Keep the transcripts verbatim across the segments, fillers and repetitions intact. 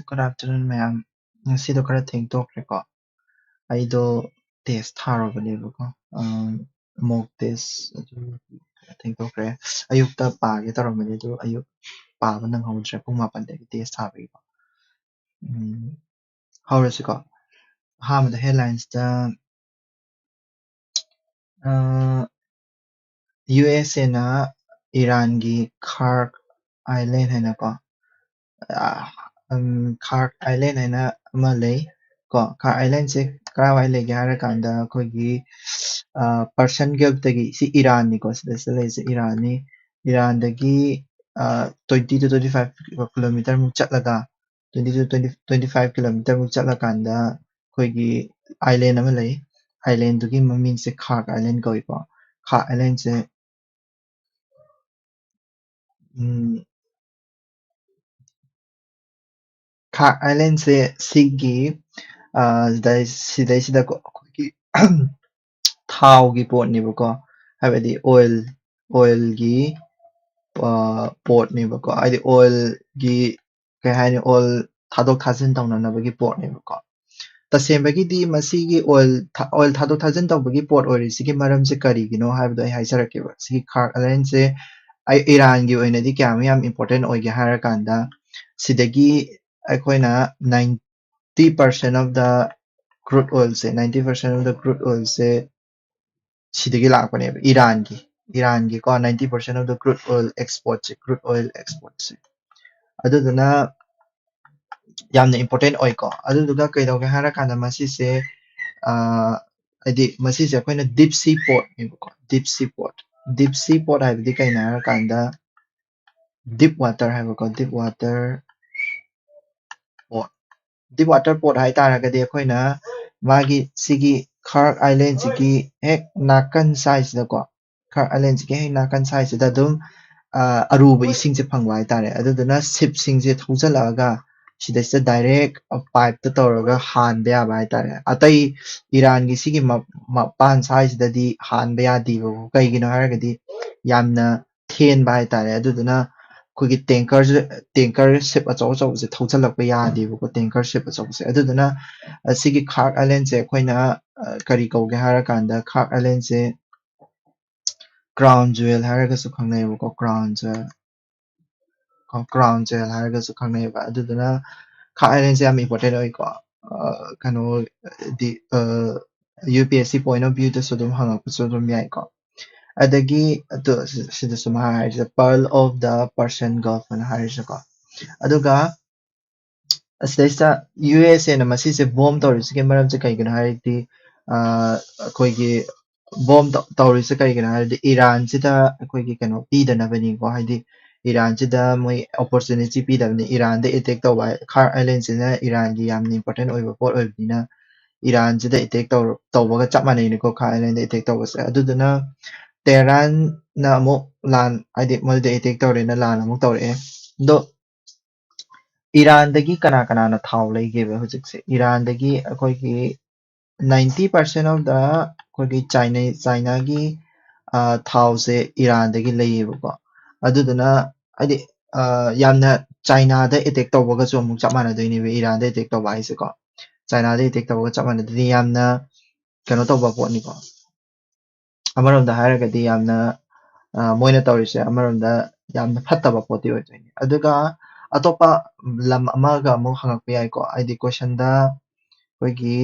Good afternoon, ꯃꯌꯥꯝ꯫ ꯉꯁꯤꯗꯣ ꯈꯔ ꯊꯦꯡꯗꯣꯛꯈ꯭ꯔꯦꯀꯣ꯫ ꯑꯩꯗꯣ test ꯊꯥꯔꯨꯕꯅꯦꯕꯀꯣ꯫ ꯑꯝ, mock test ꯑꯗꯨ ꯈꯔ ꯊꯦꯡꯗꯣꯛꯈ꯭ꯔꯦ꯫ ꯑꯌꯨꯛꯇ ꯄꯥꯒꯦ ꯇꯧꯔꯝꯕꯅꯦ, ꯑꯗꯨ ꯑꯌꯨꯛ ꯄꯥꯕ ꯅꯪꯍꯧꯗ꯭ꯔꯦ, ꯄꯨꯡ ꯃꯥꯄꯟꯗꯒꯤ test ꯊꯥꯕꯒꯤꯀꯣ꯫ ꯎꯝ, ꯍꯧꯔꯁꯤꯀꯣ꯫ ꯑꯍꯥꯟꯕꯗ headlinesꯇ, ꯑ, USAꯅ ꯏꯔꯥꯟꯒꯤ Khark Island ꯍꯥꯏꯅꯀꯣ, ꯑ, ꯎꯝ, Khark Island ꯍꯥꯏꯅ ꯑꯃ ꯂꯩ ꯀꯣ꯫ Khark Islandꯁꯦ ꯀꯔꯥꯏꯋꯥꯏ ꯂꯩꯒꯦ ꯍꯥꯏꯔꯀꯥꯟꯗ ꯑꯩꯈꯣꯏꯒꯤ, ꯑ, Persian Gulfꯇꯒꯤ, ꯁꯤ ꯏꯔꯥꯟꯅꯤꯀꯣ, ꯁꯤꯗ ꯁꯤꯗ ꯂꯩꯔꯤꯁꯦ ꯏꯔꯥꯟꯅꯤ꯫ ꯏꯔꯥꯟꯗꯒꯤ, ꯑ, twenty to twenty five kilometerꯃꯨꯛ ꯆꯠꯂꯒ, twenty to twenty, twenty five kilometerꯃꯨꯛ ꯆꯠꯂꯀꯥꯟꯗ ꯑꯩꯈꯣꯏꯒꯤ island ꯑꯃ ꯂꯩ꯫ Islandꯗꯨꯒꯤ ꯃꯃꯤꯡꯁꯦ Khark Island ꯀꯧꯏꯀꯣ꯫ Khark Islandꯁꯦ, ꯎꯝ, Khark Islandꯁꯦ ꯁꯤꯒꯤ, ꯑ, ꯁꯤꯗꯩ-, ꯁꯤꯗꯩꯁꯤꯗꯀꯣ ꯑꯩꯈꯣꯏꯒꯤ ꯊꯥꯎꯒꯤ portꯅꯦꯕꯀꯣ, ꯍꯥꯏꯕꯗꯤ oil, oilꯒꯤ, ꯑ, portꯅꯦꯕꯀꯣ, ꯍꯥꯏꯗꯤ oilꯒꯤ, ꯀꯩ ꯍꯥꯏꯅꯤ, oil ꯊꯥꯗꯣꯛ ꯊꯥꯖꯤꯟ ꯇꯧꯅꯅꯕꯒꯤ portꯅꯦꯕꯀꯣ꯫ ꯇꯁꯦꯡꯕꯒꯤꯗꯤ ꯃꯁꯤꯒꯤ oil ꯊꯥ-, oil ꯊꯥꯗꯣꯛ ꯊꯥꯖꯤꯟ ꯇꯧꯕꯒꯤ port ꯑꯣꯏꯔꯤꯁꯤꯒꯤ ꯃꯔꯝꯁꯦ ꯀꯔꯤꯒꯤꯅꯣ ꯍꯥꯏꯕꯗꯣ ꯑꯩ ꯍꯥꯏꯖꯔꯛꯀꯦꯕ꯫ ꯁꯤꯒꯤ Khark Islandꯁꯦ ꯑꯩ ꯏꯔꯥꯟꯒꯤ ꯑꯣꯏꯅꯗꯤ ꯀꯌꯥꯃꯨꯛ ꯌꯥꯝ important ꯑꯣꯏꯒꯦ ꯍꯥꯏꯔꯀꯥꯟꯗ, ꯁꯤꯗꯒꯤ ꯑꯩꯈꯣꯏꯅ ninety percent of the crude oilꯁꯦ, ninety percent of the crude oilꯁꯦ ꯁꯤꯗꯒꯤ ꯂꯥꯛꯄꯅꯦꯕ, ꯏꯔꯥꯟꯒꯤ, ꯏꯔꯥꯟꯒꯤꯀꯣ, ninety percent of the crude oil exportꯁꯦ, crude oil exportꯁꯦ꯫ ꯑꯗꯨꯗꯨꯅ ꯌꯥꯝꯅ important ꯑꯣꯏꯀꯣ꯫ ꯑꯗꯨꯗꯨꯒ ꯀꯩꯗꯧꯒꯦ ꯍꯥꯏꯔꯀꯥꯟꯗ ꯃꯁꯤꯁꯦ, ꯑ, ꯍꯥꯏꯗꯤ ꯃꯁꯤꯁꯦ ꯑꯩꯈꯣꯏꯅ deep sea portꯅꯦꯕꯀꯣ, deep sea port꯫ Deep sea port ꯍꯥꯏꯕꯗꯤ ꯀꯩꯅꯣ ꯍꯥꯏꯔꯀꯥꯟꯗ deep water ꯍꯥꯏꯕꯀꯣ, deep water port꯫ Deep water port ꯍꯥꯏ ꯇꯥꯔꯒꯗꯤ ꯑꯩꯈꯣꯏꯅ ꯃꯥꯒꯤ ꯁꯤꯒꯤ Khark Islandꯁꯤꯒꯤ ꯍꯦꯛ ꯅꯥꯀꯟ ꯁ꯭ꯋꯥꯏꯁꯤꯗꯀꯣ, Khark Islandꯁꯤꯒꯤ ꯍꯦꯛ ꯅꯥꯀꯟ ꯁ꯭ꯋꯥꯏꯁꯤꯗ ꯑꯗꯨꯝ, ꯑ, ꯑꯔꯨꯕ ꯏꯁꯤꯡꯁꯦ ꯐꯪꯕ ꯍꯥꯏꯇꯥꯔꯦ꯫ ꯑꯗꯨꯗꯨꯅ shipꯁꯤꯡꯁꯦ ꯊꯧꯖꯤꯜꯂꯛꯑꯒ ꯁꯤꯗꯩꯁꯤꯗ direct pipeꯇ ꯇꯧꯔꯒ ꯍꯥꯟꯕ ꯌꯥꯕ ꯍꯥꯏꯇꯥꯔꯦ꯫ ꯑꯇꯩ ꯏꯔꯥꯟꯒꯤ ꯁꯤꯒꯤ ꯃ-, ꯃꯄꯥꯟ ꯁ꯭ꯋꯥꯏꯁꯤꯗꯗꯤ ꯍꯥꯟꯕ ꯌꯥꯗꯦꯕꯀꯣ꯫ ꯀꯩꯒꯤꯅꯣ ꯍꯥꯏꯔꯒꯗꯤ ꯌꯥꯝꯅ ꯊꯦꯟꯕ ꯍꯥꯏꯇꯥꯔꯦ꯫ ꯑꯗꯨꯗꯨꯅ ꯑꯩꯈꯣꯏꯒꯤ tanker tanker ship ꯑꯆꯧ ꯑꯆꯧꯕꯁꯦ ꯊꯧꯖꯤꯜꯂꯛꯄ ꯌꯥꯗꯦꯕꯀꯣ, tanker ship ꯑꯆꯧꯕꯁꯦ꯫ ꯑꯗꯨꯗꯨꯅ ꯑꯁꯤꯒꯤ Khark Islandꯁꯦ ꯑꯩꯈꯣꯏꯅ ꯀꯔꯤ ꯀꯧꯒꯦ ꯍꯥꯏꯔꯀꯥꯟꯗ, Khark Islandꯁꯦ crown jewel ꯍꯥꯏꯔꯒꯁꯨ ꯈꯪꯅꯩꯌꯦꯕꯀꯣ, crown jewel꯫ ꯀꯣ, crown jewel ꯍꯥꯏꯔꯒꯁꯨ ꯈꯪꯅꯩꯌꯦꯕ꯫ ꯑꯗꯨꯗꯨꯅ Khark Islandꯁꯦ ꯌꯥꯝ important ꯑꯣꯏꯀꯣ꯫ ꯀꯩꯅꯣ ꯗꯤ, UPSC point of viewꯗꯁꯨ ꯑꯗꯨꯝ ꯍꯪꯉꯛꯄꯁꯨ ꯑꯗꯨꯝ ꯌꯥꯏꯀꯣ꯫ ꯑꯗꯒꯤ ꯑꯗꯨ ꯁꯤꯗꯁꯨ ꯃꯥ ꯍꯥꯏꯔꯤꯁꯦ Pearl of the Persian Gulf ꯑꯅ ꯍꯥꯏꯔꯤꯁꯦꯀꯣ꯫ ꯑꯗꯨꯒ ꯑꯁꯤꯗꯩꯁꯤꯗ USAꯅ ꯃꯁꯤꯁꯦ bomb ꯇꯧꯔꯤꯁꯤꯒꯤ ꯃꯔꯝꯁꯦ ꯀꯩꯒꯤꯅꯣ ꯍꯥꯏꯔꯗꯤ, ꯑꯩꯈꯣꯏꯒꯤ bomb ꯇꯧꯔꯤꯁꯦ ꯀꯩꯒꯤꯅꯣ ꯍꯥꯏꯔꯗꯤ, ꯏꯔꯥꯟꯁꯤꯗ ꯑꯩꯈꯣꯏꯒꯤ ꯀꯩꯅꯣ ꯄꯤꯗꯅꯕꯅꯤꯀꯣ꯫ ꯍꯥꯏꯗꯤ ꯏꯔꯥꯟꯁꯤꯗ ꯃꯣꯏ opportunity ꯄꯤꯗꯕꯅꯤ, ꯏꯔꯥꯟꯗ attack ꯇꯧꯕ꯫ Khark Islandꯁꯤꯅ ꯏꯔꯥꯟꯒꯤ ꯌꯥꯝꯅ important ꯑꯣꯏꯕ ꯄꯣꯠ ꯑꯣꯏꯕꯅꯤꯅ, ꯏꯔꯥꯟꯁꯤꯗ attack ꯇꯧꯕꯒ ꯆꯞ ꯃꯥꯟꯅꯩꯅꯤꯀꯣ, Khark Islandꯗ attack ꯇꯧꯕꯁꯦ꯫ ꯑꯗꯨꯗꯨꯅ ꯇꯦꯍꯔꯥꯟꯅ ꯑꯃꯨꯛ ꯂꯥꯟ, ꯍꯥꯏꯗꯤ ꯃꯣꯏꯗ attack ꯇꯧꯔꯦꯅ ꯂꯥꯟ ꯑꯃꯨꯛ ꯇꯧꯔꯛꯑꯦ꯫ ꯑꯗꯣ ꯏꯔꯥꯟꯗꯒꯤ ꯀꯅꯥ ꯀꯅꯥꯅ ꯊꯥꯎ ꯂꯩꯒꯦꯕ ꯍꯧꯖꯤꯛꯁꯦ? ꯏꯔꯥꯟꯗꯒꯤ ꯑꯩꯈꯣꯏꯒꯤ ninety percent of the ꯑꯩꯈꯣꯏꯒꯤ China, Chinaꯒꯤ ꯊꯥꯎꯁꯦ ꯏꯔꯥꯟꯗꯒꯤ ꯂꯩꯌꯦꯕꯀꯣ꯫ ꯑꯗꯨꯗꯨꯅ ꯍꯥꯏꯗꯤ ꯌꯥꯝꯅ Chinaꯗ attack ꯇꯧꯕꯒꯁꯨ ꯑꯃꯨꯛ ꯆꯞ ꯃꯥꯟꯅꯗꯣꯏꯅꯦꯕ, ꯏꯔꯥꯟꯗ attack ꯇꯧꯕ ꯍꯥꯏꯁꯦꯀꯣ꯫ Chinaꯗ attack ꯇꯧꯕꯒ ꯆꯞ ꯃꯥꯟꯅꯗꯣꯏꯅꯤ꯫ ꯌꯥꯝꯅ ꯀꯩꯅꯣ ꯇꯧꯕ ꯄꯣꯠꯅꯤꯀꯣ꯫ ꯑꯃꯔꯣꯝꯗ ꯍꯥꯏꯔꯒꯗꯤ ꯌꯥꯝꯅ ꯃꯣꯏꯅ ꯇꯧꯔꯤꯁꯦ ꯑꯃꯔꯣꯝꯗ ꯌꯥꯝꯅ ꯐꯠꯇꯕ ꯄꯣꯠꯇꯤ ꯑꯣꯏꯗꯣꯏꯅꯤ꯫ ꯑꯗꯨꯒ ꯑꯇꯣꯞꯄ ꯂꯝ ꯑꯃꯒ ꯑꯃꯨꯛ ꯍꯪꯉꯛꯄ ꯌꯥꯏꯀꯣ꯫ ꯍꯥꯏꯗꯤ questionꯗ ꯑꯩꯈꯣꯏꯒꯤ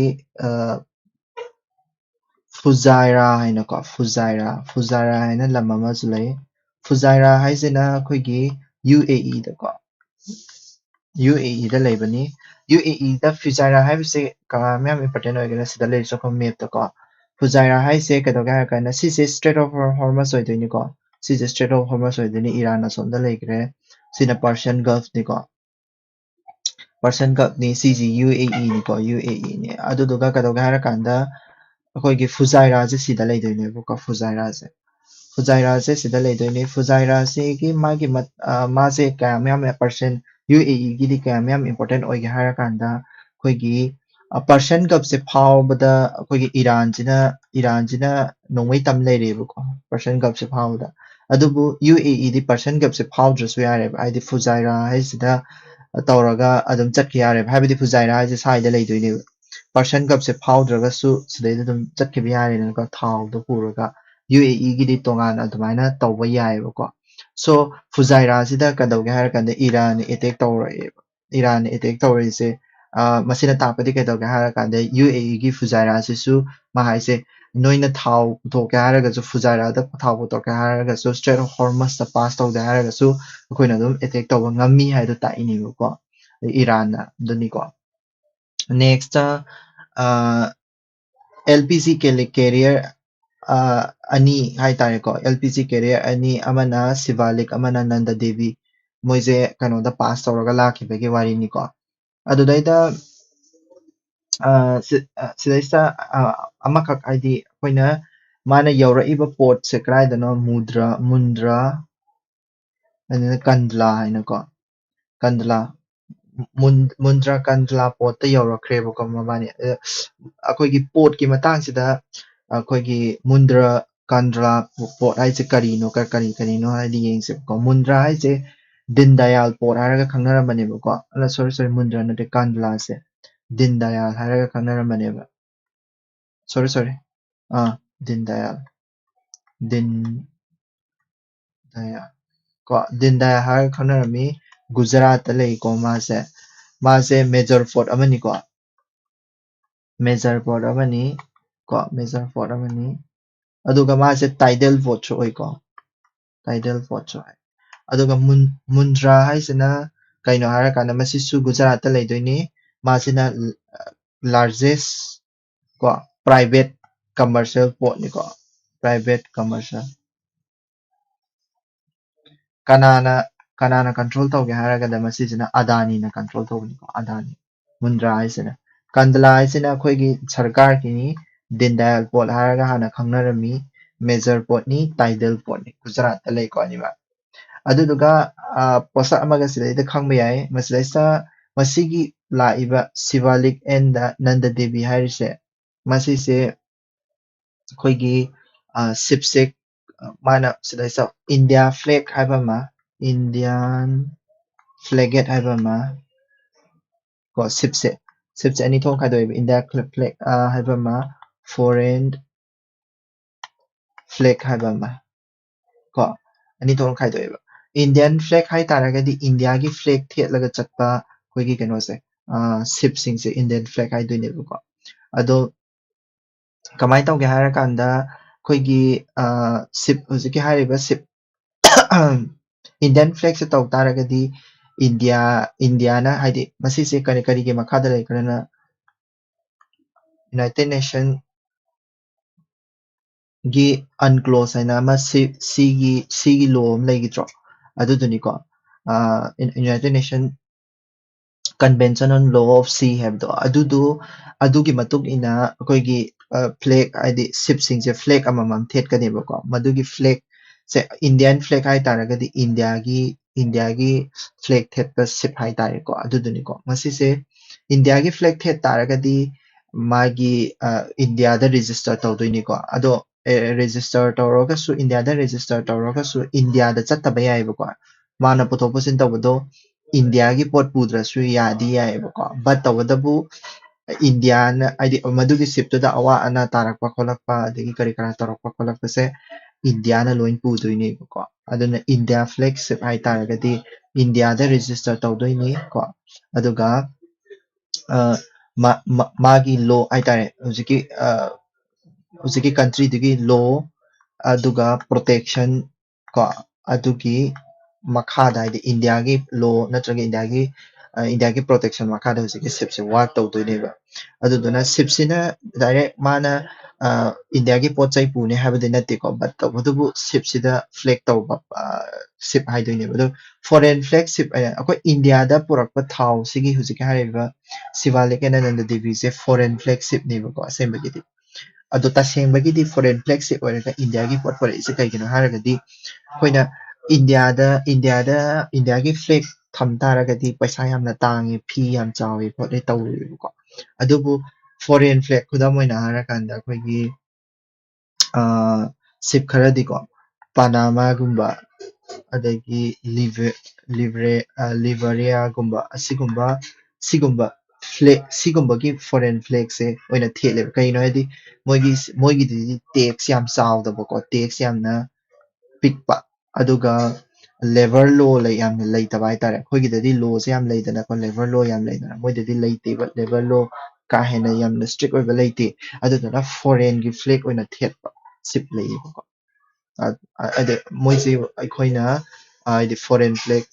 Fujairah ꯍꯥꯏꯅꯀꯣ, Fujairah, Fujairah ꯍꯥꯏꯅ ꯂꯝ ꯑꯃꯁꯨ ꯂꯩ꯫ Fujairah ꯍꯥꯏꯁꯤꯅ ꯑꯩꯈꯣꯏꯒꯤ UAEꯗꯀꯣ, UAEꯗ ꯂꯩꯕꯅꯤ꯫ UAEꯗ Fujairah ꯍꯥꯏꯕꯁꯦ ꯀꯃꯥꯏ ꯃꯌꯥꯝ important ꯑꯣꯏꯒꯦꯅ ꯁꯤꯗ ꯂꯩꯔꯤꯁꯦ ꯑꯩꯈꯣꯏ mapꯇꯀꯣ꯫ Fujairah ꯍꯥꯏꯁꯦ ꯀꯩꯗꯧꯒꯦ ꯍꯥꯏꯔ ꯀꯥꯟꯗ ꯁꯤꯁꯦ Strait of Hormuz ꯑꯣꯏꯗꯣꯏꯅꯤꯀꯣ꯫ ꯁꯤꯁꯦ Strait of Hormuz ꯑꯣꯏꯗꯣꯏꯅꯤ, ꯏꯔꯥꯟ ꯑꯁꯣꯝꯗ ꯂꯩꯈ꯭ꯔꯦ꯫ ꯁꯤꯅ Persian Gulfꯅꯤꯀꯣ꯫ Persian Gulfꯅꯤ, ꯁꯤꯁꯤ UAEꯅꯤꯀꯣ, UAEꯅꯤ꯫ ꯑꯗꯨꯗꯨꯒ ꯀꯩꯗꯧꯒꯦ ꯍꯥꯏꯔ ꯀꯥꯟꯗ ꯑꯩꯈꯣꯏꯒꯤ Fujairahꯁꯦ ꯁꯤꯗ ꯂꯩꯗꯣꯏꯅꯦꯕꯀꯣ, Fujairahꯁꯦ꯫ Fujairahꯁꯦ ꯁꯤꯗ ꯂꯩꯗꯣꯏꯅꯤ꯫ Fujairahꯁꯤꯒꯤ ꯃꯥꯒꯤ ꯃꯥꯁꯦ ꯀꯌꯥꯝ ꯌꯥꯝ percent, UAEꯒꯤꯗꯤ ꯀꯌꯥꯝ ꯌꯥꯝ important ꯑꯣꯏꯒꯦ ꯍꯥꯏꯔ ꯀꯥꯟꯗ ꯑꯩꯈꯣꯏꯒꯤ Persian Gulfꯁꯦ ꯐꯥꯎꯕꯗ ꯑꯩꯈꯣꯏꯒꯤ ꯏꯔꯥꯟꯁꯤꯅ, ꯏꯔꯥꯟꯁꯤꯅ ꯅꯣꯡꯃꯩ ꯇꯝ ꯂꯩꯔꯦꯕꯀꯣ, Persian Gulfꯁꯦ ꯐꯥꯎꯕꯗ꯫ ꯑꯗꯨꯕꯨ ꯌꯨ ꯑꯦ ꯏꯗꯤ Persian Gulfꯁꯦ ꯐꯥꯎꯗ꯭ꯔꯁꯨ ꯌꯥꯔꯦꯕ, ꯍꯥꯏꯗꯤ ꯐꯨꯖꯥꯏꯔꯥ ꯍꯥꯏꯁꯤꯗ ꯇꯧꯔꯒ ꯑꯗꯨꯝ ꯆꯠꯈꯤ ꯌꯥꯔꯦꯕ, ꯍꯥꯏꯕꯗꯤ ꯐꯨꯖꯥꯏꯔꯥ ꯍꯥꯏꯁꯦ ꯁ꯭ꯋꯥꯏꯗ ꯂꯩꯗꯣꯏꯅꯦꯕ꯫ Persian Gulfꯁꯦ ꯐꯥꯎꯗ꯭ꯔꯒꯁꯨ ꯁꯤꯗꯩꯗ ꯑꯗꯨꯝ ꯆꯠꯈꯤꯕ ꯌꯥꯔꯦꯗꯅꯀꯣ, ꯊꯥꯎꯗꯣ ꯄꯨꯔꯒ꯫ ꯌꯨ ꯑꯦ ꯏꯒꯤꯗꯤ ꯇꯣꯉꯥꯟꯅ ꯑꯗꯨꯃꯥꯏꯅ ꯇꯧꯕ ꯌꯥꯏꯑꯕꯀꯣ꯫ So ꯐꯨꯖꯥꯏꯔꯥꯁꯤꯗ ꯀꯩꯗꯧꯒꯦ ꯍꯥꯏꯔ ꯀꯥꯟꯗ ꯏꯔꯥꯟꯅ attack ꯇꯧꯔꯛꯑꯦꯕ꯫ ꯏꯔꯥꯟꯅ attack ꯇꯧꯔꯛꯏꯁꯦ, ꯑ, ꯃꯁꯤꯅ ꯇꯥꯛꯄꯗꯤ ꯀꯩꯗꯧꯒꯦ ꯍꯥꯏꯔ ꯀꯥꯟꯗ ꯌꯨ ꯑꯦ ꯏꯒꯤ ꯐꯨꯖꯥꯏꯔꯥꯁꯤꯁꯨ ꯃꯥ ꯍꯥꯏꯁꯦ, ꯅꯣꯏꯅ ꯊꯥꯎ ꯄꯨꯊꯣꯛꯀꯦ ꯍꯥꯏꯔꯒꯁꯨ, ꯐꯨꯖꯥꯏꯔꯥꯗ ꯊꯥꯎ ꯄꯨꯊꯣꯛꯀꯦ ꯍꯥꯏꯔꯒꯁꯨ, Strait of Hormuzꯇ pass ꯇꯧꯗꯦ ꯍꯥꯏꯔꯒꯁꯨ ꯑꯩꯈꯣꯏꯅ ꯑꯗꯨꯝ attack ꯇꯧꯕ ꯉꯝꯃꯤ ꯍꯥꯏꯗꯣ ꯇꯥꯛꯏꯅꯦꯕꯀꯣ, ꯏꯔꯥꯟꯅ ꯑꯗꯨꯅꯤꯀꯣ꯫ Next, ꯑ, L P G carrier, ꯑ, ꯑꯅꯤ ꯍꯥꯏꯇꯥꯔꯦꯀꯣ, L P G carrier ꯑꯅꯤ, ꯑꯃꯅ ꯁꯤꯕꯥꯂꯤꯛ, ꯑꯃꯅ ꯅꯟꯗ ꯗꯦꯕꯤ, ꯃꯣꯏꯁꯦ ꯀꯩꯅꯣꯗ pass ꯇꯧꯔꯒ ꯂꯥꯛꯈꯤꯕꯒꯤ ꯋꯥꯔꯤꯅꯤꯀꯣ꯫ ꯑꯗꯨꯗꯩꯗ, ꯑ, ꯁꯤ-, ꯑ, ꯁꯤꯗꯩꯁꯤꯗ, ꯑ, ꯑꯃꯈꯛ, ꯍꯥꯏꯗꯤ ꯑꯩꯈꯣꯏꯅ ꯃꯥꯅ ꯌꯧꯔꯛꯏꯕ portꯁꯦ ꯀꯗꯥꯏꯗꯅꯣ, ꯃꯨꯗ꯭ꯔ, ꯃꯨꯟꯗ꯭ꯔ, ꯑꯗꯨꯅ ꯀꯟꯗꯂꯥ ꯍꯥꯏꯅꯀꯣ, ꯀꯟꯗꯂꯥ, ꯃꯨꯟ-, ꯃꯨꯟꯗ꯭ꯔ ꯀꯟꯗꯂꯥ portꯇ ꯌꯧꯔꯛꯈ꯭ꯔꯦꯕꯀꯣ ꯃꯕꯥꯅꯤ꯫ ꯑꯗ ꯑꯩꯈꯣꯏꯒꯤ portꯀꯤ ꯃꯇꯥꯡꯁꯤꯗ, ꯑꯩꯈꯣꯏꯒꯤ ꯃꯨꯟꯗ꯭ꯔ ꯀꯟꯗꯂꯥ port ꯍꯥꯏꯁꯦ ꯀꯔꯤꯅꯣ, ꯀ-, ꯀꯔꯤ ꯀꯔꯤꯅꯣ ꯍꯥꯏꯗꯤ ꯌꯦꯡꯁꯦꯕꯀꯣ꯫ ꯃꯨꯟꯗ꯭ꯔ ꯍꯥꯏꯁꯦ ꯗꯤꯟ ꯗꯌꯥꯜ port ꯍꯥꯏꯔꯒ ꯈꯪꯅꯔꯝꯕꯅꯦꯕꯀꯣ꯫ ꯑ, sorry, sorry, ꯃꯨꯟꯗ꯭ꯔ ꯅꯠꯇꯦ, ꯀꯟꯗꯂꯥꯁꯦ ꯗꯤꯟ ꯗꯌꯥꯜ ꯍꯥꯏꯔꯒ ꯈꯪꯅꯔꯝꯕꯅꯦꯕ꯫ Sorry, sorry. ꯑꯥ, ꯗꯤꯟ ꯗꯌꯥꯜ꯫ ꯗꯤꯟ ꯗꯌꯥꯜ꯫ ꯀꯣ, ꯗꯤꯟ ꯗꯌꯥꯜ ꯍꯥꯏꯔꯒ ꯈꯪꯅꯔꯝꯃꯤ꯫ ꯒꯨꯖꯔꯥꯠꯇ ꯂꯩꯀꯣ ꯃꯥꯁꯦ꯫ ꯃꯥꯁꯦ major port ꯑꯃꯅꯤꯀꯣ꯫ Major port ꯑꯃꯅꯤ꯫ ꯀꯣ, major port ꯑꯃꯅꯤ꯫ ꯑꯗꯨꯒ ꯃꯥꯁꯦ tidal portꯁꯨ ꯑꯣꯏꯀꯣ꯫ Tidal portꯁꯨ ꯑꯣꯏ꯫ ꯑꯗꯨꯒ ꯃꯨꯟ-, ꯃꯨꯟꯗ꯭ꯔꯥ ꯍꯥꯏꯁꯤꯅ ꯀꯩꯅꯣ ꯍꯥꯏꯔꯀꯥꯟꯗ ꯃꯁꯤꯁꯨ ꯒꯨꯖꯔꯥꯠꯇ ꯂꯩꯗꯣꯏꯅꯤ꯫ ꯃꯥꯁꯤꯅ largest ꯀꯣ, private commercial portꯅꯤꯀꯣ, private commercial꯫ ꯀꯅꯥꯅ, ꯀꯅꯥꯅ control ꯇꯧꯒꯦ ꯍꯥꯏꯔꯒꯅ ꯃꯁꯤꯁꯤꯅ ꯑꯗꯥꯅꯤꯅ control ꯇꯧꯕꯅꯤꯀꯣ, ꯑꯗꯥꯅꯤ꯫ ꯃꯨꯟꯗ꯭ꯔꯥ ꯍꯥꯏꯁꯤꯅ, ꯀꯟꯗꯂꯥ ꯍꯥꯏꯁꯤꯅ ꯑꯩꯈꯣꯏꯒꯤ ꯁꯔꯀꯥꯔꯒꯤꯅꯤ꯫ ꯗꯤꯟ ꯗꯌꯥꯜ port ꯍꯥꯏꯔꯒ ꯍꯥꯟꯅ ꯈꯪꯅꯔꯝꯃꯤ꯫ Major portꯅꯤ, tidal portꯅꯤ꯫ ꯒꯨꯖꯔꯥꯠꯇ ꯂꯩꯀꯣ ꯑꯅꯤꯃꯛ꯫ ꯑꯗꯨꯗꯨꯒ, ꯑ, ꯄꯣꯠꯁꯛ ꯑꯃꯒ ꯁꯤꯗꯩꯗ ꯈꯪꯕ ꯌꯥꯏ꯫ ꯃꯁꯤꯗꯩꯁꯤꯗ ꯃꯁꯤꯒꯤ ꯂꯥꯛꯏꯕ ꯁꯤꯕꯥꯂꯤꯛ and ꯅꯟꯗ ꯗꯦꯕꯤ ꯍꯥꯏꯔꯤꯁꯦ, ꯃꯁꯤꯁꯦ ꯑꯩꯈꯣꯏꯒꯤ, ꯑ, ꯁꯤꯕꯁꯦ, ꯑ, ꯃꯥꯅ ꯁꯤꯗꯩꯁꯤꯗ India flag ꯍꯥꯏꯕ ꯑꯃ, Indian flag ꯍꯥꯏꯕ ꯑꯃ, ꯀꯣ, shipꯁꯦ, shipꯁꯦ ꯑꯅꯤ ꯊꯣꯛꯅ ꯈꯥꯏꯗꯣꯛꯑꯦꯕ, India flag ꯍꯥꯏꯕ ꯑꯃ, foreign flag ꯍꯥꯏꯕ ꯑꯃ, ꯀꯣ, ꯑꯅꯤ ꯊꯣꯛꯅ ꯈꯥꯏꯗꯣꯛꯑꯦꯕ꯫ Indian flag ꯍꯥꯏ ꯇꯥꯔꯒꯗꯤ ꯏꯟꯗꯤꯌꯥꯒꯤ flag ꯊꯦꯠꯂꯒ ꯆꯠꯄ ꯑꯩꯈꯣꯏꯒꯤ ꯀꯩꯅꯣꯁꯦ, shipꯁꯤꯡꯁꯦ Indian flag ꯍꯥꯏꯗꯣꯏꯅꯦꯕꯀꯣ꯫ ꯑꯗꯣ ꯀꯃꯥꯏꯅ ꯇꯧꯒꯦ ꯍꯥꯏꯔꯀꯥꯟꯗ ꯑꯩꯈꯣꯏꯒꯤ ship, ꯍꯧꯖꯤꯛꯀꯤ ꯍꯥꯏꯔꯤꯕ ship Indian flagꯁꯦ ꯇꯧ ꯇꯥꯔꯒꯗꯤ ꯏꯟꯗꯤꯌꯥ, ꯏꯟꯗꯤꯌꯥꯅ, ꯍꯥꯏꯗꯤ ꯃꯁꯤꯁꯦ ꯀꯔꯤ, ꯀꯔꯤꯒꯤ ꯃꯈꯥꯗ ꯂꯩꯈ꯭ꯔꯦꯅ, United Nationꯒꯤ UNCLOS ꯍꯥꯏꯅ ꯑꯃ ꯁꯤ, ꯁꯤꯒꯤ, ꯁꯤꯒꯤ law ꯑꯃ ꯂꯩꯈꯤꯗ꯭ꯔꯣ? ꯑꯗꯨꯗꯨꯅꯤꯀꯣ, United Nation Convention on Law of Sea ꯍꯥꯏꯕꯗꯣ, ꯑꯗꯨꯗꯨ, ꯑꯗꯨꯒꯤ ꯃꯇꯨꯡ ꯏꯟꯅ ꯑꯩꯈꯣꯏꯒꯤ flag, ꯍꯥꯏꯗꯤ shipꯁꯤꯡꯁꯦ flag ꯑꯃꯃꯝ ꯊꯦꯠꯀꯅꯦꯕꯀꯣ꯫ ꯃꯗꯨꯒꯤ flagꯁꯦ, Indian flag ꯍꯥꯏ ꯇꯥꯔꯒꯗꯤ ꯏꯟꯗꯤꯌꯥꯒꯤ, ꯏꯟꯗꯤꯌꯥꯒꯤ flag ꯊꯦꯠꯄ ship ꯍꯥꯏ ꯇꯥꯔꯦꯀꯣ, ꯑꯗꯨꯗꯨꯅꯤꯀꯣ꯫ ꯃꯁꯤꯁꯦ ꯏꯟꯗꯤꯌꯥꯒꯤ flag ꯊꯦꯠ ꯇꯥꯔꯒꯗꯤ ꯃꯥꯒꯤ ꯏꯟꯗꯤꯌꯥꯗ register ꯇꯧꯗꯣꯏꯅꯤꯀꯣ꯫ ꯑꯗꯣ register ꯇꯧꯔꯒꯁꯨ, ꯏꯟꯗꯤꯌꯥꯗ register ꯇꯧꯔꯒꯁꯨ ꯏꯟꯗꯤꯌꯥꯗ ꯆꯠꯇꯕ ꯌꯥꯏꯑꯕꯀꯣ꯫ ꯃꯥꯅ ꯄꯨꯊꯣꯛ ꯄꯨꯁꯤꯟ ꯇꯧꯕꯗꯣ ꯏꯟꯗꯤꯌꯥꯒꯤ ꯄꯣꯠ ꯄꯨꯗ꯭ꯔꯁꯨ ꯌꯥꯗꯤ ꯌꯥꯏꯑꯕꯀꯣ꯫ But ꯇꯧꯕꯇꯕꯨ ꯏꯟꯗꯤꯌꯥꯅ, ꯍꯥꯏꯗꯤ ꯃꯗꯨꯒꯤ shipꯇꯨꯗ ꯑꯋꯥ ꯑꯅꯥ ꯇꯥꯔꯛꯄ ꯈꯣꯠꯂꯛꯄ, ꯑꯗꯒꯤ ꯀꯔꯤ ꯀꯔꯥ ꯇꯧꯔꯛꯄ ꯈꯣꯠꯂꯛꯄꯁꯦ ꯏꯟꯗꯤꯌꯥꯅ ꯂꯣꯏ ꯄꯨꯗꯣꯏꯅꯦꯕꯀꯣ꯫ ꯑꯗꯨꯅ India flag ship ꯍꯥꯏ ꯇꯥꯔꯒꯗꯤ ꯏꯟꯗꯤꯌꯥꯗ register ꯇꯧꯗꯣꯏꯅꯤ ꯀꯣ꯫ ꯑꯗꯨꯒ ꯃꯥꯒꯤ law ꯍꯥꯏ ꯇꯥꯔꯦ, ꯍꯧꯖꯤꯛꯀꯤ, ꯍꯧꯖꯤꯛꯀꯤ countryꯗꯨꯒꯤ law, ꯑꯗꯨꯒ protection ꯀꯣ, ꯑꯗꯨꯒꯤ ꯃꯈꯥꯗ, ꯍꯥꯏꯗꯤ ꯏꯟꯗꯤꯌꯥꯒꯤ law ꯅꯠꯇ꯭ꯔꯒ ꯏꯟꯗꯤꯌꯥꯒꯤ, ꯏꯟꯗꯤꯌꯥꯒꯤ protection ꯃꯈꯥꯗ ꯍꯧꯖꯤꯛꯀꯤ shipꯁꯦ work ꯇꯧꯗꯣꯏꯅꯦꯕ꯫ ꯑꯗꯨꯗꯨꯅ shipꯁꯤꯅ direct ꯃꯥꯅ ꯏꯟꯗꯤꯌꯥꯒꯤ ꯄꯣꯠ ꯆꯩ ꯄꯨꯅꯤ ꯍꯥꯏꯕꯗꯤ ꯅꯠꯇꯦꯀꯣ, but ꯇꯧꯕꯇꯕꯨ shipꯁꯤꯗ flag ꯇꯧꯕ ship ꯍꯥꯏꯗꯣꯏꯅꯦꯕ꯫ ꯑꯗꯣ foreign flag ship, ꯑꯩꯈꯣꯏ ꯏꯟꯗꯤꯌꯥꯗ ꯄꯨꯔꯛꯄ ꯊꯥꯎꯁꯤꯒꯤ ꯍꯧꯖꯤꯛꯀꯤ ꯍꯥꯏꯔꯤꯕ Shivalik and Anand ꯗꯦꯕꯤꯁꯦ foreign flag shipꯅꯦꯕꯀꯣ ꯑꯁꯦꯡꯕꯒꯤꯗꯤ꯫ ꯑꯗꯣ ꯇꯁꯦꯡꯕꯒꯤꯗꯤ foreign flag ship ꯑꯣꯏꯔꯒ ꯏꯟꯗꯤꯌꯥꯒꯤ ꯄꯣꯠ ꯄꯨꯔꯛꯏꯁꯦ ꯀꯩꯒꯤꯅꯣ ꯍꯥꯏꯔꯒꯗꯤ ꯑꯩꯈꯣꯏꯅ ꯏꯟꯗꯤꯌꯥꯗ, ꯏꯟꯗꯤꯌꯥꯗ, ꯏꯟꯗꯤꯌꯥꯒꯤ flag ꯊꯝ ꯇꯥꯔꯒꯗꯤ ꯄꯩꯁꯥ ꯌꯥꯝꯅ ꯇꯥꯡꯉꯦ, fee ꯌꯥꯝ ꯆꯥꯎꯋꯦ ꯈꯣꯠꯂꯦ ꯇꯧꯋꯦꯕꯀꯣ꯫ ꯑꯗꯨꯕꯨ foreign flag, ꯈꯨꯗꯝ ꯑꯣꯏꯅ ꯍꯥꯏꯔꯀꯥꯟꯗ ꯑꯩꯈꯣꯏꯒꯤ ship ꯈꯔꯗꯤꯀꯣ, ꯄꯥꯅꯥꯃꯥꯒꯨꯝꯕ, ꯑꯗꯒꯤ ꯂꯤꯚꯔꯤꯌꯥꯒꯨꯝꯕ, ꯑꯁꯤꯒꯨꯝꯕ ꯁꯤꯒꯨꯝꯕ ꯐ꯭ꯂꯦꯛ ꯁꯤꯒꯨꯝꯕꯒꯤ ꯐꯣꯔꯦꯟ ꯐ꯭ꯂꯦꯛꯁꯦ ꯑꯣꯏꯅ ꯊꯦꯠꯂꯦꯕ꯫ ꯀꯩꯒꯤꯅꯣ ꯍꯥꯏꯗꯤ ꯃꯣꯏꯒꯤ ꯃꯣꯏꯒꯤꯗꯨꯗꯤ ꯇꯦꯛꯁ ꯌꯥꯝ ꯆꯥꯎꯗꯕꯀꯣ, ꯇꯦꯛꯁ ꯌꯥꯝꯅ ꯄꯤꯛꯄ, ꯑꯗꯨꯒ ꯂꯦꯕꯔ ꯂꯣ ꯂꯩ ꯌꯥꯝꯅ ꯂꯩꯇꯕ ꯍꯥꯏꯇꯥꯔꯦ꯫ ꯑꯩꯈꯣꯏꯒꯤꯗꯗꯤ ꯂꯣꯁꯦ ꯌꯥꯝ ꯂꯩꯗꯅꯀꯣ, ꯂꯦꯕꯔ ꯂꯣ ꯌꯥꯝ ꯂꯩꯗꯅ, ꯃꯣꯏꯗꯗꯤ ꯂꯩꯇꯦꯕ, ꯂꯦꯕꯔ ꯂꯣ ꯀꯥ ꯍꯦꯟꯅ ꯌꯥꯝꯅ ꯏꯁꯇ꯭ꯔꯤꯛ ꯑꯣꯏꯕ ꯂꯩꯇꯦ꯫ ꯑꯗꯨꯗꯨꯅ ꯐꯣꯔꯦꯟꯒꯤ ꯐ꯭ꯂꯦꯛ ꯑꯣꯏꯅ ꯊꯦꯠꯄ ꯁꯤꯞ ꯂꯩꯌꯦꯕꯀꯣ꯫ ꯑ- ꯑ- ꯑꯗ ꯃꯣꯏꯁꯦ ꯑꯩꯈꯣꯏꯅ, ꯑ, ꯍꯥꯏꯗꯤ ꯐꯣꯔꯦꯟ ꯐ꯭ꯂꯦꯛ,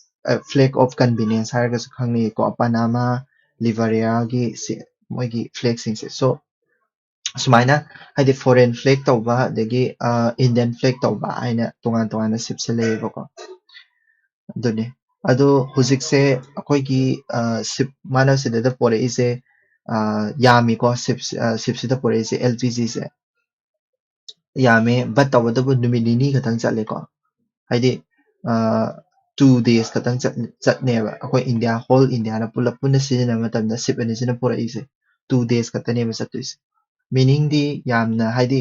ꯐ꯭ꯂꯦꯛ ꯑꯣꯐ ꯀꯟꯚꯤꯅꯤꯌꯟꯁ ꯍꯥꯏꯔꯒꯁꯨ ꯈꯪꯅꯩꯀꯣ, ꯄꯅꯥꯃꯥ, ꯂꯤꯕꯔꯤꯌꯥꯒꯤ ꯁꯤ ꯃꯣꯏꯒꯤ ꯐ꯭ꯂꯦꯛꯁꯤꯡꯁꯦ꯫ ꯁꯣ ꯁꯨꯃꯥꯏꯅ ꯍꯥꯏꯗꯤ ꯐꯣꯔꯦꯟ ꯐ꯭ꯂꯦꯛ ꯇꯧꯕ ꯑꯗꯒꯤ ꯏꯟꯗꯤꯌꯟ ꯐ꯭ꯂꯦꯛ ꯇꯧꯕ ꯍꯥꯏꯅ ꯇꯣꯉꯥꯟ ꯇꯣꯉꯥꯟꯅ ꯁꯤꯞꯁꯦ ꯂꯩꯌꯦꯕꯀꯣ꯫ ꯑꯗꯨꯅꯤ꯫ ꯑꯗꯣ ꯍꯧꯖꯤꯛꯁꯦ ꯑꯩꯈꯣꯏꯒꯤ ꯁꯤꯞ ꯃꯥꯅ ꯁꯤꯗ ꯄꯣꯔꯛꯏꯁꯦ, ꯑ, ꯌꯥꯝꯃꯤꯀꯣ, ꯁꯤꯞ ꯁꯤꯞꯁꯤꯗ ꯄꯣꯔꯛꯏꯁꯦ ꯑꯦꯜ ꯄꯤ ꯖꯤꯁꯦ ꯌꯥꯝꯃꯦ꯫ ꯕꯠ ꯇꯧꯕꯇꯕꯨ ꯅꯨꯃꯤꯠ ꯅꯤꯅꯤ ꯈꯛꯇꯪ ꯆꯠꯂꯦꯀꯣ꯫ ꯍꯥꯏꯗꯤ ꯇꯨ ꯗꯦꯖ ꯈꯛꯇꯪ ꯆꯠ- ꯆꯠꯅꯦꯕ꯫ ꯑꯩꯈꯣꯏ ꯏꯟꯗꯤꯌꯥ, ꯍꯣꯜ ꯏꯟꯗꯤꯌꯥꯅ ꯄꯨꯂꯞ ꯄꯨꯟꯅ ꯁꯤꯖꯤꯟꯅꯕ ꯃꯇꯝꯗ ꯁꯤꯞ ꯑꯅꯤꯁꯤꯅ ꯄꯨꯔꯛꯏꯁꯦ ꯇꯨ ꯗꯦꯖ ꯈꯛꯇꯅꯦꯕ ꯆꯠꯇꯣꯏꯁꯦ꯫ ꯃꯤꯅꯤꯡꯗꯤ ꯌꯥꯝꯅ ꯍꯥꯏꯗꯤ,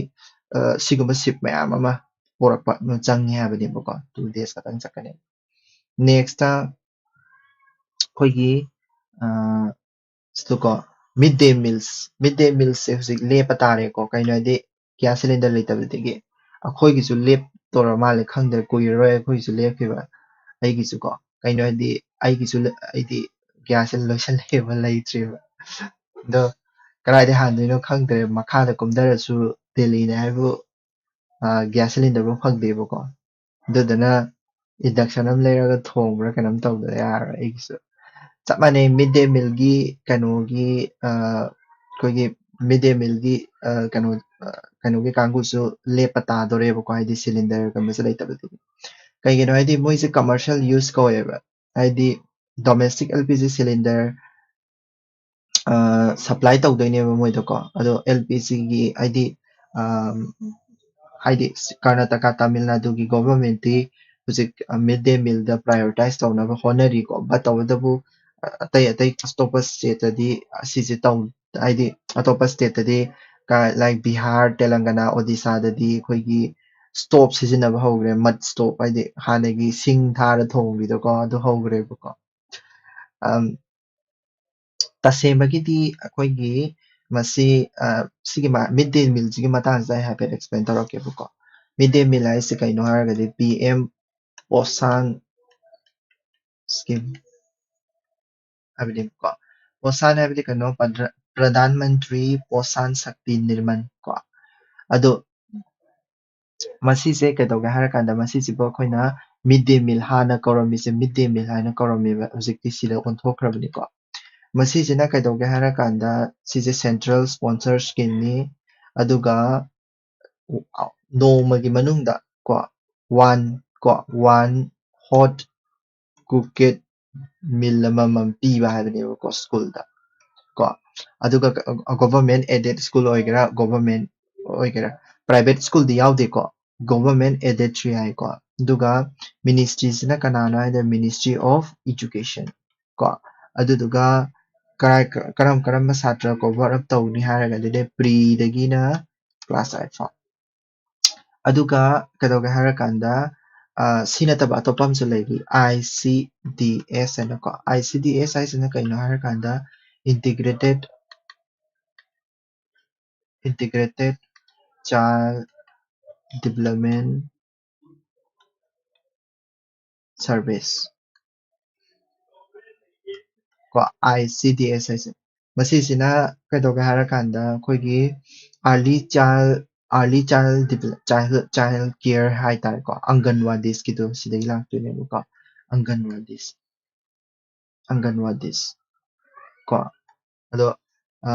ꯑ, ꯁꯤꯒꯨꯝꯕ ꯁꯤꯞ ꯃꯌꯥꯝ ꯑꯃ ꯄꯨꯔꯛꯄ ꯑꯃ ꯆꯪꯉꯦ ꯍꯥꯏꯕꯅꯦꯕꯀꯣ꯫ ꯇꯨ ꯗꯦꯖ ꯈꯛꯇꯪ ꯆꯠꯀꯅꯦꯕ꯫ ꯅꯦꯛꯁꯇ ꯑꯩꯈꯣꯏꯒꯤ, ꯑ, ꯁꯤꯗꯀꯣ, ꯃꯤꯗ ꯗꯦ ꯃꯤꯜꯁ ꯃꯤꯗ ꯗꯦ ꯃꯤꯜꯁꯁꯦ ꯍꯧꯖꯤꯛ ꯂꯦꯞꯄ ꯇꯥꯔꯦꯀꯣ꯫ ꯀꯩꯅꯣ ꯍꯥꯏꯗꯤ ꯒ꯭ꯌꯥꯁ ꯁꯤꯂꯤꯟꯗꯔ ꯂꯩꯇꯕꯗꯒꯤ ꯑꯩꯈꯣꯏꯒꯤꯁꯨ ꯂꯦꯞꯇꯧꯔ ꯃꯥꯜꯂꯦ, ꯈꯪꯗ꯭ꯔꯦ, ꯀꯨꯏꯔꯔꯣꯏ ꯑꯩꯈꯣꯏꯒꯤꯁꯨ ꯂꯦꯞꯈꯤꯕ꯫ ꯑꯩꯒꯤꯁꯨꯀꯣ, ꯀꯩꯅꯣ ꯍꯥꯏꯗꯤ ꯑꯩꯒꯤꯁꯨ ꯂ- ꯑꯩꯗꯤ ꯒ꯭ꯌꯥꯁꯁꯦ ꯂꯣꯏꯁꯜꯂꯛꯑꯦꯕ, ꯂꯩꯇ꯭ꯔꯦꯕ꯫ ꯑꯗꯣ ꯀꯗꯥꯏꯗ ꯍꯥꯟꯗꯣꯏꯅꯣ ꯈꯪꯗ꯭ꯔꯦ, ꯃꯈꯥꯗ ꯀꯨꯝꯊꯔꯁꯨ ꯗꯦꯜꯂꯤꯅꯦ ꯍꯥꯏꯕꯨ, ꯑ, ꯒ꯭ꯌꯥꯁ ꯁꯤꯂꯤꯟꯗꯔꯕꯨ ꯐꯪꯗꯦꯕꯀꯣ꯫ ꯑꯗꯨꯗꯨꯅ ꯏꯟꯗꯛꯁꯟ ꯑꯃ ꯂꯩꯔꯒ ꯊꯣꯡꯕ꯭ꯔꯥ ꯀꯩꯅꯣꯝ ꯇꯧꯗ ꯌꯥꯔꯔꯣꯏ ꯑꯩꯒꯤꯁꯨ꯫ ꯆꯞ ꯃꯥꯟꯅꯩ, ꯃꯤꯗ ꯗꯦ ꯃꯤꯜꯒꯤ ꯀꯩꯅꯣꯒꯤ, ꯑ, ꯑꯩꯈꯣꯏꯒꯤ ꯃꯤꯗ ꯗꯦ ꯃꯤꯜꯒꯤ, ꯑ, ꯀꯩꯅꯣ, ꯑ, ꯀꯩꯅꯣꯒꯤ ꯀꯥꯡꯕꯨꯁꯨ ꯂꯦꯞꯄ ꯇꯥꯗꯣꯔꯦꯕꯀꯣ, ꯍꯥꯏꯗꯤ ꯁꯤꯂꯤꯟꯗꯔꯒꯨꯝꯕꯁꯦ ꯂꯩꯇꯕꯗꯒꯤ꯫ ꯀꯩꯒꯤꯅꯣ ꯍꯥꯏꯗꯤ ꯃꯣꯏꯁꯦ ꯀꯃꯔꯁꯤꯌꯦꯜ ꯌꯨꯁ ꯀꯧꯋꯦꯕ, ꯍꯥꯏꯗꯤ domestic L P G cylinder supply ꯇꯧꯗꯣꯏꯅꯦꯕ ꯃꯣꯏꯗꯀꯣ꯫ ꯑꯗꯣ ꯑꯦꯜ ꯄꯤ ꯖꯤꯒꯤ ꯍꯥꯏꯗꯤ, ꯑ, ꯍꯥꯏꯗꯤ ꯀꯔꯅꯥꯇꯀꯥ, ꯇꯥꯃꯤꯜ ꯅꯥꯗꯨꯒꯤ ꯒꯣꯚꯔꯟꯃꯦꯟꯠꯇꯤ ꯍꯧꯖꯤꯛ ꯃꯤꯗ ꯗꯦ ꯃꯤꯜꯗ ꯄ꯭ꯔꯥꯏꯌꯣꯔꯤꯇꯥꯏꯁ ꯇꯧꯅꯕ ꯍꯣꯠꯅꯔꯤꯀꯣ꯫ ꯕꯠ ꯇꯧꯕꯇꯕꯨ ꯑꯇꯩ ꯑꯇꯩ ꯑꯇꯣꯞꯄ ꯁ꯭ꯇꯦꯠꯇꯗꯤ ꯑꯁꯤꯁꯦ ꯇꯧ ꯍꯥꯏꯗꯤ ꯑꯇꯣꯞꯄ ꯁ꯭ꯇꯦꯠꯇꯗꯤ ꯂꯥꯏꯛ ꯕꯤꯍꯥꯔ, ꯇꯦꯂꯪꯒꯅꯥ, ꯑꯣꯗꯤꯁꯥꯗꯗꯤ ꯑꯩꯈꯣꯏꯒꯤ stove ꯁꯤꯖꯤꯟꯅꯕ ꯍꯧꯈ꯭ꯔꯦ꯫ Mud stove ꯍꯥꯏꯗꯤ ꯍꯥꯟꯅꯒꯤ ꯁꯤꯡ ꯊꯥꯔ ꯊꯣꯡꯕꯤꯗꯣꯀꯣ, ꯑꯗꯨ ꯍꯧꯈ꯭ꯔꯦꯕꯀꯣ꯫ ꯑꯝ, ꯇꯁꯦꯡꯕꯒꯤꯗꯤ ꯑꯩꯈꯣꯏꯒꯤ ꯃꯁꯤ, ꯑ, ꯁꯤꯒꯤ ꯃꯤꯗ ꯗꯦ ꯃꯤꯜꯁꯤꯒꯤ ꯃꯇꯥꯡꯁꯤꯗ ꯑꯩ ꯍꯥꯏꯐꯦꯠ explain ꯇꯧꯔꯛꯀꯦꯕꯀꯣ꯫ ꯃꯤꯗ ꯗꯦ ꯃꯤꯜ ꯍꯥꯏꯁꯦ ꯀꯩꯅꯣ ꯍꯥꯏꯔꯒꯗꯤ, ꯄꯤ ꯑꯦꯝ ꯄꯣꯁꯥꯟ ꯁ꯭ꯀꯤꯝ ꯍꯥꯏꯕꯅꯦꯕꯀꯣ꯫ ꯄꯣꯁꯥꯟ ꯍꯥꯏꯕꯗꯤ ꯀꯩꯅꯣ, ꯄ꯭ꯔꯙꯥꯟ ꯃꯟꯇ꯭ꯔꯤ ꯄꯣꯁꯥꯟ ꯁꯛꯇꯤ ꯅꯤꯔꯃꯟ ꯀꯣ꯫ ꯑꯗꯣ ꯃꯁꯤꯁꯦ ꯀꯩꯗꯧꯒꯦ ꯍꯥꯏꯔꯀꯥꯟꯗ, ꯃꯁꯤꯁꯤꯕꯨ ꯑꯩꯈꯣꯏꯅ ꯃꯤꯗ ꯗꯦ ꯃꯤꯜ, ꯍꯥꯟꯅ ꯀꯧꯔꯝꯃꯤꯁꯦ ꯃꯤꯗ ꯗꯦ ꯃꯤꯜ ꯍꯥꯏꯅ ꯀꯧꯔꯝꯃꯦꯕ, ꯍꯧꯖꯤꯛꯇꯤ ꯁꯤꯗ ꯑꯣꯟꯊꯣꯛꯈ꯭ꯔꯕꯅꯤꯀꯣ꯫ ꯃꯁꯤꯁꯤꯅ ꯀꯩꯗꯧꯒꯦ ꯍꯥꯏꯔꯀꯥꯟꯗ, ꯁꯤꯁꯦ central sponsor scheme ꯅꯤ, ꯑꯗꯨꯒ ꯅꯣꯡꯃꯒꯤ ꯃꯅꯨꯡꯗ ꯀꯣ, one ꯀꯣ, one hot cooked meal ꯑꯃꯃꯝ ꯄꯤꯕ ꯍꯥꯏꯕꯅꯦꯕꯀꯣ ꯁ꯭ꯀꯨꯜꯗ ꯀꯣ꯫ ꯑꯗꯨꯒ government aided school ꯑꯣꯏꯒꯦꯔꯥ, government ꯑꯣꯏꯒꯦꯔꯥ, private school ꯗꯤ ꯌꯥꯎꯗꯦꯀꯣ, government aided ꯁꯨ ꯌꯥꯏꯀꯣ꯫ ꯑꯗꯨꯒ ministry ꯁꯤꯅ ꯀꯅꯥꯅꯣ ꯍꯥꯏꯗ, Ministry of Education ꯀꯣ꯫ ꯑꯗꯨꯗꯨꯒ ꯀꯔꯥꯏ, ꯀꯔꯝ ꯀꯔꯝꯕ ꯁꯥꯇ꯭ꯔ cover up ꯇꯧꯅꯤ ꯍꯥꯏꯔꯒꯗꯤ, pre ꯗꯒꯤꯅ class eight ꯐꯥꯎ꯫ ꯑꯗꯨꯒ ꯀꯩꯗꯧꯒꯦ ꯍꯥꯏꯔꯀꯥꯟꯗ, ꯑ, ꯁꯤ ꯅꯠꯇꯕ ꯑꯇꯣꯞꯄ ꯑꯃꯁꯨ ꯂꯩꯔꯤ, I C D S ꯍꯥꯏꯅꯀꯣ꯫ I C D S ꯍꯥꯏꯁꯤꯅ ꯀꯩꯅꯣ ꯍꯥꯏꯔꯀꯥꯟꯗ, Integrated, Integrated Child Development Service ꯀꯣ, I C D S ꯍꯥꯏꯁꯦ꯫ ꯃꯁꯤꯁꯤꯅ ꯀꯩꯗꯧꯒꯦ ꯍꯥꯏꯔꯀꯥꯟꯗ, ꯑꯩꯈꯣꯏꯒꯤ early child, early child develop-, childhood, child care ꯍꯥꯏꯇꯥꯔꯦꯀꯣ, ꯑꯪꯒꯟꯋꯥꯗꯤꯁꯀꯤꯗꯣ ꯁꯤꯗꯒꯤ ꯂꯥꯛꯇꯣꯏꯅꯦꯕꯀꯣ, ꯑꯪꯒꯟꯋꯥꯗꯤꯁ, ꯑꯪꯒꯟꯋꯥꯗꯤꯁ ꯀꯣ꯫ ꯑꯗꯣ, ꯑ,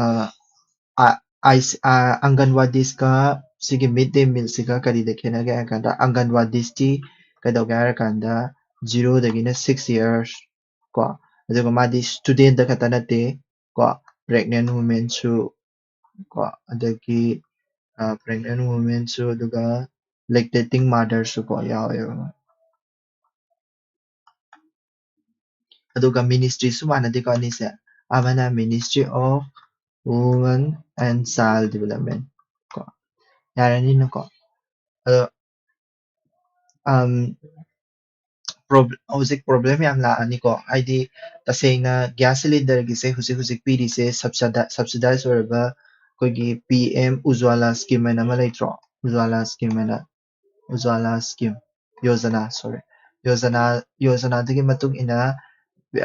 ꯑ, ꯑꯪꯒꯟꯋꯥꯗꯤꯁꯀ ꯁꯤꯒꯤ ꯃꯤꯗ ꯗꯦ ꯃꯤꯜꯁꯤꯒ ꯀꯔꯤꯗ ꯈꯦꯠꯅꯒꯦ ꯍꯥꯏ ꯀꯥꯟꯗ, ꯑꯪꯒꯟꯋꯥꯗꯤꯁꯇꯤ ꯀꯩꯗꯧꯒꯦ ꯍꯥꯏꯔ ꯀꯥꯟꯗ, zero ꯗꯒꯤꯅ six years ꯀꯣ, ꯑꯗꯨꯒ ꯃꯥꯗꯤ student ꯈꯛꯇ ꯅꯠꯇꯦ ꯀꯣ, pregnant women ꯁꯨ ꯀꯣ, ꯑꯗꯒꯤ, ꯑ, pregnant women ꯁꯨ, ꯑꯗꯨꯒ lactating mother ꯁꯨ ꯀꯣ ꯌꯥꯎꯋꯦꯕ꯫ ꯑꯗꯨꯒ ministry ꯁꯨ ꯃꯥꯟꯅꯗꯦꯀꯣ ꯑꯅꯤꯁꯦ꯫ ꯑꯃꯅ Ministry of Women and Child Development ꯀꯣ꯫ ꯌꯥꯔꯅꯤꯅꯀꯣ꯫ ꯑꯗꯣ ꯍꯧꯖꯤꯛ ꯄ꯭ꯔꯣꯕ꯭ꯂꯦꯝ ꯌꯥꯝ ꯂꯥꯛꯑꯅꯤꯀꯣ꯫ ꯍꯥꯏꯗꯤ ꯇꯁꯦꯡꯅ ꯒ꯭ꯌꯥꯁ ꯁꯤꯂꯤꯟꯗꯔꯒꯤꯁꯦ ꯍꯧꯖꯤꯛ ꯍꯧꯖꯤꯛ ꯄꯤꯔꯤꯁꯦ, ꯁꯕꯁꯤꯗꯥꯏꯁ ꯑꯣꯏꯔꯕ ꯑꯩꯈꯣꯏꯒꯤ ꯄꯤ ꯑꯦꯝ ꯎꯖ꯭ꯋꯥꯂꯥ ꯁ꯭ꯀꯤꯝ ꯍꯥꯏꯅ ꯑꯃ ꯂꯩꯇ꯭ꯔꯣ? ꯎꯖ꯭ꯋꯥꯂꯥ ꯁ꯭ꯀꯤꯝ ꯍꯥꯏꯅ, ꯎꯖ꯭ꯋꯥꯂꯥ ꯁ꯭ꯀꯤꯝ, ꯌꯣꯖꯅꯥ, ꯁꯣꯔꯤ, ꯌꯣꯖꯅꯥ, ꯌꯣꯖꯅꯥꯗꯨꯒꯤ ꯃꯇꯨꯡ ꯏꯟꯅ,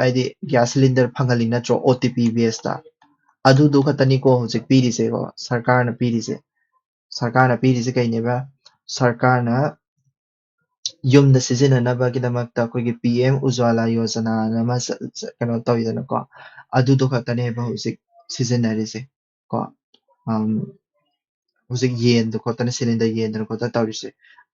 ꯍꯥꯏꯗꯤ ꯒ꯭ꯌꯥꯁ ꯁꯤꯂꯤꯟꯗꯔ ꯐꯪꯍꯜꯂꯤ ꯅꯠꯇ꯭ꯔꯣ, ꯑꯣ ꯇꯤ ꯄꯤ ꯕꯦꯁꯇ? ꯑꯗꯨꯗꯨ ꯈꯛꯇꯅꯤꯀꯣ ꯍꯧꯖꯤꯛ ꯄꯤꯔꯤꯁꯦꯀꯣ, ꯁꯔꯀꯥꯔꯅ ꯄꯤꯔꯤꯁꯦ꯫ ꯁꯔꯀꯥꯔꯅ ꯄꯤꯔꯤꯁꯦ ꯀꯩꯅꯦꯕ? ꯁꯔꯀꯥꯔꯅ ꯌꯨꯝꯗ ꯁꯤꯖꯤꯟꯅꯅꯕꯒꯤꯗꯃꯛꯇ ꯑꯩꯈꯣꯏꯒꯤ ꯄꯤ ꯑꯦꯝ ꯎꯖ꯭ꯋꯥꯂꯥ ꯌꯣꯖꯅꯥꯅ ꯑꯃ ꯆ-, ꯆ-, ꯀꯩꯅꯣ ꯇꯧꯋꯤꯗꯅꯀꯣ, ꯑꯗꯨꯗꯣ ꯈꯛꯇꯅꯦꯕ ꯍꯧꯖꯤꯛ ꯁꯤꯖꯤꯟꯅꯔꯤꯁꯦ ꯀꯣ꯫ ꯑꯝ, ꯍꯧꯖꯤꯛ ꯌꯦꯟꯗ ꯈꯣꯠꯇꯅ, ꯁꯤꯂꯤꯟꯗꯔ ꯌꯦꯟꯗꯅ ꯈꯣꯠꯇꯅ ꯇꯧꯔꯤꯁꯦ,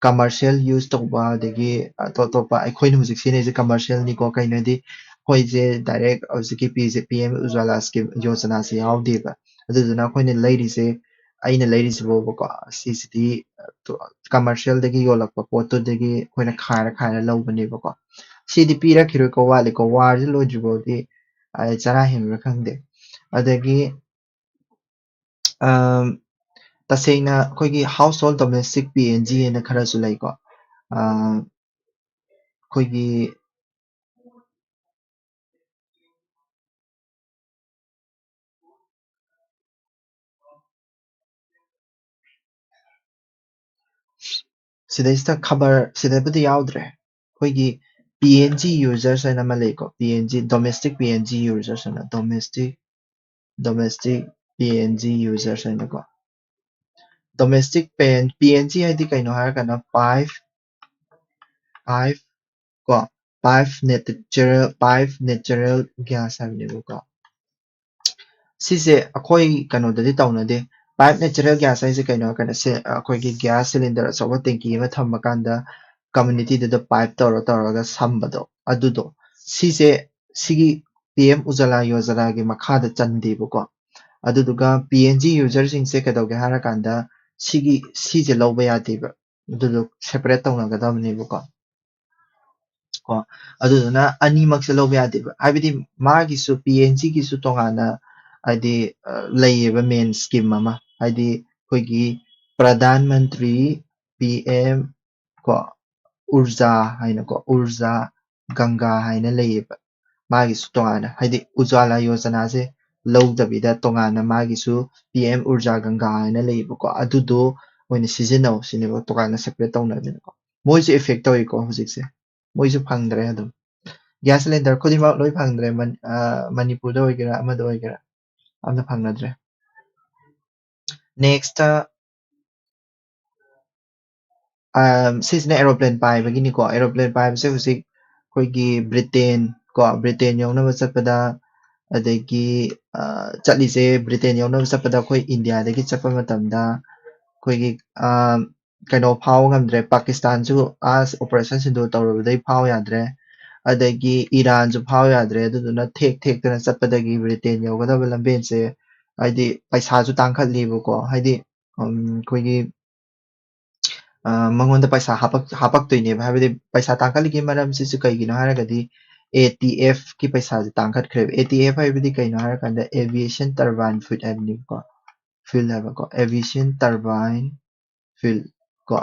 ꯀꯃꯔꯁꯤꯌꯦꯜ ꯌꯨꯁ ꯇꯧꯕ, ꯑꯗꯒꯤ ꯑꯇꯣꯞ ꯑꯇꯣꯞꯄ ꯑꯩꯈꯣꯏꯅ ꯍꯧꯖꯤꯛ ꯁꯤꯖꯤꯟꯅꯔꯤꯁꯦ ꯀꯃꯔꯁꯤꯌꯦꯜꯅꯤꯀꯣ꯫ ꯀꯩꯅꯣꯗꯤ ꯑꯩꯈꯣꯏꯁꯦ ꯗꯥꯏꯔꯦꯛ ꯍꯧꯖꯤꯛꯀꯤ ꯄꯤꯁꯦ, ꯄꯤ ꯑꯦꯝ ꯎꯖ꯭ꯋꯥꯂꯥ ꯁ꯭ꯀꯤꯝ ꯌꯣꯖꯅꯥꯁꯦ ꯌꯥꯎꯗꯦꯕ꯫ ꯑꯗꯨꯗꯨꯅ ꯑꯩꯈꯣꯏꯅ ꯂꯩꯔꯤꯁꯦ, ꯑꯩꯅ ꯂꯩꯔꯤꯁꯤꯕꯣꯕꯀꯣ, ꯁꯤꯁꯤꯗꯤ ꯀꯃꯔꯁꯤꯌꯦꯜꯗꯒꯤ ꯌꯣꯜꯂꯛꯄ ꯄꯣꯠꯇꯨꯗꯒꯤ ꯑꯩꯈꯣꯏꯅ ꯈꯥꯏꯔ ꯈꯥꯏꯔ ꯂꯧꯕꯅꯦꯕꯀꯣ꯫ ꯁꯤꯗꯤ ꯄꯤꯔꯛꯈꯤꯔꯣꯏꯀꯣ, ꯋꯥꯠꯂꯤꯀꯣ, ꯋꯥꯔꯁꯤ ꯂꯣꯏꯗ꯭ꯔꯤ ꯐꯥꯎꯗꯤ, ꯑ, ꯆꯔꯥ ꯍꯦꯟꯕ꯭ꯔꯥ ꯈꯪꯗꯦ꯫ ꯑꯗꯒꯤ, ꯑꯝ, ꯇꯁꯦꯡꯅ ꯑꯩꯈꯣꯏꯒꯤ household domestic P N G ꯍꯥꯏꯅ ꯈꯔꯁꯨ ꯂꯩꯀꯣ꯫ ꯑ, ꯑꯩꯈꯣꯏꯒꯤ ꯁꯤꯗꯩꯁꯤꯗ ꯈꯕꯔ ꯁꯤꯗꯕꯨꯗꯤ ꯌꯥꯎꯗ꯭ꯔꯦ꯫ ꯑꯩꯈꯣꯏꯒꯤ ꯄꯤ ꯑꯦꯟ ꯖꯤ ꯌꯨꯖꯔꯁ ꯍꯥꯏꯅ ꯑꯃ ꯂꯩꯀꯣ, P N G, domestic P N G users ꯍꯥꯏꯅ, domestic, domestic P N G users ꯍꯥꯏꯅꯀꯣ꯫ ꯗꯣꯃꯦꯁꯇꯤꯛ ꯄꯤ ꯑꯦꯟ ꯖꯤ ꯍꯥꯏꯗꯤ ꯀꯩꯅꯣ ꯍꯥꯏꯔꯀꯥꯟꯗ, ꯄꯥꯏꯞ, ꯄꯥꯏꯞ ꯀꯣ, pipe natural, pipe natural gas ꯍꯥꯏꯕꯅꯦꯕꯀꯣ꯫ ꯁꯤꯁꯦ ꯑꯩꯈꯣꯏ ꯀꯩꯅꯣꯗꯗꯤ ꯇꯧꯅꯗꯦ꯫ ꯄꯥꯏꯞ ꯅꯦꯆꯔꯦꯜ ꯒ꯭ꯌꯥꯁ ꯍꯥꯏꯁꯦ ꯀꯩꯅꯣ ꯍꯥꯏꯔꯀꯥꯟꯗ, ꯁꯦ-, ꯑꯩꯈꯣꯏꯒꯤ ꯒ꯭ꯌꯥꯁ ꯁꯤꯂꯤꯟꯗꯔ ꯑꯆꯧꯕ ꯇꯦꯡꯀꯤ ꯑꯃ ꯊꯝꯕ ꯀꯥꯟꯗ ꯀꯝꯃ꯭ꯌꯨꯅꯤꯇꯤꯗꯨꯗ ꯄꯥꯏꯞ ꯇꯧꯔ ꯇꯧꯔꯒ ꯁꯝꯕꯗꯣ, ꯑꯗꯨꯗꯣ꯫ ꯁꯤꯁꯦ, ꯁꯤꯒꯤ ꯄꯤ ꯑꯦꯝ ꯎꯖꯥꯂꯥ ꯌꯣꯖꯅꯥꯒꯤ ꯃꯈꯥꯗ ꯆꯟꯗꯦꯕꯀꯣ꯫ ꯑꯗꯨꯗꯨꯒ ꯄꯤ ꯑꯦꯟ ꯖꯤ ꯌꯨꯖꯔꯁꯤꯡꯁꯦ ꯀꯩꯗꯧꯒꯦ ꯍꯥꯏꯔꯀꯥꯟꯗ, ꯁꯤꯒꯤ, ꯁꯤꯁꯦ ꯂꯧꯕ ꯌꯥꯗꯦꯕ꯫ ꯑꯗꯨꯗꯣ ꯁꯦꯄꯔꯦꯠ ꯇꯧꯅꯒꯗꯕꯅꯦꯕꯀꯣ꯫ ꯀꯣ, ꯑꯗꯨꯗꯨꯅ ꯑꯅꯤꯃꯛꯁꯦ ꯂꯧꯕ ꯌꯥꯗꯦꯕ꯫ ꯍꯥꯏꯕꯗꯤ ꯃꯥꯒꯤꯁꯨ, ꯄꯤ ꯑꯦꯟ ꯖꯤꯒꯤꯁꯨ ꯇꯣꯉꯥꯟꯅ, ꯍꯥꯏꯗꯤ, ꯑ, ꯂꯩꯌꯦꯕ ꯃꯦꯟ ꯁ꯭ꯀꯤꯝ ꯑꯃ, ꯍꯥꯏꯗꯤ ꯑꯩꯈꯣꯏꯒꯤ ꯄ꯭ꯔꯙꯥꯟ ꯃꯟꯇ꯭ꯔꯤ ꯄꯤ ꯑꯦꯝ ꯀꯣ, ꯎꯔꯖꯥ ꯍꯥꯏꯅꯀꯣ, ꯎꯔꯖꯥ ꯒꯪꯒꯥ ꯍꯥꯏꯅ ꯂꯩꯌꯦꯕ꯫ ꯃꯥꯒꯤꯁꯨ ꯇꯣꯉꯥꯟꯅ, ꯍꯥꯏꯗꯤ ꯎꯖꯥꯂꯥ ꯌꯣꯖꯅꯥꯁꯦ ꯂꯧꯗꯕꯤꯗ ꯇꯣꯉꯥꯟꯅ ꯃꯥꯒꯤꯁꯨ ꯄꯤ ꯑꯦꯝ ꯎꯔꯖꯥ ꯒꯪꯒꯥ ꯍꯥꯏꯅ ꯂꯩꯌꯦꯕꯀꯣ, ꯑꯗꯨꯗꯣ ꯑꯣꯏꯅ ꯁꯤꯖꯤꯟꯅꯧ ꯁꯤꯅꯦꯕ, ꯇꯣꯉꯥꯟꯅ separate ꯇꯧꯅꯗꯅꯀꯣ꯫ ꯃꯣꯏꯁꯨ effect ꯇꯧꯏꯀꯣ ꯍꯧꯖꯤꯛꯁꯦ, ꯃꯣꯏꯁꯨ ꯐꯪꯗ꯭ꯔꯦ ꯑꯗꯨꯝ꯫ Gas cylinder ꯈꯨꯗꯤꯡꯃꯛ ꯂꯣꯏ ꯐꯪꯗ꯭ꯔꯦ ꯃꯅꯤꯄꯨꯔꯗ ꯑꯣꯏꯒꯦꯔꯥ ꯑꯃꯗ ꯑꯣꯏꯒꯦꯔꯥ, ꯑꯝꯇ ꯐꯪꯅꯗ꯭ꯔꯦ꯫ Next, ꯁꯤꯁꯤꯅ aeroplane ꯄꯥꯏꯕꯒꯤꯅꯤꯀꯣ꯫ Aeroplane ꯄꯥꯏꯕꯁꯦ ꯍꯧꯖꯤꯛ ꯑꯩꯈꯣꯏꯒꯤ ꯕ꯭ꯔꯤꯇꯦꯟ ꯀꯣ, ꯕ꯭ꯔꯤꯇꯦꯟ ꯌꯧꯅꯕ ꯆꯠꯄꯗ, ꯑꯗꯒꯤ ꯆꯠꯂꯤꯁꯦ ꯕ꯭ꯔꯤꯇꯦꯟ ꯌꯧꯅꯕ ꯆꯠꯄꯗ ꯑꯩꯈꯣꯏ ꯏꯟꯗꯤꯌꯥꯗꯒꯤ ꯆꯠꯄ ꯃꯇꯝꯗ ꯑꯩꯈꯣꯏꯒꯤ ꯀꯩꯅꯣ ꯐꯥꯎ ꯉꯝꯗ꯭ꯔꯦ, ꯄꯥꯀꯤꯁꯇꯥꯟꯁꯨ ꯑꯥ operation ꯁꯤꯟꯗꯨꯔ ꯇꯧꯔꯨꯕꯗꯩ ꯐꯥꯎ ꯌꯥꯗ꯭ꯔꯦ, ꯑꯗꯒꯤ ꯏꯔꯥꯟꯁꯨ ꯐꯥꯎ ꯌꯥꯗ꯭ꯔꯦ꯫ ꯑꯗꯨꯗꯨꯅ ꯊꯦꯛ ꯊꯦꯛꯇꯅ ꯆꯠꯄꯗꯒꯤ ꯕ꯭ꯔꯤꯇꯦꯟ ꯌꯧꯒꯗꯕ ꯂꯝꯕꯦꯟꯁꯦ ꯍꯥꯏꯗꯤ ꯄꯩꯁꯥꯁꯨ ꯇꯥꯡꯈꯠꯂꯤꯕꯀꯣ, ꯍꯥꯏꯗꯤ ꯑꯩꯈꯣꯏꯒꯤ ꯃꯉꯣꯟꯗ ꯄꯩꯁꯥ ꯍꯥꯄꯛꯇꯣꯏꯅꯦꯕ꯫ ꯍꯥꯏꯕꯗꯤ ꯄꯩꯁꯥ ꯇꯥꯡꯈꯠꯂꯤꯒꯤ ꯃꯔꯝꯁꯤꯁꯨ ꯀꯩꯒꯤꯅꯣ ꯍꯥꯏꯔꯒꯗꯤ, ꯑꯦ ꯇꯤ ꯑꯦꯐꯀꯤ ꯄꯩꯁꯥꯁꯦ ꯇꯥꯡꯈꯠꯈ꯭ꯔꯦꯕ꯫ ꯑꯦ ꯇꯤ ꯑꯦꯐ ꯍꯥꯏꯕꯗꯤ ꯀꯩꯅꯣ ꯍꯥꯏꯔꯀꯥꯟꯗ aviation turbine fuel ꯍꯥꯏꯕꯅꯦꯕꯀꯣ, fuel ꯍꯥꯏꯕꯀꯣ, aviation turbine fuel ꯀꯣ,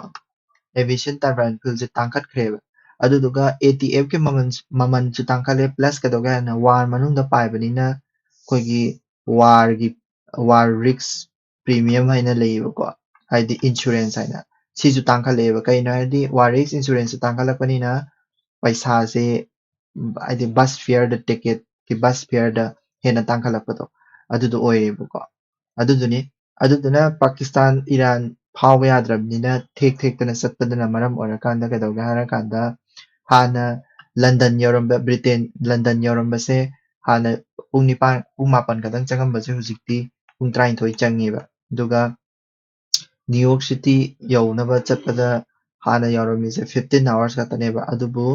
aviation turbine fuelꯁꯦ ꯇꯥꯡꯈꯠꯈ꯭ꯔꯦꯕ꯫ ꯑꯗꯨꯗꯨꯒ ꯑꯦ ꯇꯤ ꯑꯦꯐꯀꯤ ꯃꯃꯜ, ꯃꯃꯜꯁꯨ ꯇꯥꯡꯈꯠꯂꯦ, plus ꯀꯩꯗꯧꯒꯦ ꯍꯥꯏꯅ ꯋꯥꯔ ꯃꯅꯨꯡꯗ ꯄꯥꯏꯕꯅꯤꯅ ꯑꯩꯈꯣꯏꯒꯤ ꯋꯥꯔꯒꯤ, war risk premium ꯍꯥꯏꯅ ꯂꯩꯌꯦꯕꯀꯣ, ꯍꯥꯏꯗꯤ insurance ꯍꯥꯏꯅ, ꯁꯤꯁꯨ ꯇꯥꯡꯈꯠꯂꯛꯑꯦꯕ꯫ ꯀꯩꯅꯣ ꯍꯥꯏꯔꯗꯤ war risk insurance ꯇꯥꯡꯈꯠꯂꯛꯄꯅꯤꯅ ꯄꯩꯁꯥꯁꯦ ꯍꯥꯏꯗꯤ bus fare ꯗ, ticket ꯀꯤ bus fare ꯗ ꯍꯦꯟꯅ ꯇꯥꯡꯈꯠꯂꯛꯄꯗꯣ ꯑꯗꯨꯗꯣ ꯑꯣꯏꯔꯦꯕꯀꯣ꯫ ꯑꯗꯨꯗꯨꯅꯤ꯫ ꯑꯗꯨꯗꯨꯅ ꯄꯥꯀꯤꯁꯇꯥꯟ, ꯏꯔꯥꯟ ꯐꯥꯎꯕ ꯌꯥꯗ꯭ꯔꯕꯅꯤꯅ ꯊꯦꯛ ꯊꯦꯛꯇꯅ ꯆꯠꯄꯗꯨꯅ ꯃꯔꯝ ꯑꯣꯏꯔꯀꯥꯟꯗ ꯀꯩꯗꯧꯒꯦ ꯍꯥꯏꯔꯀꯥꯟꯗ ꯍꯥꯟꯅ ꯂꯟꯗꯟ ꯌꯧꯔꯝꯕ, ꯕ꯭ꯔꯤꯇꯦꯟ ꯂꯟꯗꯟ ꯌꯧꯔꯝꯕꯁꯦ ꯍꯥꯟꯅ ꯄꯨꯡ ꯅꯤꯄꯥꯟ, ꯄꯨꯡ ꯃꯥꯄꯟ ꯈꯛꯇꯪ ꯆꯪꯉꯝꯕꯁꯦ ꯍꯧꯖꯤꯛꯇꯤ ꯄꯨꯡ ꯇꯔꯥꯅꯤꯊꯣꯏ ꯆꯪꯉꯦꯕ꯫ ꯑꯗꯨꯒ ꯅ꯭ꯌꯨ ꯌꯣꯔꯛ ꯁꯤꯇꯤ ꯌꯧꯅꯕ ꯆꯠꯄꯗ ꯍꯥꯟꯅ ꯌꯧꯔꯝꯃꯤꯁꯦ fifteen hours ꯈꯛꯇꯅꯦꯕ, ꯑꯗꯨꯕꯨ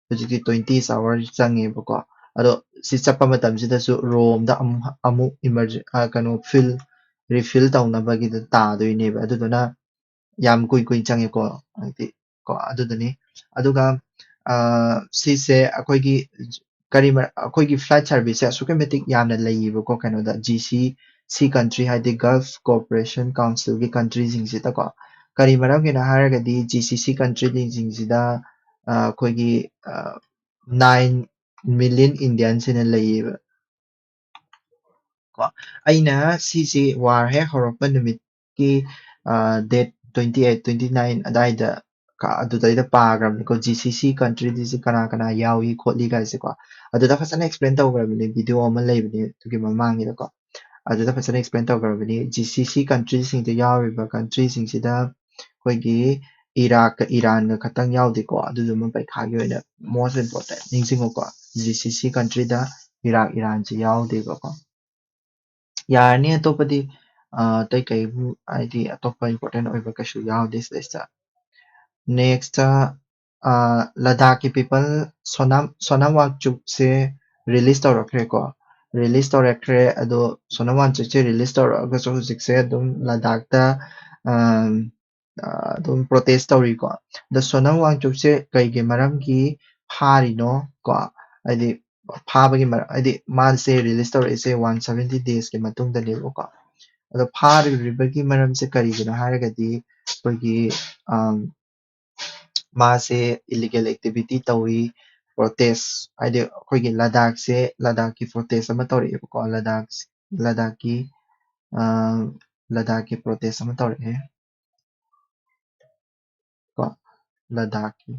ꯍꯧꯖꯤꯛꯇꯤ twenty hours ꯆꯪꯉꯦꯕꯀꯣ꯫ ꯑꯗꯣ ꯁꯤ ꯆꯠꯄ ꯃꯇꯝꯁꯤꯗꯁꯨ ꯔꯣꯝꯗ ꯑꯃꯨꯛ, ꯑꯃꯨꯛ emergen-, ꯑ, ꯀꯩꯅꯣ, fuel refill ꯇꯧꯅꯕꯒꯤꯗ ꯇꯥꯗꯣꯏꯅꯦꯕ꯫ ꯑꯗꯨꯗꯨꯅ ꯌꯥꯝ ꯀꯨꯏ ꯀꯨꯏꯅ ꯆꯪꯉꯦꯀꯣ, ꯍꯥꯏꯗꯤ ꯀꯣ, ꯑꯗꯨꯗꯨꯅꯤ꯫ ꯑꯗꯨꯒ, ꯑ, ꯁꯤꯁꯦ ꯑꯩꯈꯣꯏꯒꯤ ꯀꯔꯤ ꯃ-, ꯑꯩꯈꯣꯏꯒꯤ flight service ꯁꯦ ꯑꯁꯨꯛꯀꯤ ꯃꯇꯤꯛ ꯌꯥꯝꯅ ꯂꯩꯌꯦꯕꯀꯣ, ꯀꯩꯅꯣꯗ, ꯖꯤ ꯁꯤ ꯁꯤ country ꯍꯥꯏꯗꯤ Gulf Cooperation Council ꯒꯤ country ꯁꯤꯡꯁꯤꯗꯀꯣ꯫ ꯀꯔꯤ ꯃꯔꯝꯒꯤꯅꯣ ꯍꯥꯏꯔꯒꯗꯤ, ꯖꯤ ꯁꯤ ꯁꯤ countryꯁꯤꯡꯁꯤꯗ ꯑꯩꯈꯣꯏꯒꯤ nine million Indiansꯁꯤꯅ ꯂꯩꯌꯦꯕ꯫ ꯀꯣ ꯑꯩꯅ ꯁꯤꯁꯤ ꯋꯥꯔ ꯍꯦꯛ ꯍꯧꯔꯛꯄ ꯅꯨꯃꯤꯠꯀꯤ date twenty eight, twenty nine ꯑꯗꯥꯏꯗ ꯑꯗꯨꯗꯩꯗ ꯄꯥꯈ꯭ꯔꯕꯅꯤꯀꯣ, ꯖꯤ ꯁꯤ ꯁꯤ countryꯁꯤ ꯀꯅꯥ ꯀꯅꯥ ꯌꯥꯎꯏ ꯈꯣꯠꯂꯤ ꯀꯥꯏꯁꯦꯀꯣ꯫ ꯑꯗꯨꯗ ꯐꯖꯅ explain ꯇꯧꯈ꯭ꯔꯕꯅꯤ, video ꯑꯃ ꯂꯩꯕꯅꯤ ꯑꯗꯨꯒꯤ ꯃꯃꯥꯡꯒꯤꯗꯀꯣ꯫ ꯑꯗꯨꯗ ꯐꯖꯅ explain ꯇꯧꯈ꯭ꯔꯕꯅꯤ꯫ ꯖꯤ ꯁꯤ ꯁꯤ countryꯁꯤꯡꯗ ꯌꯥꯎꯔꯤꯕ countryꯁꯤꯡꯁꯤꯗ ꯑꯩꯈꯣꯏꯒꯤ ꯏꯔꯥꯛꯀ ꯏꯔꯥꯟꯒ ꯈꯛꯇꯪ ꯌꯥꯎꯗꯦꯀꯣ꯫ ꯑꯗꯨꯗꯨꯃ ꯄꯩꯈꯥꯒꯤ ꯑꯣꯏꯅ most important ꯅꯤꯡꯁꯤꯡꯉꯨꯀꯣ꯫ ꯖꯤ ꯁꯤ ꯁꯤ countryꯗ ꯏꯔꯥꯛ ꯏꯔꯥꯟꯁꯤ ꯌꯥꯎꯗꯦꯕꯀꯣ꯫ ꯌꯥꯔꯅꯤ, ꯑꯇꯣꯞꯄꯗꯤ ꯑꯇꯩ ꯀꯩꯕꯨ ꯍꯥꯏꯗꯤ ꯑꯇꯣꯞꯄ important ꯑꯣꯏꯕ ꯀꯩꯁꯨ ꯌꯥꯎꯗꯦ ꯁꯤꯗꯩꯁꯤꯗ꯫ Next, ꯂꯗꯥꯛꯀꯤ people Sonam Sonam ꯋꯥꯡꯆꯨꯛꯁꯦ release ꯇꯧꯔꯛꯈ꯭ꯔꯦꯀꯣ꯫ Release ꯇꯧꯔꯛꯈ꯭ꯔꯦ꯫ ꯑꯗꯣ ꯁꯣꯅꯝ ꯋꯥꯡꯆꯨꯛꯁꯦ release ꯇꯧꯔꯛꯑꯒꯁꯨ ꯍꯧꯖꯤꯛꯁꯦ ꯑꯗꯨꯝ ꯂꯗꯥꯛꯇ ꯑꯗꯨꯝ protest ꯇꯧꯔꯤꯀꯣ꯫ ꯑꯗꯣ ꯁꯣꯅꯝ ꯋꯥꯡꯆꯨꯛꯁꯦ ꯀꯩꯒꯤ ꯃꯔꯝꯒꯤ ꯐꯥꯔꯤꯅꯣ ꯀꯣ? ꯍꯥꯏꯗꯤ ꯐꯥꯕꯒꯤ ꯃꯔꯝ, ꯍꯥꯏꯗꯤ ꯃꯥꯁꯦ release ꯇꯧꯔꯛꯏꯁꯦ one seventy daysꯀꯤ ꯃꯇꯨꯡꯗꯅꯦꯕꯀꯣ꯫ ꯑꯗꯣ ꯐꯥꯔꯤꯕꯒꯤ ꯃꯔꯝꯁꯦ ꯀꯔꯤꯒꯤꯅꯣ ꯍꯥꯏꯔꯒꯗꯤ ꯑꯩꯈꯣꯏꯒꯤ ꯃꯥꯁꯦ illegal activity ꯇꯧꯏ, protest, ꯍꯥꯏꯗꯤ ꯑꯩꯈꯣꯏꯒꯤ ꯂꯗꯥꯛꯁꯦ, ꯂꯗꯥꯛꯀꯤ protest ꯑꯃ ꯇꯧꯔꯛꯑꯦꯕꯀꯣ꯫ ꯂꯗꯥꯛ ꯂꯗꯥꯛꯀꯤ ꯂꯗꯥꯛꯀꯤ protest ꯑꯃ ꯇꯧꯔꯛꯑꯦ ꯀꯣ꯫ ꯂꯗꯥꯛꯀꯤ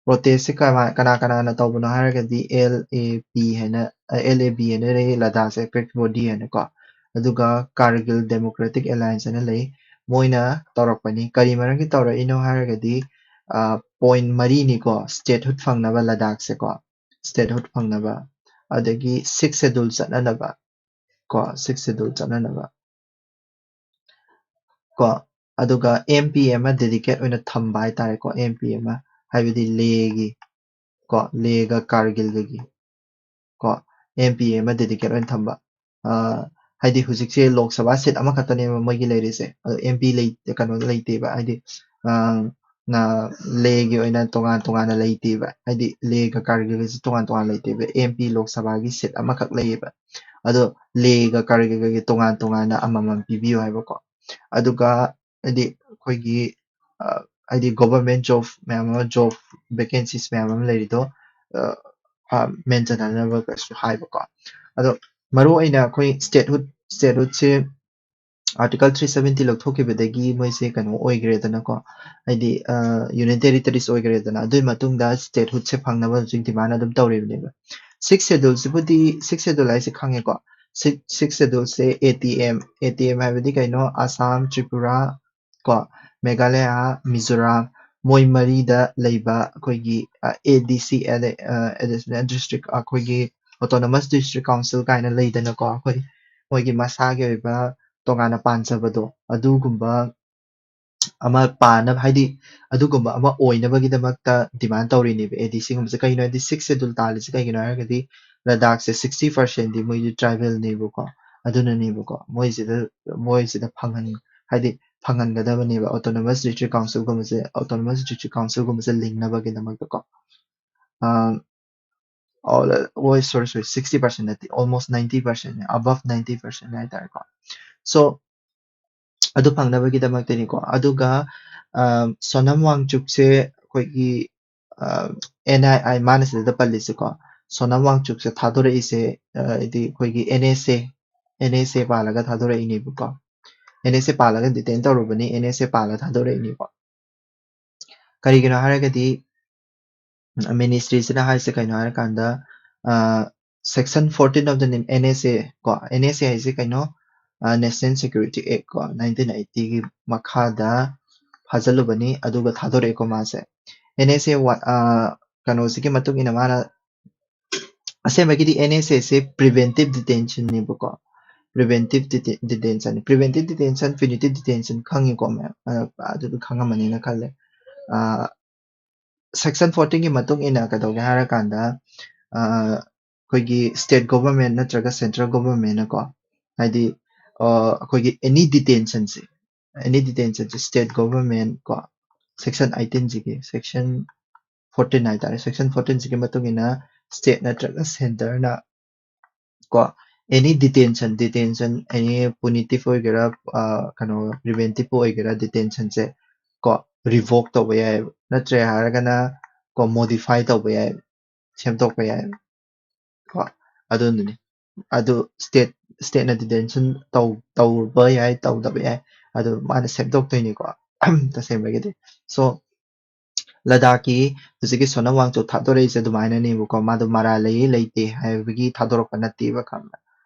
protestꯁꯦ ꯀꯅꯥ ꯀꯅꯥꯅ ꯇꯧꯕꯅꯣ ꯍꯥꯏꯔꯒꯗꯤ, L A P ꯍꯥꯏꯅ, L A B ꯍꯥꯏꯅ ꯂꯩ, ꯂꯗꯥꯛꯁꯦ ꯑꯄꯦꯛꯁ ꯕꯣꯗꯤ ꯍꯥꯏꯅꯀꯣ꯫ ꯑꯗꯨꯒ Kargil Democratic Alliance ꯍꯥꯏꯅ ꯂꯩ꯫ ꯃꯣꯏꯅ ꯇꯧꯔꯛꯄꯅꯤ꯫ ꯀꯔꯤ ꯃꯔꯝꯒꯤ ꯇꯧꯔꯛꯏꯅꯣ ꯍꯥꯏꯔꯒꯗꯤ, point ꯃꯔꯤꯅꯤꯀꯣ: statehood ꯐꯪꯅꯕ ꯂꯗꯥꯛꯁꯦꯀꯣ, statehood ꯐꯪꯅꯕ, ꯑꯗꯒꯤ sixth schedule ꯆꯠꯅꯅꯕ ꯀꯣ, sixth schedule ꯆꯠꯅꯅꯕ ꯀꯣ꯫ ꯑꯗꯨꯒ M P ꯑꯃ dedicate ꯑꯣꯏꯅ ꯊꯝꯕ ꯍꯥꯏꯇꯥꯔꯦꯀꯣ꯫ M P ꯑꯃ ꯍꯥꯏꯕꯗꯤ ꯂꯦꯒꯤ ꯀꯣ, ꯂꯦꯒ ꯀꯥꯔꯒꯤꯜꯒꯒꯤ ꯀꯣ, M P ꯑꯃ dedicate ꯑꯣꯏꯅ ꯊꯝꯕ꯫ ꯍꯥꯏꯗꯤ ꯍꯧꯖꯤꯛꯁꯦ ꯂꯣꯛ ꯁꯚꯥ seat ꯑꯃꯈꯛꯇꯅꯦꯕ ꯃꯣꯏꯒꯤ ꯂꯩꯔꯤꯁꯦ꯫ ꯑꯗꯣ M P ꯂꯩ, ꯀꯩꯅꯣ ꯂꯩꯇꯦꯕ, ꯍꯥꯏꯗꯤ ꯂꯦꯒꯤ ꯑꯣꯏꯅ ꯇꯣꯉꯥꯟ ꯇꯣꯉꯥꯟꯅ ꯂꯩꯇꯦꯕ꯫ ꯍꯥꯏꯗꯤ ꯂꯦꯒ ꯀꯥꯔꯒꯤꯜꯒꯁꯦ ꯇꯣꯉꯥꯟ ꯇꯣꯉꯥꯟ ꯂꯩꯇꯦꯕ꯫ M P ꯂꯣꯛ ꯁꯚꯥꯒꯤ seat ꯑꯃꯈꯛ ꯂꯩꯌꯦꯕ꯫ ꯑꯗꯣ ꯂꯦꯒ ꯀꯥꯔꯒꯤꯜꯒꯒꯤ ꯇꯣꯉꯥꯟ ꯇꯣꯉꯥꯟꯅ ꯑꯃꯃꯝ ꯄꯤꯕꯤꯌꯨ ꯍꯥꯏꯕꯀꯣ꯫ ꯑꯗꯨꯒ ꯍꯥꯏꯗꯤ ꯑꯩꯈꯣꯏꯒꯤ ꯍꯥꯏꯗꯤ ꯒꯣꯚꯔꯟꯃꯦꯟ ꯖꯣꯕ ꯃꯌꯥꯝ ꯑꯃ, ꯖꯣꯕ ꯚꯦꯀꯦꯟꯁꯤꯁ ꯃꯌꯥꯝ ꯑꯃ ꯂꯩꯔꯤꯗꯣ ꯃꯦꯟꯁꯤꯟꯅꯅꯕꯒꯁꯨ ꯍꯥꯏꯕꯀꯣ꯫ ꯑꯗꯣ ꯃꯔꯨ ꯑꯣꯏꯅ ꯑꯩꯈꯣꯏ ꯁ꯭ꯇꯦꯠꯍꯨꯗ ꯁ꯭ꯇꯦꯠꯍꯨꯗꯁꯦ ꯑꯥꯔꯇꯤꯀꯜ ꯊ꯭ꯔꯤ ꯁꯕꯦꯟꯇꯤ ꯂꯧꯊꯣꯛꯈꯤꯕꯗꯒꯤ ꯃꯣꯏꯁꯦ ꯀꯩꯅꯣ ꯑꯣꯏꯈ꯭ꯔꯦꯗꯅꯀꯣ, ꯍꯥꯏꯗꯤ ꯌꯨꯅꯤꯌꯟ ꯇꯦꯔꯤꯇꯔꯤꯁ ꯑꯣꯏꯈ꯭ꯔꯦꯗꯅ꯫ ꯑꯗꯨꯒꯤ ꯃꯇꯨꯡꯗ ꯁ꯭ꯇꯦꯠꯍꯨꯗꯁꯦ ꯐꯪꯅꯕ ꯍꯧꯖꯤꯛ ꯗꯤꯃꯥꯟ ꯑꯗꯨꯝ ꯇꯧꯔꯤꯕꯅꯦꯕ꯫ ꯁꯤꯛꯁ ꯁꯦꯗꯨꯜꯁꯤꯕꯨꯗꯤ, ꯁꯤꯛꯁ ꯁꯦꯗꯨꯜ ꯍꯥꯏꯁꯦ ꯈꯪꯉꯦꯀꯣ꯫ ꯁꯤꯛꯁ ꯁꯤꯛꯁ ꯁꯦꯗꯨꯜꯁꯦ A T M, A T M ꯍꯥꯏꯕꯗꯤ ꯀꯩꯅꯣ? ꯑꯁꯥꯝ, ꯇ꯭ꯔꯤꯄꯨꯔꯥ, ꯀꯣ, ꯃꯦꯘꯥꯂꯌꯥ, ꯃꯤꯖꯣꯔꯥꯝ, ꯃꯣꯏ ꯃꯔꯤꯗ ꯂꯩꯕ ꯑꯩꯈꯣꯏꯒꯤ ꯑꯦ ꯗꯤ ꯁꯤ, ꯑꯦꯗꯤꯁꯅꯦꯜ ꯗꯤꯁꯇ꯭ꯔꯤꯛ, ꯑꯩꯈꯣꯏꯒꯤ ꯑꯣꯇꯣꯅꯣꯃꯁ ꯗꯤꯁꯇ꯭ꯔꯤꯛ ꯀꯥꯎꯟꯁꯤꯜ ꯀꯥꯏꯅ ꯂꯩꯗꯅꯀꯣ, ꯑꯩꯈꯣꯏ ꯃꯣꯏꯒꯤ ꯃꯁꯥꯒꯤ ꯑꯣꯏꯕ ꯇꯣꯉꯥꯟꯅ ꯄꯥꯟꯖꯕꯗꯣ, ꯑꯗꯨꯒꯨꯝꯕ ꯑꯃ ꯄꯥꯅꯕ, ꯍꯥꯏꯗꯤ ꯑꯗꯨꯒꯨꯝꯕ ꯑꯃ ꯑꯣꯏꯅꯕꯒꯤꯗꯃꯛꯇ ꯗꯤꯃꯥꯟ ꯇꯧꯔꯤꯅꯦꯕ ꯑꯦ ꯗꯤ ꯁꯤꯒꯨꯝꯕꯁꯦ꯫ ꯀꯩꯒꯤꯅꯣ ꯍꯥꯏꯗꯤ ꯁꯤꯛꯁ ꯁꯦꯗꯨꯜ ꯇꯥꯜꯂꯤꯁꯦ ꯀꯩꯒꯤꯅꯣ ꯍꯥꯏꯔꯒꯗꯤ ꯂꯗꯥꯛꯁꯦ ꯁꯤꯛꯁꯇꯤ ꯄꯥꯔꯁꯦꯟꯗꯤ ꯃꯣꯏꯁꯨ ꯇ꯭ꯔꯥꯏꯕꯦꯜꯅꯦꯕꯀꯣ꯫ ꯑꯗꯨꯅꯅꯦꯕꯀꯣ ꯃꯣꯏꯁꯤꯗ, ꯃꯣꯏꯁꯤꯗ ꯐꯪꯍꯟ ꯍꯥꯏꯗꯤ ꯐꯪꯍꯟꯒꯗꯕꯅꯦꯕ ꯑꯣꯇꯣꯅꯣꯃꯁ ꯗꯤꯁꯇ꯭ꯔꯤꯛ ꯀꯥꯎꯟꯁꯤꯜꯒꯨꯝꯕꯁꯦ, ꯑꯣꯇꯣꯅꯣꯃꯁ ꯗꯤꯁꯇ꯭ꯔꯤꯛ ꯀꯥꯎꯟꯁꯤꯜꯒꯨꯝꯕꯁꯦ ꯂꯤꯡꯅꯕꯒꯤꯗꯃꯛꯇꯀꯣ꯫ ꯑꯣꯏ, ꯁꯣꯔꯤ ꯁꯣꯔꯤ, ꯁꯤꯛꯁꯇꯤ ꯄꯥꯔꯁꯦꯟ ꯅꯠꯇꯦ, ꯑꯣꯜꯃꯣꯁ ꯅꯥꯏꯟꯇꯤ ꯄꯥꯔꯁꯦꯟꯅꯦ, ꯑꯕꯞ ꯅꯥꯏꯟꯇꯤ ꯄꯥꯔꯁꯦꯟ ꯍꯥꯏꯇꯥꯔꯦꯀꯣ꯫ ꯁꯣ ꯑꯗꯨ ꯐꯪꯅꯕꯒꯤꯗꯃꯛꯇꯅꯤꯀꯣ꯫ ꯑꯗꯨꯒ ꯁꯣꯅꯝ ꯋꯥꯡꯆꯨꯛꯁꯦ ꯑꯩꯈꯣꯏꯒꯤ ꯑꯦꯟ ꯑꯥꯏ ꯑꯥꯏ, ꯃꯥꯅ ꯁꯤꯗ ꯄꯜꯂꯤꯁꯦꯀꯣ, ꯁꯣꯅꯝ ꯋꯥꯡꯆꯨꯛꯁꯦ ꯊꯥꯗꯣꯔꯛꯏꯁꯦ ꯍꯥꯏꯗꯤ ꯑꯩꯈꯣꯏꯒꯤ ꯑꯦꯟ ꯑꯦꯁ ꯑꯦ, ꯑꯦꯟ ꯑꯦꯁ ꯑꯦ ꯄꯥꯜꯂꯒ ꯊꯥꯗꯣꯔꯛꯏꯅꯦꯕꯀꯣ꯫ ꯑꯦꯟ ꯑꯦꯁ ꯑꯦ ꯄꯥꯜꯂꯒ ꯗꯤꯇꯦꯟ ꯇꯧꯔꯨꯕꯅꯤ, ꯑꯦꯟ ꯑꯦꯁ ꯑꯦ ꯄꯥꯜꯂꯒ ꯊꯥꯗꯣꯔꯛꯏꯅꯦꯀꯣ꯫ ꯀꯔꯤꯒꯤꯅꯣ ꯍꯥꯏꯔꯒꯗꯤ ꯃꯤꯅꯤꯁꯇ꯭ꯔꯤꯁꯤꯅ ꯍꯥꯏꯁꯦ ꯀꯩꯅꯣ ꯍꯥꯏꯔꯀꯥꯟꯗ, section fourteen of the N S A ꯀꯣ, N S A ꯍꯥꯏꯁꯦ ꯀꯩꯅꯣ? National Security Act ꯀꯣ, ꯅꯥꯏꯟꯇꯤꯟ ꯑꯩꯠꯇꯤꯒꯤ ꯃꯈꯥꯗ ꯐꯥꯖꯤꯜꯂꯨꯕꯅꯤ, ꯑꯗꯨꯒ ꯊꯥꯗꯣꯔꯛꯑꯦꯀꯣ ꯃꯥꯁꯦ꯫ ꯑꯦꯟ ꯑꯦꯁ ꯑꯦ ꯀꯩꯅꯣꯁꯤꯒꯤ ꯃꯇꯨꯡ ꯏꯟꯅ ꯃꯥꯅ, ꯑꯁꯦꯡꯕꯒꯤꯗꯤ ꯑꯦꯟ ꯑꯦꯁ ꯑꯦꯁꯦ ꯄ꯭ꯔꯤꯚꯦꯟꯇꯤꯞ ꯗꯤꯇꯦꯟꯁꯟꯅꯦꯕꯀꯣ꯫ ꯄ꯭ꯔꯤꯚꯦꯟꯇꯤꯞ ꯗꯤꯇꯦꯟꯁꯟ, ꯄ꯭ꯔꯤꯚꯦꯟꯇꯤꯞ ꯗꯤꯇꯦꯟꯁꯟ, ꯄ꯭ꯌꯨꯅꯤꯇꯤꯞ ꯗꯤꯇꯦꯟꯁꯟ ꯈꯪꯉꯤꯀꯣ ꯃꯌꯥꯝ? ꯑꯗꯨꯗꯤ ꯈꯪꯉꯝꯃꯅꯤꯅ ꯈꯜꯂꯦ꯫ ꯁꯦꯛꯁꯟ ꯐꯣꯔꯇꯤꯟꯒꯤ ꯃꯇꯨꯡ ꯏꯟꯅ ꯀꯩꯗꯧꯒꯦ ꯍꯥꯏꯔꯀꯥꯟꯗ, ꯑꯩꯈꯣꯏꯒꯤ ꯁ꯭ꯇꯦꯠ ꯒꯣꯚꯔꯟꯃꯦꯟ ꯅꯠꯇ꯭ꯔꯒ ꯁꯦꯟꯇ꯭ꯔꯦꯜ ꯒꯣꯚꯔꯟꯃꯦꯟꯅꯀꯣ, ꯍꯥꯏꯗꯤ ꯑꯩꯈꯣꯏꯒꯤ ꯑꯦꯅꯤ ꯗꯤꯇꯦꯟꯁꯟꯁꯦ, ꯑꯦꯅꯤ ꯗꯤꯇꯦꯟꯁꯟꯁꯦ ꯁ꯭ꯇꯦꯠ ꯒꯣꯚꯔꯟꯃꯦꯟ ꯀꯣ, ꯁꯦꯛꯁꯟ ꯑꯩꯠꯇꯤꯟꯁꯤꯒꯤ, ꯁꯦꯛꯁꯟ ꯐꯣꯔꯇꯤꯟ ꯍꯥꯏꯇꯥꯔꯦ, ꯁꯦꯛꯁꯟ ꯐꯣꯔꯇꯤꯟꯁꯤꯒꯤ ꯃꯇꯨꯡ ꯏꯟꯅ ꯁ꯭ꯇꯦꯠ ꯅꯠꯇ꯭ꯔꯒ ꯁꯦꯟꯇꯔꯅ ꯀꯣ, any detention detention any punitive ꯑꯣꯏꯒꯦꯔꯥ, ꯀꯩꯅꯣ, preventive ꯑꯣꯏꯒꯦꯔꯥ, detentionꯁꯦ ꯀꯣ revoke ꯇꯧꯕ ꯌꯥꯏꯑꯕ꯫ ꯅꯠꯇ꯭ꯔꯦ ꯍꯥꯏꯔꯒꯅ ꯀꯣ modify ꯇꯧꯕ ꯌꯥꯏꯑꯕ, ꯁꯦꯝꯗꯣꯛꯄ ꯌꯥꯏꯑꯕ꯫ ꯀꯣ ꯑꯗꯨꯅꯤ꯫ ꯑꯗꯨ state stateꯅ detention ꯇꯧꯕ ꯌꯥꯏ, ꯇꯧꯗꯕ ꯌꯥꯏ꯫ ꯑꯗꯨ ꯃꯥꯅ ꯁꯦꯝꯗꯣꯛꯇꯣꯏꯅꯤꯀꯣ꯫ ꯇꯁꯦꯡꯕꯒꯤꯗꯤ꯫ So ꯂꯗꯥꯛꯀꯤ ꯍꯧꯖꯤꯛꯀꯤ ꯁꯣꯅꯝ ꯋꯥꯡꯆꯨꯛ ꯊꯥꯗꯣꯔꯛꯏꯁꯦ ꯑꯗꯨꯃꯥꯏꯅꯅꯦꯕꯀꯣ꯫ ꯃꯥꯗꯣ ꯃꯔꯥꯜ ꯂꯩꯌꯦ ꯂꯩꯇꯦ ꯍꯥꯏꯕꯒꯤ ꯊꯥꯗꯣꯔꯛꯄ ꯅꯠꯇꯦꯕ, ꯈꯪꯕ꯭ꯔꯥ?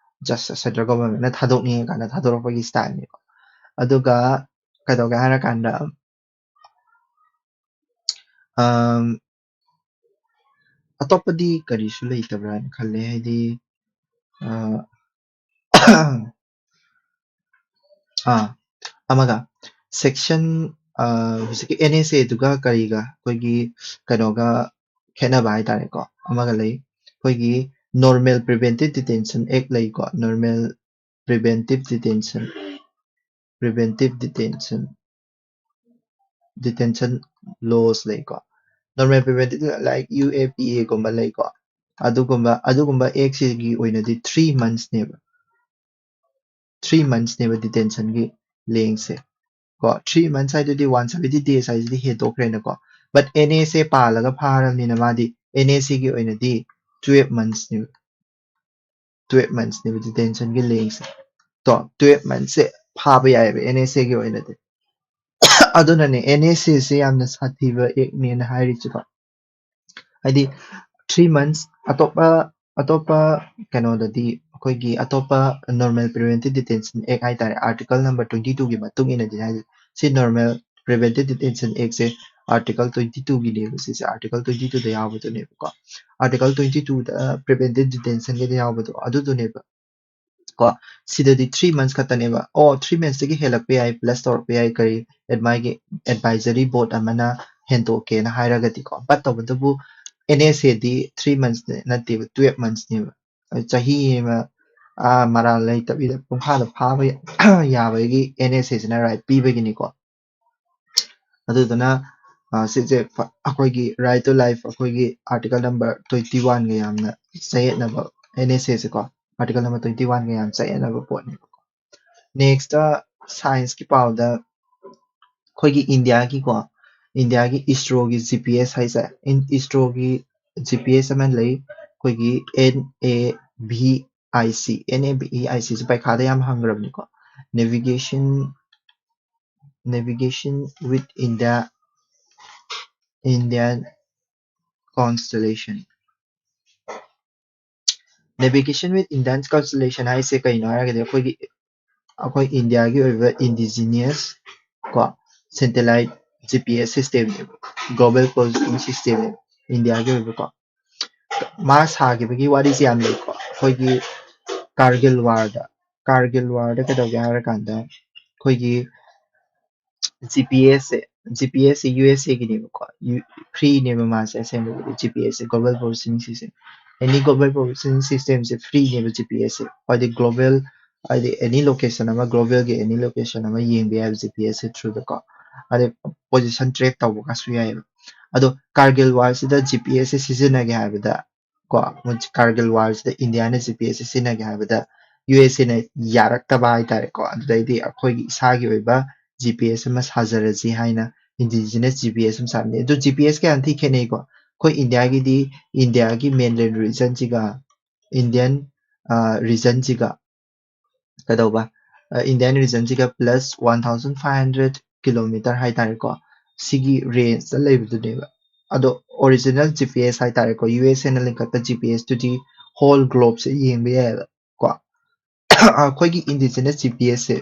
Just central governmentꯅ ꯊꯥꯗꯣꯛꯅꯤꯡꯉꯀꯥꯟꯗ ꯊꯥꯗꯣꯔꯛꯄꯒꯤ styleꯅꯦꯕ꯫ ꯑꯗꯨꯒ ꯀꯩꯗꯧꯒꯦ ꯍꯥꯏꯔꯀꯥꯟꯗ, ꯑꯝ, ꯑꯇꯣꯞꯄꯗꯤ ꯀꯔꯤꯁꯨ ꯂꯩꯇꯕ꯭ꯔꯥꯅ ꯈꯜꯂꯦ꯫ ꯍꯥꯏꯗꯤ, ꯑ, ꯑꯥ, ꯑꯃꯒ section, ꯑ, ꯍꯧꯖꯤꯛꯀꯤ NSAꯗꯨꯒ ꯀꯔꯤꯒ ꯑꯩꯈꯣꯏꯒꯤ ꯀꯩꯅꯣꯒ ꯈꯦꯠꯅꯕ ꯍꯥꯏꯇꯥꯔꯦꯀꯣ꯫ ꯑꯃꯒ ꯂꯩ, ꯑꯩꯈꯣꯏꯒꯤ Normal Preventive Detention Act ꯂꯩꯀꯣ, Normal Preventive Detention, Preventive Detention, Detention Laws ꯂꯩꯀꯣ, Normal Preventive, like UAPAꯒꯨꯝꯕ ꯂꯩꯀꯣ꯫ ꯑꯗꯨꯒꯨꯝꯕ ꯑꯗꯨꯒꯨꯝꯕ actꯁꯤꯒꯤ ꯑꯣꯏꯅꯗꯤ three monthsꯅꯦꯕ, three monthsꯅꯦꯕ detentionꯒꯤ lengthꯁꯦ ꯀꯣ꯫ Three months ꯍꯥꯏꯗꯨꯗꯤ one seventy days ꯍꯥꯏꯁꯤꯗꯤ ꯍꯦꯟꯗꯣꯛꯈ꯭ꯔꯦꯅꯀꯣ꯫ But NSA ꯄꯥꯜꯂꯒ ꯐꯥꯔꯕꯅꯤꯅ ꯃꯥꯗꯤ NSAꯒꯤ ꯑꯣꯏꯅꯗꯤ twelve monthsꯅꯦꯕ, twelve monthsꯅꯦꯕ detentionꯒꯤ lengthꯁꯦ꯫ ꯇꯣ, twelve monthsꯁꯦ ꯐꯥꯕ ꯌꯥꯏꯑꯕ NSAꯒꯤ ꯑꯣꯏꯅꯗꯤ꯫ ꯑꯗꯨꯅꯅꯦ NSAꯁꯦ ꯌꯥꯝꯅ ꯁꯥꯊꯤꯕ actꯅꯦꯅ ꯍꯥꯏꯔꯤꯁꯤꯀꯣ꯫ ꯍꯥꯏꯗꯤ three months, ꯑꯇꯣꯞꯄ ꯑꯇꯣꯞꯄ ꯀꯩꯅꯣꯗꯗꯤ, ꯑꯩꯈꯣꯏꯒꯤ ꯑꯇꯣꯞꯄ Normal Preventive Detention Act ꯍꯥꯏꯇꯥꯔꯦ, article number twenty twoꯒꯤ ꯃꯇꯨꯡ ꯏꯟꯅꯗꯤ ꯍꯥꯏꯗꯤ ꯁꯤ Normal Preventive Detention Actꯁꯦ article twenty twoꯒꯤꯅꯦꯕ꯫ ꯁꯤꯁꯦ article twenty twoꯗ ꯌꯥꯎꯕꯗꯨꯅꯦꯕꯀꯣ꯫ Article twenty twoꯗ preventive detentionꯒꯤꯗ ꯌꯥꯎꯕꯗꯣ ꯑꯗꯨꯗꯨꯅꯦꯕ ꯀꯣ꯫ ꯁꯤꯗꯗꯤ three months ꯈꯛꯇꯅꯦꯕ꯫ ꯑꯣ, three monthsꯇꯒꯤ ꯍꯦꯜꯂꯛꯄ ꯌꯥꯏ, plus ꯇꯧꯔꯛꯄ ꯌꯥꯏ, ꯀꯔꯤ advi-, advisory board ꯑꯃꯅ ꯍꯦꯟꯗꯣꯛꯀꯦꯅ ꯍꯥꯏꯔꯒꯗꯤꯀꯣ꯫ But ꯇꯧꯕꯇꯕꯨ NSAꯗꯤ three months ꯅꯠꯇꯦꯕ, twelve monthsꯅꯦꯕ꯫ ꯆꯍꯤ ꯑꯃ, ꯑꯥ, ꯃꯔꯥꯜ ꯂꯩꯇꯕꯤꯗ ꯄꯨꯡꯐꯥꯗ ꯐꯥꯕ ꯌꯥꯕꯒꯤ NSAꯁꯤꯅ right ꯄꯤꯕꯒꯤꯅꯤꯀꯣ꯫ ꯑꯗꯨꯗꯨꯅ, ꯑ, ꯁꯤꯁꯦ ꯐ-, ꯑꯩꯈꯣꯏꯒꯤ right to life, ꯑꯩꯈꯣꯏꯒꯤ article number twenty oneꯒ ꯌꯥꯝꯅ ꯆꯌꯦꯠꯅꯕ NSAꯁꯦꯀꯣ꯫ ꯑꯥꯔꯇꯤꯀꯜ ꯅꯝꯕꯔ ꯇ꯭ꯋꯦꯟꯇꯤ ꯋꯥꯟꯒ ꯌꯥꯝ ꯆꯌꯦꯠꯅꯕ ꯄꯣꯠꯅꯦꯕꯀꯣ꯫ ꯅꯦꯛꯁꯇ ꯁꯥꯏꯟꯁꯀꯤ ꯄꯥꯎꯗ ꯑꯩꯈꯣꯏꯒꯤ ꯏꯟꯗꯤꯌꯥꯒꯤꯀꯣ, ꯏꯟꯗꯤꯌꯥꯒꯤ ꯏꯁꯔꯣꯒꯤ ꯖꯤ ꯄꯤ ꯑꯦꯁ ꯍꯥꯏꯁꯦ, ꯏꯟ- ꯏꯁꯔꯣꯒꯤ ꯖꯤ ꯄꯤ ꯑꯦꯁ ꯑꯃ ꯂꯩ, ꯑꯩꯈꯣꯏꯒꯤ N A V I C, N A V I C ꯁꯤ ꯄꯩꯈꯥꯗ ꯌꯥꯝ ꯍꯪꯈ꯭ꯔꯕꯅꯤꯀꯣ꯫ Navigation, Navigation with India, Indian Constellation. Navigation with Indian Constellation ꯍꯥꯏꯁꯦ ꯀꯩꯅꯣ ꯍꯥꯏꯔꯒꯗꯤ ꯑꯩꯈꯣꯏꯒꯤ, ꯑꯩꯈꯣꯏ ꯏꯟꯗꯤꯌꯥꯒꯤ ꯑꯣꯏꯕ indigenous ꯀꯣ satellite G P S system ꯅꯦꯕ, global positioning system ꯅꯦꯕ ꯏꯟꯗꯤꯌꯥꯒꯤ ꯑꯣꯏꯕꯀꯣ꯫ ꯃꯥ ꯁꯥꯈꯤꯕꯒꯤ ꯋꯥꯔꯤꯁꯦ ꯌꯥꯝ ꯂꯩꯀꯣ꯫ ꯑꯩꯈꯣꯏꯒꯤ ꯀꯥꯔꯒꯤꯜ ꯋꯥꯔꯗ, ꯀꯥꯔꯒꯤꯜ ꯋꯥꯔꯗ ꯀꯩꯗꯧꯒꯦ ꯍꯥꯏꯔꯀꯥꯟꯗ ꯑꯩꯈꯣꯏꯒꯤ G P S say, G P S say U S A ꯒꯤꯅꯦꯕꯀꯣ, free ꯅꯦꯕ ꯃꯥꯁꯦ꯫ ꯑꯁꯦꯡꯕꯗꯤ G P S ꯁꯦ, global positioning system, any global positioning system ꯁꯦ free ꯅꯦꯕ G P S ꯁꯦ꯫ ꯍꯥꯏꯗꯤ global, ꯍꯥꯏꯗꯤ any location ꯑꯃ, global ꯒꯤ any location ꯑꯃ ꯌꯦꯡꯕ ꯌꯥꯏꯕ G P S ꯁꯦ through ꯗꯀꯣ꯫ ꯑꯗꯩ position track ꯇꯧꯕꯒꯁꯨ ꯌꯥꯏꯑꯕ꯫ ꯑꯗꯣ ꯀꯥꯔꯒꯤꯜ ꯋꯥꯔꯁꯤꯗ G P S ꯁꯦ ꯁꯤꯖꯤꯟꯅꯒꯦ ꯍꯥꯏꯕꯗ ꯀꯣ, ꯀꯥꯔꯒꯤꯜ ꯋꯥꯔꯁꯤꯗ ꯏꯟꯗꯤꯌꯥꯅ G P S ꯁꯦ ꯁꯤꯖꯤꯟꯅꯒꯦ ꯍꯥꯏꯕꯗ U S A ꯅ ꯌꯥꯔꯛꯇꯕ ꯍꯥꯏꯇꯥꯔꯦꯀꯣ꯫ ꯑꯗꯨꯗꯩꯗꯤ ꯑꯩꯈꯣꯏꯒꯤ ꯏꯁꯥꯒꯤ ꯑꯣꯏꯕ G P S ꯑꯃ ꯁꯥꯖꯔꯁꯤ ꯍꯥꯏꯅ indigenous G P S ꯑꯃ ꯁꯥꯕꯅꯤ꯫ ꯑꯗꯨ G P S ꯀꯌꯥꯝ ꯊꯤ ꯈꯦꯠꯅꯩꯀꯣ? ꯑꯩꯈꯣꯏ ꯏꯟꯗꯤꯌꯥꯒꯤꯗꯤ ꯏꯟꯗꯤꯌꯥꯒꯤ mainland region ꯁꯤꯒ Indian region ꯁꯤꯒ ꯀꯩꯗꯧꯕ, Indian region ꯁꯤꯒ plus one thousand five hundred kilometer ꯍꯥꯏꯇꯥꯔꯦꯀꯣ, ꯁꯤꯒꯤ range ꯇ ꯂꯩꯕꯗꯨꯅꯦꯕ꯫ ꯑꯗꯣ original G P S ꯍꯥꯏꯇꯥꯔꯦꯀꯣ, U S A ꯅ ꯂꯤꯡꯈꯠꯄ G P S ꯇꯨꯗꯤ whole globe ꯁꯦ ꯌꯦꯡꯕ ꯌꯥꯏꯑꯕ ꯀꯣ꯫ ꯑꯩꯈꯣꯏꯒꯤ indigenous G P S ꯁꯦ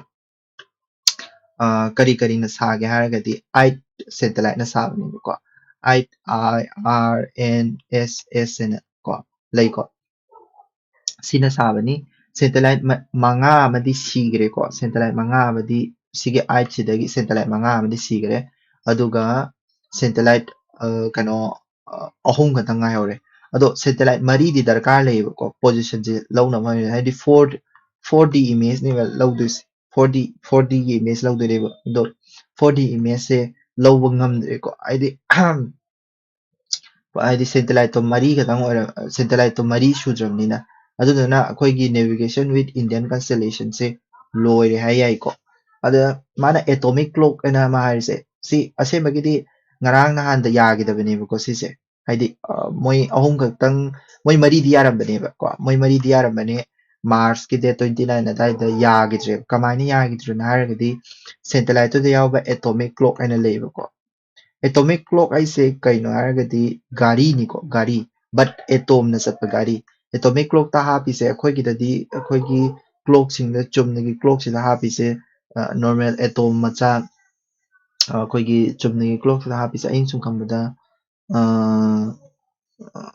ꯀꯔꯤ ꯀꯔꯤꯅ ꯁꯥꯒꯦ ꯍꯥꯏꯔꯒꯗꯤ eight satellite ꯅ ꯁꯥꯕꯅꯦꯕꯀꯣ꯫ Eight, I, R, N, S, S ꯍꯥꯏꯅ ꯀꯣ ꯂꯩꯀꯣ꯫ ꯁꯤꯅ ꯁꯥꯕꯅꯤ꯫ Satellite ꯃꯉꯥ ꯑꯃꯗꯤ ꯁꯤꯈ꯭ꯔꯦꯀꯣ꯫ Satellite ꯃꯉꯥ ꯑꯃꯗꯤ, ꯁꯤꯒꯤ eight ꯁꯤꯗꯒꯤ satellite ꯃꯉꯥ ꯑꯃꯗꯤ ꯁꯤꯈ꯭ꯔꯦ꯫ ꯑꯗꯨꯒ satellite ꯀꯩꯅꯣ ꯑꯍꯨꯝ ꯈꯛꯇꯪ ꯉꯥꯏꯍꯧꯔꯦ꯫ ꯑꯗꯣ satellite ꯃꯔꯤꯗꯤ ꯗꯔꯀꯥꯔ ꯂꯩꯌꯦꯕꯀꯣ, position ꯁꯦ ꯂꯧꯅꯕ ꯍꯥꯏꯗꯤ four, four D image ꯅꯦꯕ ꯂꯧꯗꯣꯏꯁꯦ꯫ Four D, four D ꯒꯤ image ꯂꯧꯗꯣꯏꯅꯦꯕ꯫ ꯑꯗꯣ four D image ꯁꯦ ꯂꯧꯕ ꯉꯝꯗ꯭ꯔꯦꯀꯣ꯫ ꯍꯥꯏꯗꯤ ꯍꯥꯏꯗꯤ satellite ꯇꯣ ꯃꯔꯤ ꯈꯛꯇꯪ ꯑꯣꯏꯔ, satellite ꯇꯣ ꯃꯔꯤ ꯁꯨꯗ꯭ꯔꯕꯅꯤꯅ ꯑꯗꯨꯗꯨꯅ ꯑꯩꯈꯣꯏꯒꯤ navigation with Indian constellation ꯁꯦ ꯂꯣꯏꯔꯦ ꯍꯥꯏ ꯌꯥꯏꯀꯣ꯫ ꯑꯗ ꯃꯥꯅ atomic clock ꯍꯥꯏꯅ ꯑꯃ ꯍꯥꯏꯔꯤꯁꯦ, ꯁꯤ ꯑꯁꯦꯡꯕꯒꯤꯗꯤ ꯉꯔꯥꯡ ꯅꯍꯥꯟꯗ ꯌꯥꯈꯤꯗꯕꯅꯦꯕꯀꯣ ꯁꯤꯁꯦ꯫ ꯍꯥꯏꯗꯤ, ꯑ, ꯃꯣꯏ ꯑꯍꯨꯝ ꯈꯛꯇꯪ, ꯃꯣꯏ ꯃꯔꯤꯗꯤ ꯌꯥꯔꯝꯕꯅꯦꯕꯀꯣ, ꯃꯣꯏ ꯃꯔꯤꯗꯤ ꯌꯥꯔꯝꯕꯅꯦ꯫ March ꯀꯤ date twenty nine ꯑꯗꯥꯏꯗ ꯌꯥꯈꯤꯗ꯭ꯔꯦꯕ꯫ ꯀꯃꯥꯏꯅ ꯌꯥꯈꯤꯗ꯭ꯔꯤꯅꯣ ꯍꯥꯏꯔꯒꯗꯤ, satellite ꯇꯨꯗ ꯌꯥꯎꯕ atomic clock ꯍꯥꯏꯅ ꯂꯩꯌꯦꯕꯀꯣ꯫ Atomic clock ꯍꯥꯏꯁꯦ ꯀꯩꯅꯣ ꯍꯥꯏꯔꯒꯗꯤ ꯒꯥꯔꯤꯅꯤꯀꯣ, ꯒꯥꯔꯤ, but atom ꯅ ꯆꯠꯄ ꯒꯥꯔꯤ꯫ Atomic clock ꯇ ꯍꯥꯞꯄꯤꯁꯦ ꯑꯩꯈꯣꯏꯒꯤꯗꯗꯤ, ꯑꯩꯈꯣꯏꯒꯤ clock ꯁꯤꯡꯗ, ꯆꯨꯝꯅꯒꯤ clock ꯁꯤꯗ ꯍꯥꯞꯄꯤꯁꯦ, ꯑ, normal atom ꯃꯆꯥ, ꯑ, ꯑꯩꯈꯣꯏꯒꯤ ꯆꯨꯝꯅꯒꯤ clock ꯁꯤꯗ ꯍꯥꯞꯄꯤꯁꯦ, ꯑꯩꯅ ꯁꯨꯝ ꯈꯟꯕꯗ, ꯑ, ꯑ,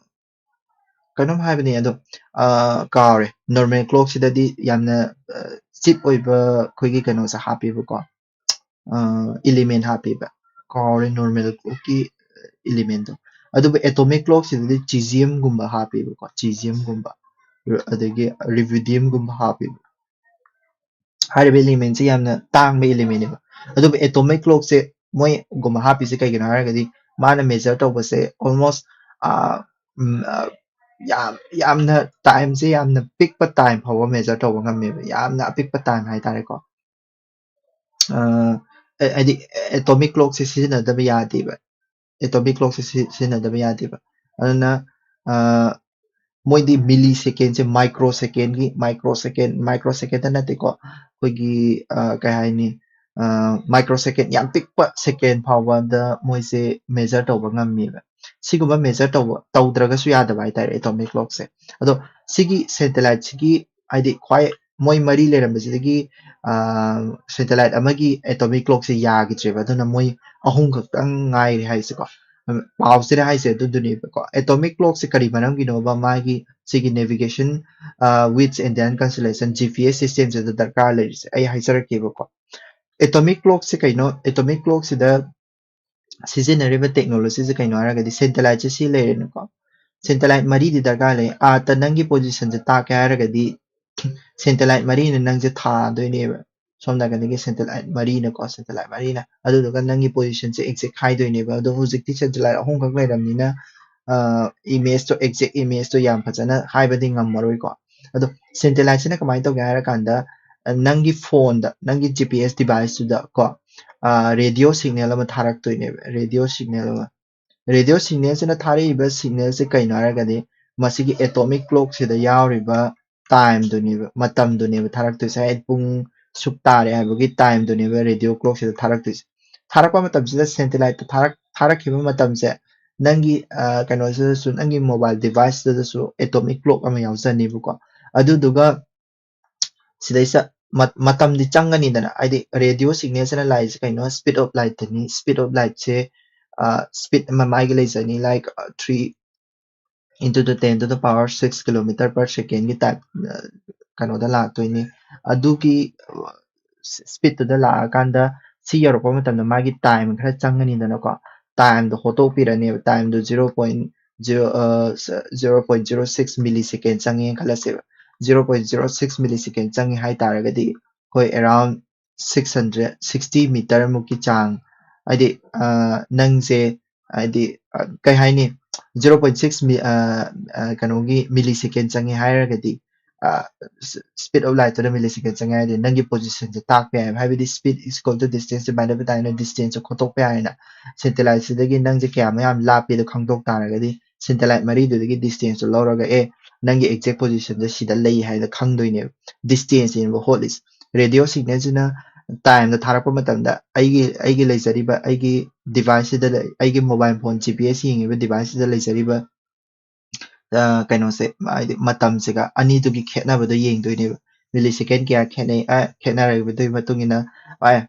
ꯀꯩꯅꯣꯝ ꯍꯥꯏꯕꯅꯦ ꯑꯗꯣ, ꯑ, ꯀꯥꯎꯔꯦ꯫ Normal clock ꯁꯤꯗꯗꯤ ꯌꯥꯝꯅ, ꯑ, cheap ꯑꯣꯏꯕ ꯑꯩꯈꯣꯏꯒꯤ ꯀꯩꯅꯣꯁꯦ ꯍꯥꯞꯄꯦꯕꯀꯣ, ꯑ, element ꯍꯥꯞꯄꯦꯕ꯫ ꯀꯥꯎꯔꯦ normal clock ꯀꯤ element ꯇꯣ꯫ ꯑꯗꯨꯕꯨ atomic clock ꯁꯤꯗꯗꯤ cesium ꯒꯨꯝꯕ ꯍꯥꯞꯄꯦꯕꯀꯣ, cesium ꯒꯨꯝꯕ, ꯑꯗꯒꯤ rubidium ꯒꯨꯝꯕ ꯍꯥꯞꯄꯦꯕ꯫ ꯍꯥꯏꯔꯤꯕ element ꯁꯦ ꯌꯥꯝꯅ ꯇꯥꯡꯕ element ꯅꯦꯕ꯫ ꯑꯗꯨꯕꯨ atomic clock ꯁꯦ ꯃꯣꯏꯒꯨꯝꯕ ꯍꯥꯞꯄꯤꯁꯦ ꯀꯩꯒꯤꯅꯣ ꯍꯥꯏꯔꯒꯗꯤ, ꯃꯥꯅ measure ꯇꯧꯕꯁꯦ almost, ꯑ, ꯎꯝ, ꯑ, ꯌꯥꯝ, ꯌꯥꯝꯅ time ꯁꯦ ꯌꯥꯝꯅ ꯄꯤꯛꯄ time ꯐꯥꯎꯕ measure ꯇꯧꯕ ꯉꯝꯃꯦꯕ, ꯌꯥꯝꯅ ꯑꯄꯤꯛꯄ time ꯍꯥꯏꯇꯥꯔꯦꯀꯣ꯫ ꯑ, ꯑ, ꯍꯥꯏꯗꯤ, atomic clock ꯁꯦ ꯁꯤꯖꯤꯟꯅꯗꯕ ꯌꯥꯗꯦꯕ, atomic clock ꯁꯦ ꯁꯤ-, ꯁꯤꯖꯤꯟꯅꯗꯕ ꯌꯥꯗꯦꯕ꯫ ꯑꯗꯨꯅ, ꯑ, ꯃꯣꯏꯗꯤ millisecond ꯁꯦ, microsecond ꯒꯤ, microsecond, microsecond ꯇ ꯅꯠꯇꯦꯀꯣ, ꯑꯩꯈꯣꯏꯒꯤ, ꯑ, ꯀꯩ ꯍꯥꯏꯅꯤ, ꯑ, microsecond, ꯌꯥꯝ ꯄꯤꯛꯄ second ꯐꯥꯎꯕꯗ ꯃꯣꯏꯁꯦ measure ꯇꯧꯕ ꯉꯝꯃꯦꯕ꯫ ꯁꯤꯒꯨꯝꯕ measure ꯇꯧꯕ, ꯇꯧꯗ꯭ꯔꯒꯁꯨ ꯌꯥꯗꯕ ꯍꯥꯏꯇꯥꯔꯦ atomic clock ꯁꯦ꯫ ꯑꯗꯣ ꯁꯤꯒꯤ satellite ꯁꯤꯒꯤ, ꯍꯥꯏꯗꯤ, ꯈ꯭ꯋꯥꯏ ꯃꯣꯏ ꯃꯔꯤ ꯂꯩꯔꯝꯕꯁꯤꯗꯒꯤ, ꯑ, satellite ꯑꯃꯒꯤ atomic clock ꯁꯦ ꯌꯥꯈꯤꯗ꯭ꯔꯦꯕ, ꯑꯗꯨꯅ ꯃꯣꯏ ꯑꯍꯨꯝ ꯈꯛꯇꯪ ꯉꯥꯏꯔꯦ ꯍꯥꯏꯁꯦꯀꯣ꯫ ꯎꯝ, ꯄꯥꯎꯁꯤꯗ ꯍꯥꯏꯁꯦ ꯑꯗꯨꯗꯨꯅꯦꯕꯀꯣ꯫ Atomic clock ꯁꯦ ꯀꯔꯤ ꯃꯔꯝꯒꯤꯅꯣꯕ ꯃꯥꯒꯤ ꯁꯤꯒꯤ navigation, ꯑ, with Indian constellation, G P S system ꯁꯤꯗ ꯗꯔꯀꯥꯔ ꯂꯩꯔꯤꯁꯦ ꯑꯩ ꯍꯥꯏꯖꯔꯛꯀꯦꯕꯀꯣ꯫ Atomic clock ꯁꯦ ꯀꯩꯅꯣ? Atomic clock ꯁꯤꯗ ꯁꯤꯖꯤꯟꯅꯔꯤꯕ technology ꯁꯦ ꯀꯩꯅꯣ ꯍꯥꯏꯔꯒꯗꯤ, satellite ꯁꯦ ꯁꯤ ꯂꯩꯔꯦꯅꯀꯣ꯫ Satellite ꯃꯔꯤꯗꯤ ꯗꯔꯀꯥꯔ ꯂꯩ꯫ Earth ꯇ ꯅꯪꯒꯤ position ꯁꯦ ꯇꯥꯛꯀꯦ ꯍꯥꯏꯔꯒꯗꯤ, satellite ꯃꯔꯤꯅ ꯅꯪꯁꯦ ꯊꯥꯗꯣꯏꯅꯦꯕ꯫ ꯁꯣꯝ ꯅꯥꯀꯟꯗꯒꯤ satellite ꯃꯔꯤꯅꯀꯣ, satellite ꯃꯔꯤꯅ꯫ ꯑꯗꯨꯗꯨꯒ ꯅꯪꯒꯤ position ꯁꯦ exact ꯍꯥꯏꯗꯣꯏꯅꯦꯕ꯫ ꯑꯗꯣ ꯍꯧꯖꯤꯛꯇꯤ satellite ꯑꯍꯨꯝꯈꯛ ꯂꯩꯔꯕꯅꯤꯅ, ꯏꯃꯦꯖꯇꯣ, ꯑꯦꯛꯖꯦꯛ ꯏꯃꯦꯖꯇꯣ ꯌꯥꯝ ꯐꯖꯅ ꯍꯥꯏꯕꯗꯤ ꯉꯝꯃꯔꯣꯏꯀꯣ꯫ ꯑꯗꯣ ꯁꯦꯇꯦꯂꯥꯏꯠꯁꯤꯅ ꯀꯃꯥꯏꯅ ꯇꯧꯒꯦ ꯍꯥꯏꯔꯀꯥꯟꯗ, ꯅꯪꯒꯤ ꯐꯣꯟꯗ, ꯅꯪꯒꯤ ꯖꯤ ꯄꯤ ꯑꯦꯁ ꯗꯤꯚꯥꯏꯁꯇꯨꯗ ꯀꯣ, ꯔꯦꯗꯤꯑꯣ ꯁꯤꯒꯅꯦꯜ ꯑꯃ ꯊꯥꯔꯛꯇꯣꯏꯅꯦꯕ꯫ ꯔꯦꯗꯤꯑꯣ ꯁꯤꯒꯅꯦꯜ ꯑꯃ, ꯔꯦꯗꯤꯑꯣ ꯁꯤꯒꯅꯦꯜꯁꯤꯅ ꯊꯥꯔꯛꯏꯕ ꯁꯤꯒꯅꯦꯜꯁꯦ ꯀꯩꯅꯣ ꯍꯥꯏꯔꯒꯗꯤ, ꯃꯁꯤꯒꯤ ꯑꯦꯇꯣꯃꯤꯛ ꯀ꯭ꯂꯣꯛꯁꯤꯗ ꯌꯥꯎꯔꯤꯕ ꯇꯥꯏꯝꯗꯨꯅꯦꯕ, ꯃꯇꯝꯗꯨꯅꯦꯕ ꯊꯥꯔꯛꯇꯣꯏꯁꯦ꯫ ꯍꯥꯏꯗꯤ ꯄꯨꯡ ꯁꯨꯛ ꯇꯥꯔꯦ ꯍꯥꯏꯕꯒꯤ ꯇꯥꯏꯝꯗꯨꯅꯦꯕ ꯔꯦꯗꯤꯑꯣ ꯀ꯭ꯂꯣꯛꯁꯤꯗ ꯊꯥꯔꯛꯇꯣꯏꯁꯦ꯫ ꯊꯥꯔꯛꯄ ꯃꯇꯝꯁꯤꯗ, ꯁꯦꯇꯦꯂꯥꯏꯠꯇ ꯊꯥꯔꯛ ꯊꯥꯔꯛꯈꯤꯕ ꯃꯇꯝꯁꯦ, ꯅꯪꯒꯤ ꯀꯩꯅꯣꯁꯤꯗꯁꯨ, ꯅꯪꯒꯤ ꯃꯣꯕꯥꯏꯜ ꯗꯤꯚꯥꯏꯁꯇꯨꯗꯁꯨ ꯑꯦꯇꯣꯃꯤꯛ ꯀ꯭ꯂꯣꯛ ꯑꯃ ꯌꯥꯎꯖꯅꯤꯕꯀꯣ꯫ ꯑꯗꯨꯗꯨꯒ ꯁꯤꯗꯩꯁꯤꯗ ꯃꯇꯝꯗꯤ ꯆꯪꯒꯅꯤꯗꯅ, ꯍꯥꯏꯗꯤ ꯔꯦꯗꯤꯑꯣ ꯁꯤꯒꯅꯦꯜꯁꯤꯅ ꯂꯥꯛꯏꯁꯦ ꯀꯩꯅꯣ? Speed of lightꯇꯅꯤ꯫ Speed of lightꯁꯦ, speed ꯑꯃ ꯃꯥꯒꯤ ꯂꯩꯖꯅꯤ, like, three into the ten to the power six kilometer per secondꯒꯤ type, ꯀꯩꯅꯣꯗ ꯂꯥꯛꯇꯣꯏꯅꯤ꯫ ꯑꯗꯨꯒꯤ speedꯇꯨꯗ ꯂꯥꯛꯑꯀꯥꯟꯗ, ꯁꯤ ꯌꯧꯔꯛꯄ ꯃꯇꯝꯗ ꯃꯥꯒꯤ ꯇꯥꯏꯝ ꯈꯔ ꯆꯪꯒꯅꯤꯗꯅꯀꯣ꯫ ꯇꯥꯏꯝꯗꯣ ꯍꯣꯇꯣꯛꯄꯤꯔꯅꯦꯕ꯫ ꯇꯥꯏꯝꯗꯣ zero point zero, zero point zero six millisecond ꯆꯪꯉꯦꯅ ꯈꯜꯂꯁꯦꯕ꯫ Zero point zero six millisecond ꯆꯪꯉꯦ ꯍꯥꯏ ꯇꯥꯔꯒꯗꯤ, ꯑꯩꯈꯣꯏ around six hundred sixty meter ꯃꯨꯛꯀꯤ ꯆꯥꯡ, ꯍꯥꯏꯗꯤ, ꯅꯪꯁꯦ, ꯍꯥꯏꯗꯤ, ꯀꯩ ꯍꯥꯏꯅꯤ, zero point six ꯀꯩꯅꯣꯒꯤ millisecond ꯆꯪꯉꯦ ꯍꯥꯏꯔꯒꯗꯤ, speed of lightꯇꯨꯗ millisecond ꯆꯪꯉꯦ ꯍꯥꯏꯔꯗꯤ, ꯅꯪꯒꯤ positionꯁꯦ ꯇꯥꯛꯄ ꯌꯥꯏꯑꯕ꯫ ꯍꯥꯏꯕꯗꯤ speed is equal to distance divided by time ꯍꯥꯏꯅ distanceꯁꯦ ꯈꯣꯠꯇꯣꯛꯄ ꯌꯥꯏꯅ, ꯁꯦꯇꯦꯂꯥꯏꯠꯁꯤꯗꯒꯤ ꯅꯪꯁꯦ ꯀꯌꯥꯃꯨꯛ ꯌꯥꯝ ꯂꯥꯞꯄꯤꯗꯣ ꯈꯪꯗꯣꯛ ꯇꯥꯔꯒꯗꯤ, ꯁꯦꯇꯦꯂꯥꯏꯠ ꯃꯔꯤꯗꯨꯗꯒꯤ distanceꯇꯣ ꯂꯧꯔꯒ, ꯑꯦ, ꯅꯪꯒꯤ exact positionꯁꯦ ꯁꯤꯗ ꯂꯩ ꯍꯥꯏꯅ ꯈꯪꯗꯣꯏꯅꯦꯕ꯫ Distanceꯅꯦꯕ ꯍꯣꯠꯂꯤꯁꯦ꯫ ꯔꯦꯗꯤꯑꯣ ꯁꯤꯒꯅꯦꯜꯁꯤꯅ ꯇꯥꯏꯝꯗ ꯊꯥꯔꯛꯄ ꯃꯇꯝꯗ, ꯑꯩꯒꯤ, ꯑꯩꯒꯤ ꯂꯩꯖꯔꯤꯕ, ꯑꯩꯒꯤ ꯗꯤꯚꯥꯏꯁꯁꯤꯗ ꯂꯩ-, ꯑꯩꯒꯤ mobile phone G P S ꯌꯦꯡꯉꯤꯕ ꯗꯤꯚꯥꯏꯁꯁꯤꯗ ꯂꯩꯖꯔꯤꯕ, ꯑ, ꯀꯩꯅꯣꯁꯦ, ꯍꯥꯏꯗꯤ ꯃꯇꯝꯁꯤꯒ ꯑꯅꯤꯗꯨꯒꯤ ꯈꯦꯠꯅꯕꯗꯣ ꯌꯦꯡꯗꯣꯏꯅꯦꯕ꯫ Millisecond ꯀꯌꯥ ꯈꯦꯠꯅꯩ, ꯑ, ꯈꯦꯠꯅꯔꯤꯕꯗꯨꯒꯤ ꯃꯇꯨꯡ ꯏꯟꯅ, ꯑ,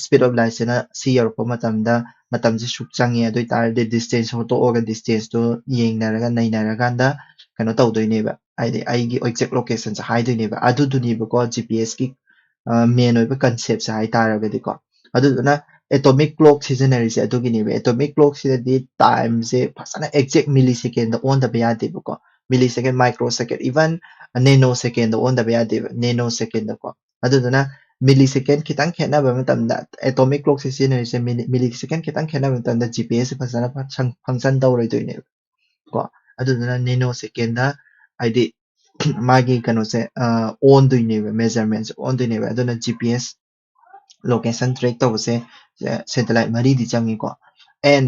speed of lightꯁꯤꯅ ꯁꯤ ꯌꯧꯔꯛꯄ ꯃꯇꯝꯗ ꯃꯇꯝꯁꯦ ꯁꯨꯛ ꯆꯪꯉꯦ꯫ ꯑꯗꯨ ꯑꯣꯏ ꯇꯥꯔꯗꯤ distance ꯍꯣꯠꯇꯣꯛꯑꯒ distanceꯇꯣ ꯌꯦꯡꯅꯔꯒ, ꯅꯩꯅꯔꯀꯥꯟꯗ ꯀꯩꯅꯣ ꯇꯧꯗꯣꯏꯅꯦꯕ꯫ ꯍꯥꯏꯗꯤ ꯑꯩꯒꯤ exact locationꯁꯦ ꯍꯥꯏꯗꯣꯏꯅꯦꯕ꯫ ꯑꯗꯨꯗꯨꯅꯦꯕꯀꯣ ꯖꯤ ꯄꯤ ꯑꯦꯁꯀꯤ, ꯑ, main ꯑꯣꯏꯕ conceptꯁꯦ ꯍꯥꯏ ꯇꯥꯔꯒꯗꯤꯀꯣ꯫ ꯑꯗꯨꯗꯨꯅ atomic clock ꯁꯤꯖꯤꯟꯅꯔꯤꯁꯦ ꯑꯗꯨꯒꯤꯅꯦꯕ꯫ Atomic clockꯁꯤꯗꯗꯤ timeꯁꯦ ꯐꯖꯅ exact millisecondꯗ ꯑꯣꯟꯗꯕ ꯌꯥꯗꯦꯕꯀꯣ꯫ Millisecond, microsecond, even nanosecondꯗ ꯑꯣꯟꯗꯕ ꯌꯥꯗꯦꯕ, nanosecondꯗꯀꯣ꯫ ꯑꯗꯨꯗꯨꯅ millisecond ꯈꯤꯇꯪ ꯈꯦꯠꯅꯕ ꯃꯇꯝꯗ, atomic clockꯁꯦ ꯁꯤꯖꯤꯟꯅꯔꯤꯁꯦ milli-, millisecond ꯈꯤꯇꯪ ꯈꯦꯠꯅꯕ ꯃꯇꯝꯗ ꯖꯤ ꯄꯤ ꯑꯦꯁꯁꯦ ꯐꯖꯅ function, function ꯇꯧꯔꯣꯏꯗꯣꯏꯅꯦꯕ꯫ ꯀꯣ꯫ ꯑꯗꯨꯗꯨꯅ ꯅꯦꯅꯣ ꯁꯦꯀꯦꯟꯗ ꯍꯥꯏꯗꯤ ꯃꯥꯒꯤ ꯀꯩꯅꯣꯁꯦ ꯑꯣꯟꯗꯣꯏꯅꯦꯕ, ꯃꯦꯖꯔꯃꯦꯟꯁꯦ ꯑꯣꯟꯗꯣꯏꯅꯦꯕ꯫ ꯑꯗꯨꯅ G P S location track ꯇꯧꯕꯁꯦ ꯁꯦꯇꯦꯂꯥꯏꯠ ꯃꯔꯤꯗꯤ ꯆꯪꯉꯤꯀꯣ꯫ ꯑꯦꯟ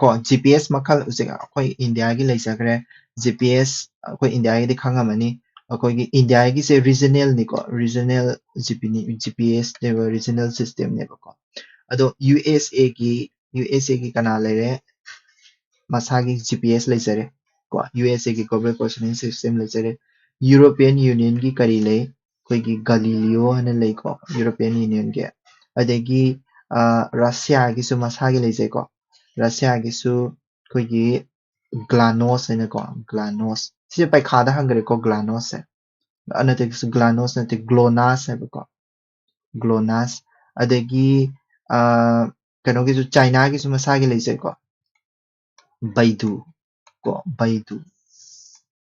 ꯀꯣ ꯖꯤ ꯄꯤ ꯑꯦꯁ ꯃꯈꯜ ꯍꯧꯖꯤꯛ ꯑꯩꯈꯣꯏ ꯏꯟꯗꯤꯌꯥꯒꯤ ꯂꯩꯖꯈ꯭ꯔꯦ꯫ ꯖꯤ ꯄꯤ ꯑꯦꯁ ꯑꯩꯈꯣꯏ ꯏꯟꯗꯤꯌꯥꯒꯤꯗꯤ ꯈꯪꯉꯝꯃꯅꯤ꯫ ꯑꯩꯈꯣꯏꯒꯤ ꯏꯟꯗꯤꯌꯥꯒꯤꯁꯦ ꯔꯤꯖꯅꯦꯜꯅꯤꯀꯣ, regional G P G P ꯑꯦꯁꯅꯦꯕ, ꯔꯤꯖꯅꯦꯜ ꯁꯤꯁꯇꯦꯝꯅꯦꯕꯀꯣ꯫ ꯑꯗꯣ ꯌꯨ ꯑꯦꯁ ꯑꯦꯒꯤ ꯌꯨ ꯑꯦꯁ ꯑꯦꯒꯤ ꯀꯅꯥ ꯂꯩꯔꯦ? ꯃꯁꯥꯒꯤ ꯖꯤ ꯄꯤ ꯑꯦꯁ ꯂꯩꯖꯔꯦ ꯀꯣ, ꯌꯨ ꯑꯦꯁ ꯑꯦꯒꯤ ꯒ꯭ꯂꯣꯕꯦꯜ ꯄꯣꯖꯤꯁꯅꯤꯡ ꯁꯤꯁꯇꯦꯝ ꯂꯩꯖꯔꯦ꯫ ꯌꯨꯔꯣꯄꯤꯌꯟ ꯌꯨꯅꯤꯌꯟꯒꯤ ꯀꯔꯤ ꯂꯩ? ꯑꯩꯈꯣꯏꯒꯤ ꯒꯂꯤꯂꯤꯌꯣ ꯍꯥꯏꯅ ꯂꯩꯀꯣ, ꯌꯨꯔꯣꯄꯤꯌꯟ ꯌꯨꯅꯤꯌꯟꯒꯤ꯫ ꯑꯗꯒꯤ ꯔꯁꯤꯌꯥꯒꯤꯁꯨ ꯃꯁꯥꯒꯤ ꯂꯩꯖꯩꯀꯣ, ꯔꯁꯤꯌꯥꯒꯤꯁꯨ ꯑꯩꯈꯣꯏꯒꯤ ꯒ꯭ꯂꯥꯅꯣꯁ ꯍꯥꯏꯅꯀꯣ, ꯒ꯭ꯂꯥꯅꯣꯁ꯫ ꯁꯤꯁꯦ ꯄꯩꯈꯥꯗ ꯍꯪꯈ꯭ꯔꯦꯀꯣ, ꯒ꯭ꯂꯥꯅꯣꯁꯁꯦ꯫ ꯅꯠꯇꯦ, ꯒ꯭ꯂꯥꯅꯣꯁ ꯅꯠꯇꯦ, ꯒ꯭ꯂꯣꯅꯥꯁ ꯍꯥꯏꯕꯀꯣ, ꯒ꯭ꯂꯣꯅꯥꯁ꯫ ꯑꯗꯒꯤ ꯀꯩꯅꯣꯒꯤꯁꯨ, ꯆꯥꯏꯅꯥꯒꯤꯁꯨ ꯃꯁꯥꯒꯤ ꯂꯩꯖꯩꯀꯣ, ꯕꯩꯗꯨ ꯀꯣ, ꯕꯩꯗꯨ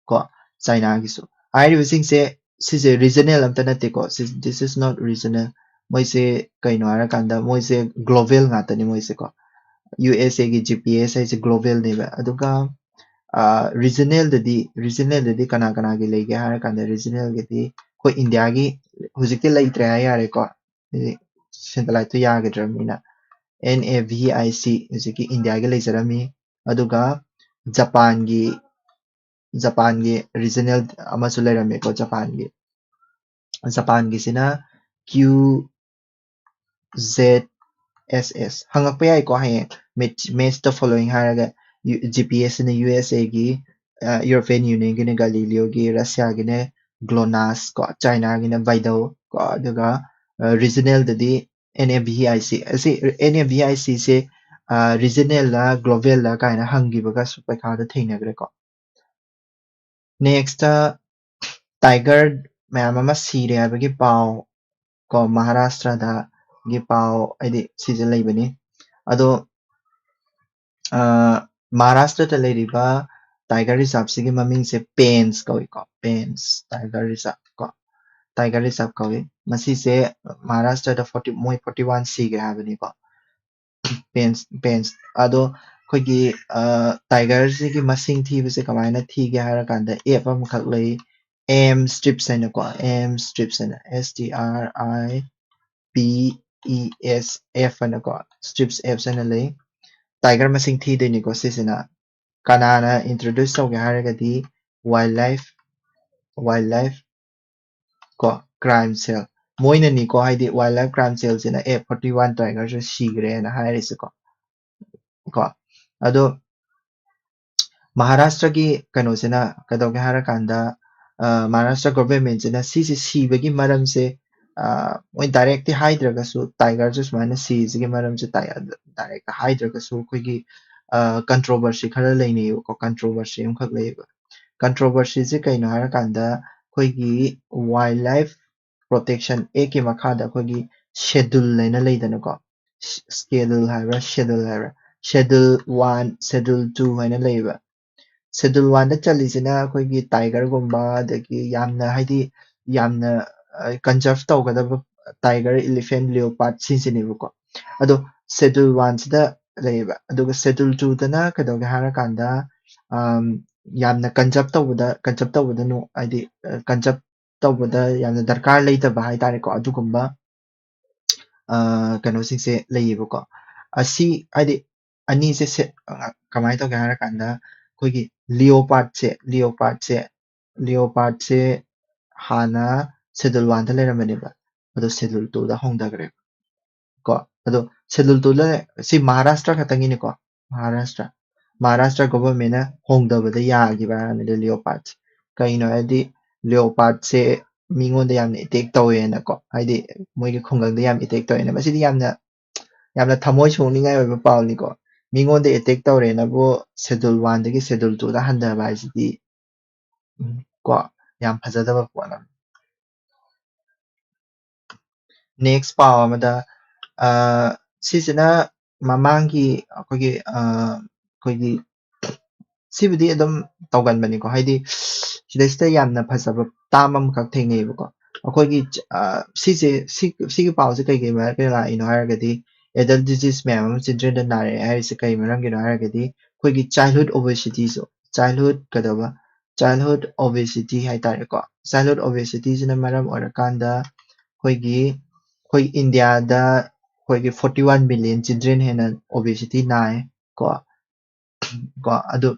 ꯀꯣ, ꯆꯥꯏꯅꯥꯒꯤꯁꯨ꯫ ꯍꯥꯏꯔꯤꯕꯁꯤꯡꯁꯦ ꯁꯤꯁꯦ ꯔꯤꯖꯅꯦꯜ ꯑꯝꯇ ꯅꯠꯇꯦꯀꯣ꯫ This is not regional. ꯃꯣꯏꯁꯦ ꯀꯩꯅꯣ ꯍꯥꯏꯔꯀꯥꯟꯗ ꯃꯣꯏꯁꯦ ꯒ꯭ꯂꯣꯕꯦꯜ ꯉꯥꯛꯇꯅꯤ ꯃꯣꯏꯁꯦꯀꯣ꯫ ꯌꯨ ꯑꯦꯁ ꯑꯦꯒꯤ ꯖꯤ ꯄꯤ ꯑꯦꯁ ꯍꯥꯏꯁꯦ ꯒ꯭ꯂꯣꯕꯦꯜꯅꯦꯕ꯫ ꯑꯗꯨꯒ ꯔꯤꯖꯅꯦꯜꯗꯗꯤ ꯔꯤꯖꯅꯦꯜꯗꯗꯤ ꯀꯅꯥ ꯀꯅꯥꯒꯤ ꯂꯩꯒꯦ ꯍꯥꯏꯔꯀꯥꯟꯗ, ꯔꯤꯖꯅꯦꯜꯒꯤꯗꯤ ꯑꯩꯈꯣꯏ ꯏꯟꯗꯤꯌꯥꯒꯤ ꯍꯧꯖꯤꯛꯇꯤ ꯂꯩꯇ꯭ꯔꯦ ꯍꯥꯏ ꯌꯥꯔꯦꯀꯣ, ꯁꯦꯇꯦꯂꯥꯏꯠꯇꯣ ꯌꯥꯈꯤꯗ꯭ꯔꯕꯅꯤꯅ꯫ N A V I C ꯍꯧꯖꯤꯛꯀꯤ ꯏꯟꯗꯤꯌꯥꯒꯤ ꯂꯩꯖꯔꯝꯃꯤ꯫ ꯑꯗꯨꯒ ꯖꯄꯥꯟꯒꯤ ꯖꯄꯥꯟꯒꯤ ꯔꯤꯖꯅꯦꯜ ꯑꯃꯁꯨ ꯂꯩꯔꯝꯃꯦꯀꯣ, ꯖꯄꯥꯟꯒꯤ꯫ ꯖꯄꯥꯟꯒꯤꯁꯤꯅ ꯀ꯭ꯌꯨ ꯖꯦꯠ ꯑꯦꯁ ꯑꯦꯁ꯫ ꯍꯪꯉꯛꯄ ꯌꯥꯏꯀꯣ ꯍꯌꯦꯡ, match the following ꯍꯥꯏꯔꯒ꯫ ꯖꯤ ꯄꯤ ꯑꯦꯁꯁꯤꯅ ꯌꯨ ꯑꯦꯁ ꯑꯦꯒꯤ, ꯌꯨꯔꯣꯄꯤꯌꯟ ꯌꯨꯅꯤꯌꯟꯒꯤꯅꯦ ꯒꯂꯤꯂꯤꯌꯣꯒꯤ, ꯔꯁꯤꯌꯥꯒꯤꯅꯦ ꯒ꯭ꯂꯣꯅꯥꯁ ꯀꯣ, ꯆꯥꯏꯅꯥꯒꯤꯅ ꯕꯥꯏꯗꯧ ꯀꯣ, ꯑꯗꯨꯒ ꯔꯤꯖꯅꯦꯜꯗꯗꯤ N A V I C. ꯑꯁꯤ ꯑꯦꯟ ꯑꯦ ꯚꯤ ꯑꯥꯏ ꯁꯤꯁꯦ ꯔꯤꯖꯅꯦꯜꯂ ꯒ꯭ꯂꯣꯕꯦꯜꯂ ꯀꯥꯏꯅ ꯍꯪꯈꯤꯕꯒꯁꯨ ꯄꯩꯈꯥꯗ ꯊꯦꯡꯅꯈ꯭ꯔꯦꯀꯣ꯫ ꯅꯦꯛꯁꯇ ꯇꯥꯏꯒꯔ ꯃꯌꯥꯝ ꯑꯃ ꯁꯤꯔꯦ ꯍꯥꯏꯕꯒꯤ ꯄꯥꯎ ꯀꯣ, ꯃꯍꯥꯔꯥꯁꯇ꯭ꯔꯗꯒꯤ ꯄꯥꯎ ꯍꯥꯏꯗꯤ ꯁꯤꯁꯦ ꯂꯩꯕꯅꯤ꯫ ꯑꯗꯣ ꯃꯍꯥꯔꯥꯁꯇ꯭ꯔꯗ ꯂꯩꯔꯤꯕ ꯇꯥꯏꯒꯔ ꯔꯤꯖꯥꯔꯚꯁꯤꯒꯤ ꯃꯃꯤꯡꯁꯦ ꯄꯦꯟꯁ ꯀꯧꯏꯀꯣ, ꯄꯦꯟꯁ ꯇꯥꯏꯒꯔ ꯔꯤꯖꯥꯔꯚ ꯀꯣ, ꯇꯥꯏꯒꯔ ꯔꯤꯖꯥꯔꯚ ꯀꯧꯏ꯫ ꯃꯁꯤꯁꯦ ꯃꯍꯥꯔꯥꯁꯇ꯭ꯔꯗ ꯐꯣꯔꯇꯤ, ꯃꯣꯏ ꯐꯣꯔꯇꯤ ꯋꯥꯟ ꯁꯤꯈ꯭ꯔꯦ ꯍꯥꯏꯕꯅꯤꯀꯣ꯫ ꯄꯦꯟꯁ ꯄꯦꯟꯁ ꯑꯗꯣ ꯑꯩꯈꯣꯏꯒꯤ ꯇꯥꯏꯒꯔꯁꯤꯒꯤ ꯃꯁꯤꯡ ꯊꯤꯕꯁꯦ ꯀꯃꯥꯏꯅ ꯊꯤꯒꯦ ꯍꯥꯏꯔꯀꯥꯟꯗ ꯑꯦꯞ ꯑꯃꯈꯛ ꯂꯩ, ꯑꯦꯝ ꯁ꯭ꯇ꯭ꯔꯤꯞꯁ ꯍꯥꯏꯅꯀꯣ, ꯑꯦꯝ ꯁ꯭ꯇ꯭ꯔꯤꯞꯁ ꯍꯥꯏꯅ, S T R I P E S F ꯍꯥꯏꯅꯀꯣ, ꯁ꯭ꯇ꯭ꯔꯤꯞꯁ ꯑꯦꯞꯁ ꯍꯥꯏꯅ ꯂꯩ꯫ ꯇꯥꯏꯒꯔ ꯃꯁꯤꯡ ꯊꯤꯗꯣꯏꯅꯤꯀꯣ ꯁꯤꯁꯤꯅ꯫ ꯀꯅꯥꯅ ꯏꯟꯇ꯭ꯔꯣꯗ꯭ꯌꯨꯁ ꯇꯧꯒꯦ ꯍꯥꯏꯔꯒꯗꯤ ꯋꯥꯏꯜ ꯂꯥꯏꯐ, ꯋꯥꯏꯜ ꯂꯥꯏꯐ ꯀꯣ, ꯀ꯭ꯔꯥꯏꯝ ꯁꯦꯜ, ꯃꯣꯏꯅꯅꯤꯀꯣ, ꯍꯥꯏꯗꯤ ꯋꯥꯏꯜ ꯂꯥꯏꯐ ꯀ꯭ꯔꯥꯏꯝ ꯁꯦꯜꯁꯤꯅ ꯑꯦ ꯐꯣꯔꯇꯤ ꯋꯥꯟ ꯇꯥꯏꯒꯔꯁꯦ ꯁꯤꯈ꯭ꯔꯦꯅ ꯍꯥꯏꯔꯤꯁꯦꯀꯣ꯫ ꯀꯣ ꯑꯗꯣ ꯃꯍꯥꯔꯥꯁꯇ꯭ꯔꯒꯤ ꯀꯩꯅꯣꯁꯤꯅ ꯀꯩꯗꯧꯒꯦ ꯍꯥꯏꯔꯀꯥꯟꯗ, ꯃꯍꯥꯔꯥꯁꯇ꯭ꯔ ꯒꯣꯚꯔꯟꯃꯦꯟꯁꯤꯅ ꯁꯤꯁꯦ ꯁꯤꯕꯒꯤ ꯃꯔꯝꯁꯦ ꯃꯣꯏ ꯗꯥꯏꯔꯦꯛꯇꯤ ꯍꯥꯏꯗ꯭ꯔꯒꯁꯨ, ꯇꯥꯏꯒꯔꯁꯦ ꯁꯨꯃꯥꯏꯅ ꯁꯤꯁꯤꯒꯤ ꯃꯔꯝꯁꯦ ꯗꯥꯏꯔꯦꯛ ꯍꯥꯏꯗ꯭ꯔꯒꯁꯨ ꯑꯩꯈꯣꯏꯒꯤ ꯀꯟꯇ꯭ꯔꯣꯚꯔꯁꯤ ꯈꯔ ꯂꯩꯅꯩꯌꯦꯕꯀꯣ꯫ ꯀꯟꯇ꯭ꯔꯣꯚꯔꯁꯤ ꯑꯃꯈꯛ ꯂꯩꯌꯦꯕ꯫ ꯀꯟꯇ꯭ꯔꯣꯚꯔꯁꯤꯁꯦ ꯀꯩꯅꯣ ꯍꯥꯏꯔꯀꯥꯟꯗ, ꯑꯩꯈꯣꯏꯒꯤ ꯋꯥꯏꯜ ꯂꯥꯏꯐ ꯄ꯭ꯔꯣꯇꯦꯛꯁꯟ ꯑꯦꯛꯀꯤ ꯃꯈꯥꯗ ꯑꯩꯈꯣꯏꯒꯤ ꯁꯦꯗꯨꯜ ꯍꯥꯏꯅ ꯂꯩꯗꯅꯀꯣ, ꯁꯦꯗꯨꯜ ꯍꯥꯏꯕ꯭ꯔꯥ, ꯁꯦꯗꯨꯜ ꯍꯥꯏꯕ꯭ꯔꯥ, ꯁꯦꯗꯨꯜ ꯋꯥꯟ, ꯁꯦꯗꯨꯜ ꯇꯨ ꯍꯥꯏꯅ ꯂꯩꯌꯦꯕ꯫ ꯁꯦꯗꯨꯜ ꯋꯥꯟꯗ ꯆꯜꯂꯤꯁꯤꯅ ꯑꯩꯈꯣꯏꯒꯤ ꯇꯥꯏꯒꯔꯒꯨꯝꯕ, ꯑꯗꯒꯤ ꯌꯥꯝꯅ, ꯍꯥꯏꯗꯤ ꯌꯥꯝꯅ ꯀꯟꯖꯔꯚ ꯇꯧꯒꯗꯕ ꯇꯥꯏꯒꯔ, ꯏꯂꯤꯐꯦꯟ, ꯂꯤꯑꯣꯄꯥꯔꯠ ꯁꯤꯁꯤꯅꯦꯕꯀꯣ꯫ ꯑꯗꯣ ꯁꯦꯗꯨꯜ ꯋꯥꯟꯁꯤꯗ ꯂꯩꯌꯦꯕ꯫ ꯑꯗꯨꯒ ꯁꯦꯗꯨꯜ ꯇꯨꯗꯅ ꯀꯩꯗꯧꯒꯦ ꯍꯥꯏꯔꯀꯥꯟꯗ, ꯌꯥꯝꯅ ꯀꯟꯖꯔꯚ ꯇꯧꯕꯗ, ꯀꯟꯖꯔꯚ ꯇꯧꯕꯗ ꯍꯥꯏꯗꯤ ꯀꯟꯖꯔꯚ ꯇꯧꯕꯗ ꯌꯥꯝꯅ ꯗꯔꯀꯥꯔ ꯂꯩꯇꯕ ꯍꯥꯏꯇꯥꯔꯦꯀꯣ, ꯑꯗꯨꯒꯨꯝꯕ ꯀꯩꯅꯣꯁꯤꯡꯁꯦ ꯂꯩꯌꯦꯕꯀꯣ꯫ ꯑꯁꯤ ꯍꯥꯏꯗꯤ ꯑꯅꯤꯁꯦ ꯀꯃꯥꯏꯅ ꯇꯧꯒꯦ ꯍꯥꯏꯔꯀꯥꯟꯗ, ꯑꯩꯈꯣꯏꯒꯤ ꯂꯤꯑꯣꯄꯥꯔꯠꯁꯦ, ꯂꯤꯑꯣꯄꯥꯔꯠꯁꯦ, ꯂꯤꯑꯣꯄꯥꯔꯠꯁꯦ ꯍꯥꯟꯅ ꯁꯦꯗꯨꯜ ꯋꯥꯟꯗ ꯂꯩꯔꯝꯕꯅꯦꯕ, ꯑꯗꯣ ꯁꯦꯗꯨꯜ ꯇꯨꯗ ꯍꯣꯡꯊꯈ꯭ꯔꯦꯕ꯫ ꯀꯣ ꯑꯗꯣ ꯁꯦꯗꯨꯜ ꯇꯨꯗ, ꯁꯤ ꯃꯍꯥꯔꯥꯁꯇ꯭ꯔ ꯈꯛꯇꯪꯒꯤꯅꯤꯀꯣ, ꯃꯍꯥꯔꯥꯁꯇ꯭ꯔ, ꯃꯍꯥꯔꯥꯁꯇ꯭ꯔ ꯒꯣꯚꯔꯟꯃꯦꯟꯅ ꯍꯣꯡꯊꯕꯗ ꯌꯥꯈꯤꯕ ꯍꯥꯏꯔꯅꯤꯗ ꯂꯤꯑꯣꯄꯥꯔꯠꯁꯦ꯫ ꯀꯩꯅꯣ ꯍꯥꯏꯗꯤ ꯂꯤꯑꯣꯄꯥꯔꯠꯁꯦ ꯃꯤꯉꯣꯟꯗ ꯌꯥꯝꯅ ꯑꯦꯇꯦꯛ ꯇꯧꯋꯦꯅꯀꯣ, ꯍꯥꯏꯗꯤ ꯃꯣꯏꯒꯤ ꯈꯨꯡꯒꯪꯗ ꯌꯥꯝ ꯑꯦꯇꯦꯛ ꯇꯧꯋꯦꯅ꯫ ꯃꯁꯤꯗꯤ ꯌꯥꯝꯅ, ꯌꯥꯝꯅ ꯊꯃꯣꯏ ꯁꯣꯛꯅꯤꯡꯉꯥꯏ ꯑꯣꯏꯕ ꯄꯥꯎꯅꯤꯀꯣ꯫ ꯃꯤꯉꯣꯟꯗ ꯑꯦꯇꯦꯛ ꯇꯧꯔꯦꯅꯕꯨ ꯁꯦꯗꯨꯜ ꯋꯥꯟꯗꯒꯤ ꯁꯦꯗꯨꯜ ꯇꯨꯗ ꯍꯟꯊꯕ ꯍꯥꯏꯁꯤꯗꯤ, ꯎꯝ, ꯀꯣ ꯌꯥꯝ ꯐꯖꯗꯕ ꯄꯣꯠ ꯑꯃ꯫ ꯅꯦꯛꯁ ꯄꯥꯎ ꯑꯃꯗ, ꯁꯤꯁꯤꯅ ꯃꯃꯥꯡꯒꯤ ꯑꯩꯈꯣꯏꯒꯤ, ꯑꯩꯈꯣꯏꯒꯤ ꯁꯤꯕꯨꯗꯤ ꯑꯗꯨꯝ ꯇꯧꯒꯟꯕꯅꯤꯀꯣ, ꯍꯥꯏꯗꯤ ꯁꯤꯗꯩꯁꯤꯗ ꯌꯥꯝꯅ ꯐꯖꯕ ꯇꯥꯝ ꯑꯃꯈꯛ ꯊꯦꯡꯅꯩꯌꯦꯕꯀꯣ꯫ ꯑꯩꯈꯣꯏꯒꯤ ꯁꯤꯁꯦ, ꯁꯤꯒꯤ ꯄꯥꯎꯁꯦ ꯀꯩ ꯀꯩ ꯃꯔꯝ ꯂꯥꯛꯏꯅꯣ ꯍꯥꯏꯔꯒꯗꯤ, adult disease ꯃꯌꯥꯝ ꯑꯃ childrenꯗ ꯅꯥꯔꯛꯑꯦ ꯍꯥꯏꯔꯤꯁꯦ ꯀꯩ ꯃꯔꯝꯒꯤꯅꯣ ꯍꯥꯏꯔꯒꯗꯤ ꯑꯩꯈꯣꯏꯒꯤ childhood obesityꯁꯨ, childhood ꯀꯩꯗꯧꯕ, childhood obesity ꯍꯥꯏꯇꯥꯔꯦꯀꯣ. Childhood obesityꯁꯤꯅ ꯃꯔꯝ ꯑꯣꯏꯔꯀꯥꯟꯗ ꯑꯩꯈꯣꯏꯒꯤ ꯑꯩꯈꯣꯏ ꯏꯟꯗꯤꯌꯥꯗ ꯑꯩꯈꯣꯏꯒꯤ forty one million children ꯍꯦꯟꯅ obesity ꯅꯥꯏ ꯀꯣ. ꯀꯣ ꯑꯗꯨ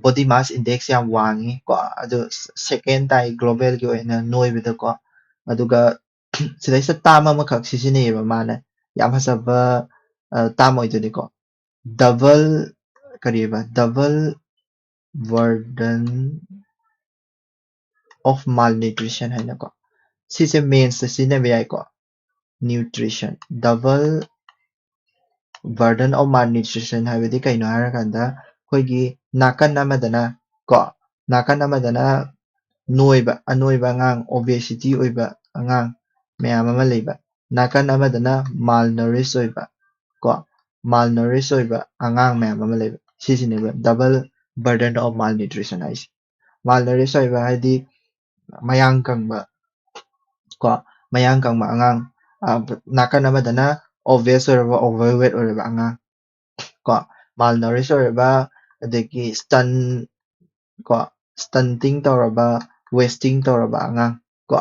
body mass index ꯌꯥꯝ ꯋꯥꯡꯉꯤ ꯀꯣ. ꯑꯗꯨ second ꯇꯥꯏ globalꯒꯤ ꯑꯣꯏꯅ ꯅꯣꯏꯕꯗꯀꯣ. ꯑꯗꯨꯒ ꯁꯤꯗꯩꯁꯤꯗ term ꯑꯃꯈꯛ ꯁꯤꯖꯤꯟꯅꯩꯌꯦꯕ ꯃꯥꯅ, ꯌꯥꯝ ꯐꯖꯕ term ꯑꯣꯏꯗꯣꯏꯅꯤꯀꯣ. Double, ꯀꯔꯤꯕ, double burden of malnutrition ꯍꯥꯏꯅꯀꯣ. ꯁꯤꯁꯦ mensꯇ ꯁꯤꯖꯤꯟꯅꯕ ꯌꯥꯏꯀꯣ. Nutrition, double burden of malnutrition ꯍꯥꯏꯕꯗꯤ ꯀꯩꯅꯣ ꯍꯥꯏꯔꯀꯥꯟꯗ ꯑꯩꯈꯣꯏꯒꯤ ꯅꯥꯀꯟ ꯑꯃꯗꯅ ꯀꯣ, ꯅꯥꯀꯟ ꯑꯃꯗꯅ ꯅꯣꯏꯕ, ꯑꯅꯣꯏꯕ ꯑꯉꯥꯡ, obesity ꯑꯣꯏꯕ ꯑꯉꯥꯡ ꯃꯌꯥꯝ ꯑꯃ ꯂꯩꯕ, ꯅꯥꯀꯟ ꯑꯃꯗꯅ malnourished ꯑꯣꯏꯕ ꯀꯣ, malnourished ꯑꯣꯏꯕ ꯑꯉꯥꯡ ꯃꯌꯥꯝ ꯑꯃ ꯂꯩꯕ, ꯁꯤꯁꯤꯅꯦꯕ double burden of malnutrition ꯍꯥꯏꯁꯦ. Malnourished ꯑꯣꯏꯕ ꯍꯥꯏꯗꯤ ꯃꯌꯥꯡ ꯀꯪꯕ ꯀꯣ, ꯃꯌꯥꯡ ꯀꯪꯕ ꯑꯉꯥꯡ, ꯅꯥꯀꯟ ꯑꯃꯗꯅ obese ꯑꯣꯏꯔꯕ, overweight ꯑꯣꯏꯔꯕ ꯑꯉꯥꯡ ꯀꯣ, malnourished ꯑꯣꯏꯔꯕ, ꯑꯗꯒꯤ stun ꯀꯣ, stunting ꯇꯧꯔꯕ, wasting ꯇꯧꯔꯕ ꯑꯉꯥꯡ ꯀꯣ,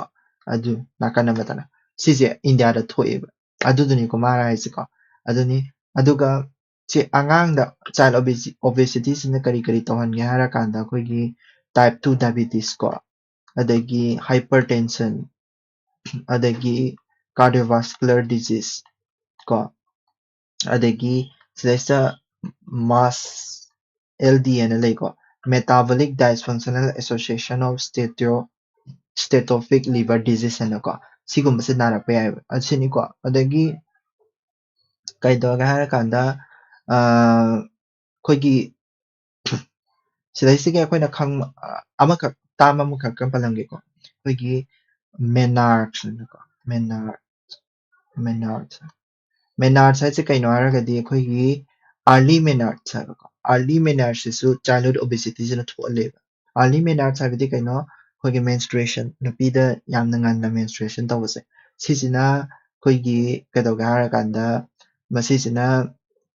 ꯑꯗꯨ ꯅꯥꯀꯟ ꯑꯃꯗꯅ꯫ ꯁꯤꯁꯦ ꯏꯟꯗꯤꯌꯥꯗ ꯊꯣꯛꯑꯦꯕ꯫ ꯑꯗꯨꯗꯨꯅꯤꯀꯣ ꯃꯥꯅ ꯍꯥꯏꯁꯦꯀꯣ꯫ ꯑꯗꯨꯅꯤ꯫ ꯑꯗꯨꯒ ꯁꯤ ꯑꯉꯥꯡꯗ child obesi-, obesityꯁꯤꯅ ꯀꯔꯤ ꯀꯔꯤ ꯇꯧꯍꯟꯒꯦ ꯍꯥꯏꯔꯀꯥꯟꯗ ꯑꯩꯈꯣꯏꯒꯤ type two diabetes ꯀꯣ, ꯑꯗꯒꯤ hypertension, ꯑꯗꯒꯤ cardiovascular disease ꯀꯣ, ꯑꯗꯒꯤ ꯁꯤꯗꯩꯁꯤꯗ MASLD ꯍꯥꯏꯅ ꯂꯩꯀꯣ, metabolic dysfunctional association of statio-, steatophic liver disease ꯍꯥꯏꯅꯀꯣ, ꯁꯤꯒꯨꯝꯕꯁꯦ ꯅꯥꯔꯛꯄ ꯌꯥꯏꯑꯕ꯫ ꯑꯁꯤꯅꯤꯀꯣ꯫ ꯑꯗꯒꯤ ꯀꯩꯗꯧꯔꯒꯦ ꯍꯥꯏꯔꯀꯥꯟꯗ ꯑꯩꯈꯣꯏꯒꯤ ꯁꯤꯗꯩꯁꯤꯒꯤ ꯑꯩꯈꯣꯏꯅ ꯈꯪ ꯑꯃꯈꯛ term ꯑꯃꯈꯛꯀ ꯄꯜꯂꯝꯒꯦꯀꯣ꯫ ꯑꯩꯈꯣꯏꯒꯤ menards ꯍꯥꯏꯅꯀꯣ, menards, menards, menards ꯍꯥꯏꯁꯦ ꯀꯩꯅꯣ ꯍꯥꯏꯔꯒꯗꯤ ꯑꯩꯈꯣꯏꯒꯤ early menards ꯍꯥꯏꯕꯀꯣ, early menards ꯁꯤꯁꯨ childhood obesity ꯁꯤꯅ ꯊꯣꯛꯍꯜꯂꯦꯕ꯫ Early menards ꯍꯥꯏꯕꯗꯤ ꯀꯩꯅꯣ? ꯑꯩꯈꯣꯏꯒꯤ menstruation, ꯅꯨꯄꯤꯗ ꯌꯥꯝꯅ ꯉꯟꯅ menstruation ꯇꯧꯕꯁꯦ, ꯁꯤꯁꯤꯅ ꯑꯩꯈꯣꯏꯒꯤ ꯀꯩꯗꯧꯒꯦ ꯍꯥꯏꯔꯀꯥꯟꯗ ꯃꯁꯤꯁꯤꯅ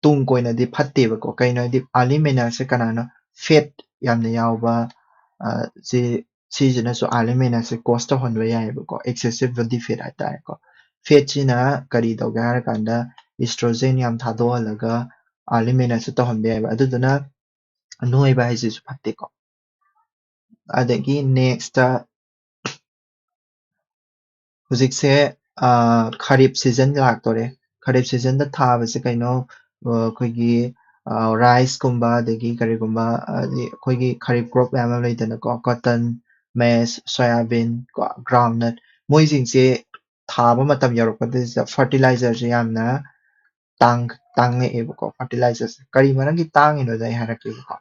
ꯇꯨꯡ ꯀꯣꯏꯅꯗꯤ ꯐꯠꯇꯦꯕꯀꯣ꯫ ꯀꯩꯅꯣ ꯍꯥꯏꯗꯤ early menopausal ꯁꯦ ꯀꯅꯥꯅꯣ? Fat ꯌꯥꯝꯅ ꯌꯥꯎꯕ, ꯑ, ꯁꯤ, ꯁꯤꯁꯤꯅꯁꯨ early menopausal ꯁꯦ cause ꯇꯧꯍꯟꯕ ꯌꯥꯏꯑꯕꯀꯣ, excessive body fat ꯍꯥꯏꯇꯥꯔꯦꯀꯣ꯫ Fat ꯁꯤꯅ ꯀꯔꯤ ꯇꯧꯒꯦ ꯍꯥꯏꯔꯀꯥꯟꯗ estrogen ꯌꯥꯝ ꯊꯥꯗꯣꯛꯍꯜꯂꯒ early menopausal ꯁꯨ ꯇꯧꯍꯟꯕ ꯌꯥꯏꯑꯕ꯫ ꯑꯗꯨꯗꯨꯅ ꯅꯣꯏꯕ ꯍꯥꯏꯁꯤꯁꯨ ꯐꯠꯇꯦꯀꯣ꯫ ꯑꯗꯒꯤ next ꯍꯧꯖꯤꯛꯁꯦ, ꯑ, ꯈꯔꯤꯞ season ꯂꯥꯛꯇꯣꯔꯦ꯫ ꯈꯔꯤꯞ season ꯗ ꯊꯥꯕꯁꯦ ꯀꯩꯅꯣ? ꯑ, ꯑꯩꯈꯣꯏꯒꯤ, ꯑ, rice ꯀꯨꯝꯕ, ꯑꯗꯒꯤ ꯀꯔꯤꯒꯨꯝꯕ, ꯍꯥꯏꯗꯤ ꯑꯩꯈꯣꯏꯒꯤ ꯈꯔꯤꯞ crop ꯃꯌꯥꯝ ꯑꯃ ꯂꯩꯗꯅꯀꯣ, cotton, maize, soyabean, ꯀꯣ, groundnut, ꯃꯣꯏꯁꯤꯡꯁꯦ ꯊꯥꯕ ꯃꯇꯝ ꯌꯧꯔꯛꯄꯗ fertilizer ꯁꯦ ꯌꯥꯝꯅ ꯇꯥꯡ-, ꯇꯥꯡꯉꯛꯑꯦꯕꯀꯣ꯫ Fertilizer ꯁꯦ ꯀꯔꯤ ꯃꯔꯝꯒꯤ ꯇꯥꯡꯉꯤꯅꯣꯗ ꯑꯩ ꯍꯥꯏꯔꯛꯀꯦꯕꯀꯣ꯫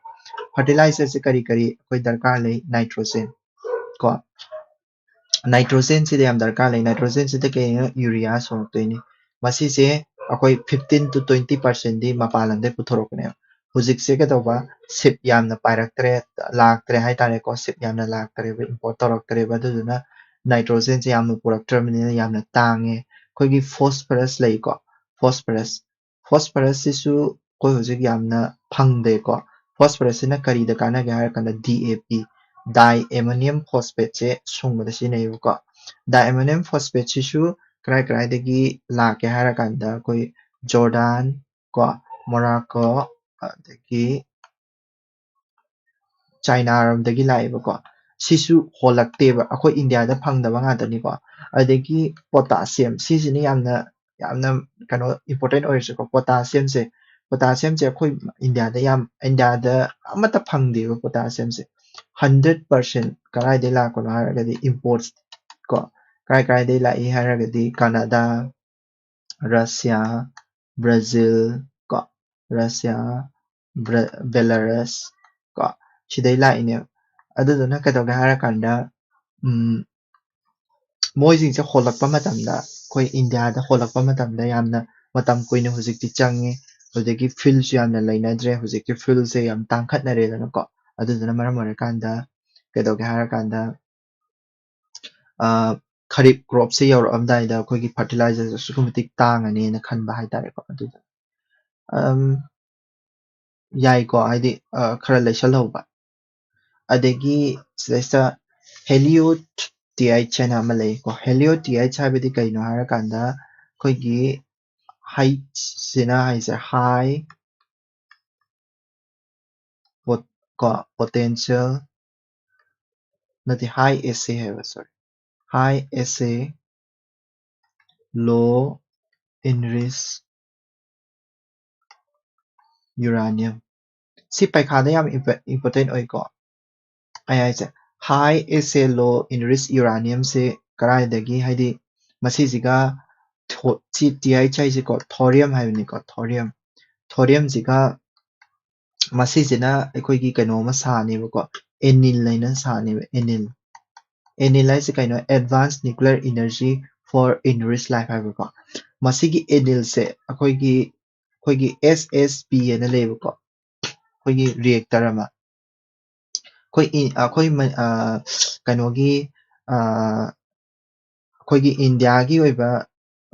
Fertilizer ꯁꯦ ꯀꯔꯤ ꯀꯔꯤ ꯑꯩꯈꯣꯏ ꯗꯔꯀꯥꯔ ꯂꯩ? Nitrogen ꯀꯣ, nitrogen ꯁꯤꯗ ꯌꯥꯝ ꯗꯔꯀꯥꯔ ꯂꯩ꯫ Nitrogen ꯁꯤꯗ ꯀꯩꯅꯣ? Urea ꯁꯨꯡꯉꯛꯇꯣꯏꯅꯤ꯫ ꯃꯁꯤꯁꯦ ꯑꯩꯈꯣꯏ fifteen to twenty percent ꯗꯤ ꯃꯄꯥꯟ ꯂꯝꯗꯒꯤ ꯄꯨꯊꯣꯔꯛꯄꯅꯦꯕ꯫ ꯍꯧꯖꯤꯛꯁꯦ ꯀꯩꯗꯧꯕ? Ship ꯌꯥꯝꯅ ꯄꯥꯏꯔꯛꯇ꯭ꯔꯦ, ꯂꯥꯛꯇ꯭ꯔꯦ ꯍꯥꯏꯇꯥꯔꯦꯀꯣ꯫ Ship ꯌꯥꯝꯅ ꯂꯥꯛꯇ꯭ꯔꯦꯕ, import ꯇꯧꯔꯛꯇ꯭ꯔꯦꯕ꯫ ꯑꯗꯨꯗꯨꯅ nitrogen ꯁꯦ ꯌꯥꯝꯅ ꯄꯨꯔꯛꯇ꯭ꯔꯕꯅꯤꯅ ꯌꯥꯝꯅ ꯇꯥꯡꯉꯦ꯫ ꯑꯩꯈꯣꯏꯒꯤ phosphorus ꯂꯩꯀꯣ, phosphorus꯫ Phosphorus ꯁꯤꯁꯨ ꯑꯩꯈꯣꯏ ꯍꯧꯖꯤꯛ ꯌꯥꯝꯅ ꯐꯪꯗꯦꯀꯣ꯫ Phosphorus ꯁꯤꯅ ꯀꯔꯤꯗ ꯀꯥꯟꯅꯒꯦ ꯍꯥꯏꯔ ꯀꯥꯟꯗ D A P, diammonium phosphate say ꯁꯨꯡꯕꯗ ꯁꯤꯖꯤꯟꯅꯩꯌꯦꯕꯀꯣ꯫ Diammonium phosphate ꯁꯤꯁꯨ ꯀꯔꯥꯏ ꯀꯔꯥꯏꯗꯒꯤ ꯂꯥꯛꯀꯦ ꯍꯥꯏꯔ ꯀꯥꯟꯗ ꯑꯩꯈꯣꯏ Jordan ꯀꯣ, Morocco, ꯑꯗꯒꯤ China ꯔꯣꯝꯗꯒꯤ ꯂꯥꯛꯑꯦꯕꯀꯣ꯫ ꯁꯤꯁꯨ ꯍꯣꯜꯂꯛꯇꯦꯕ, ꯑꯩꯈꯣꯏ ꯏꯟꯗꯤꯌꯥꯗ ꯐꯪꯗꯕ ꯉꯥꯛꯇꯅꯤꯀꯣ꯫ ꯑꯗꯒꯤ potassium, ꯁꯤꯁꯤꯅ ꯌꯥꯝꯅ, ꯌꯥꯝꯅ ꯀꯩꯅꯣ important ꯑꯣꯏꯔꯤꯁꯦꯀꯣ, potassium ꯁꯦ꯫ Potassium ꯁꯦ ꯑꯩꯈꯣꯏ ꯏꯟꯗꯤꯌꯥꯗ ꯌꯥꯝ, ꯏꯟꯗꯤꯌꯥꯗ ꯑꯃꯠꯇ ꯐꯪꯗꯦꯕ potassium ꯁꯦ꯫ Hundred percent ꯀꯗꯥꯏꯗꯒꯤ ꯂꯥꯛꯄꯅꯣ ꯍꯥꯏꯔꯒꯗꯤ imports ꯀꯣ꯫ ꯀꯥꯏ ꯀꯥꯏꯗꯒꯤ ꯂꯥꯛꯏ ꯍꯥꯏꯔꯒꯗꯤ Canada, Russia, Brazil ꯀꯣ, Russia, Bra-, Belarus ꯀꯣ, ꯁꯤꯗꯩ ꯂꯥꯛꯏꯅꯦꯕ꯫ ꯑꯗꯨꯗꯨꯅ ꯀꯩꯗꯧꯒꯦ ꯍꯥꯏꯔꯀꯥꯟꯗ, ꯎꯝ, ꯃꯣꯏꯁꯤꯡꯁꯦ ꯍꯣꯜꯂꯛꯄ ꯃꯇꯝꯗ, ꯑꯩꯈꯣꯏ ꯏꯟꯗꯤꯌꯥꯗ ꯍꯣꯜꯂꯛꯄ ꯃꯇꯝꯗ ꯌꯥꯝꯅ ꯃꯇꯝ ꯀꯨꯏꯅ ꯍꯧꯖꯤꯛꯇꯤ ꯆꯪꯉꯤ꯫ ꯍꯧꯖꯤꯛꯀꯤ field ꯁꯨ ꯌꯥꯝꯅ ꯂꯩꯅꯗ꯭ꯔꯦ, ꯍꯧꯖꯤꯛꯀꯤ field ꯁꯦ ꯌꯥꯝ ꯇꯥꯡꯈꯠꯅꯔꯦꯗꯅꯀꯣ꯫ ꯑꯗꯨꯗꯨꯅ ꯃꯔꯝ ꯑꯣꯏꯔꯀꯥꯟꯗ ꯀꯩꯗꯧꯒꯦ ꯍꯥꯏꯔꯀꯥꯟꯗ, ꯑ, ꯈꯔꯤꯞ ꯀ꯭ꯔꯣꯞꯁꯦ ꯌꯧꯔꯛꯑꯝꯗꯥꯏꯗ ꯑꯩꯈꯣꯏꯒꯤ ꯐꯔꯇꯤꯂꯥꯏꯖꯔꯁꯦ ꯑꯁꯨꯛꯀꯤ ꯃꯇꯤꯛ ꯇꯥꯡꯉꯅꯤꯅ ꯈꯟꯕ ꯍꯥꯏꯇꯥꯔꯦꯀꯣ꯫ ꯑꯗꯨꯗ ꯌꯥꯏꯀꯣ, ꯍꯥꯏꯗꯤ ꯈꯔ ꯂꯩꯁꯜꯍꯧꯕ꯫ ꯑꯗꯒꯤ ꯁꯤꯗꯩꯁꯤꯗ ꯍꯦꯂꯤꯌꯣ ꯇꯤ ꯑꯩꯆ ꯍꯥꯏꯅ ꯑꯃ ꯂꯩꯀꯣ꯫ ꯍꯦꯂꯤꯌꯣ ꯇꯤ ꯑꯩꯆ ꯍꯥꯏꯕꯗꯤ ꯀꯩꯅꯣ ꯍꯥꯏꯔꯀꯥꯟꯗ ꯑꯩꯈꯣꯏꯒꯤ ꯍꯩꯁꯁꯤꯅ ꯍꯥꯏꯁꯦ ꯍꯥꯏ ꯀꯣ, ꯄꯣꯇꯦꯟꯁꯤꯌꯦꯜ ꯅꯠꯇꯦ, ꯍꯥꯏ ꯑꯦꯁ ꯑꯦ ꯍꯥꯏꯕ, ꯁꯣꯔꯤ, ꯍꯥꯏ ꯑꯦꯁ ꯑꯦ, ꯂꯣ ꯏꯟꯔꯤꯆ ꯌꯨꯔꯥꯅꯤꯌꯝ꯫ ꯁꯤ ꯄꯩꯈꯥꯗ ꯌꯥꯝ ꯏꯝꯄꯣꯔꯇꯦꯟ ꯑꯣꯏꯀꯣ꯫ ꯑꯩ ꯍꯥꯏꯁꯦ, ꯍꯥꯏ ꯑꯦꯁ ꯑꯦ, ꯂꯣ ꯏꯟꯔꯤꯆ ꯌꯨꯔꯥꯅꯤꯌꯝꯁꯦ ꯀꯗꯥꯏꯗꯒꯤ, ꯍꯥꯏꯗꯤ ꯃꯁꯤꯁꯤꯒ ꯁꯤ ꯇꯤ ꯑꯩꯆ ꯍꯥꯏꯁꯦꯀꯣ, ꯊꯣꯔꯤꯌꯝ ꯍꯥꯏꯕꯅꯤꯀꯣ, ꯊꯣꯔꯤꯌꯝ꯫ ꯊꯣꯔꯤꯌꯝꯁꯤꯒ ꯃꯁꯤꯁꯤꯅ ꯑꯩꯈꯣꯏꯒꯤ ꯀꯩꯅꯣ ꯑꯃ ꯁꯥꯅꯦꯕꯀꯣ, ꯑꯦꯅꯤꯜ ꯍꯥꯏꯅ ꯁꯥꯅꯦꯕ, ꯑꯦꯅꯤꯜ꯫ ꯑꯦꯅꯤꯜ ꯍꯥꯏꯁꯦ ꯀꯩꯅꯣ? Advanced Nuclear Energy for Enriched Life ꯍꯥꯏꯕꯀꯣ꯫ ꯃꯁꯤꯒꯤ ꯑꯦꯅꯤꯜꯁꯦ ꯑꯩꯈꯣꯏꯒꯤ, ꯑꯩꯈꯣꯏꯒꯤ ꯑꯦꯁ ꯑꯦꯁ ꯄꯤ ꯍꯥꯏꯅ ꯂꯩꯌꯦꯕꯀꯣ, ꯑꯩꯈꯣꯏꯒꯤ ꯔꯤꯌꯦꯛꯇꯔ ꯑꯃ꯫ ꯑꯩꯈꯣꯏ ꯏ-, ꯑꯩꯈꯣꯏ ꯃ-, ꯑ, ꯀꯩꯅꯣꯒꯤ, ꯑ, ꯑꯩꯈꯣꯏꯒꯤ ꯏꯟꯗꯤꯌꯥꯒꯤ ꯑꯣꯏꯕ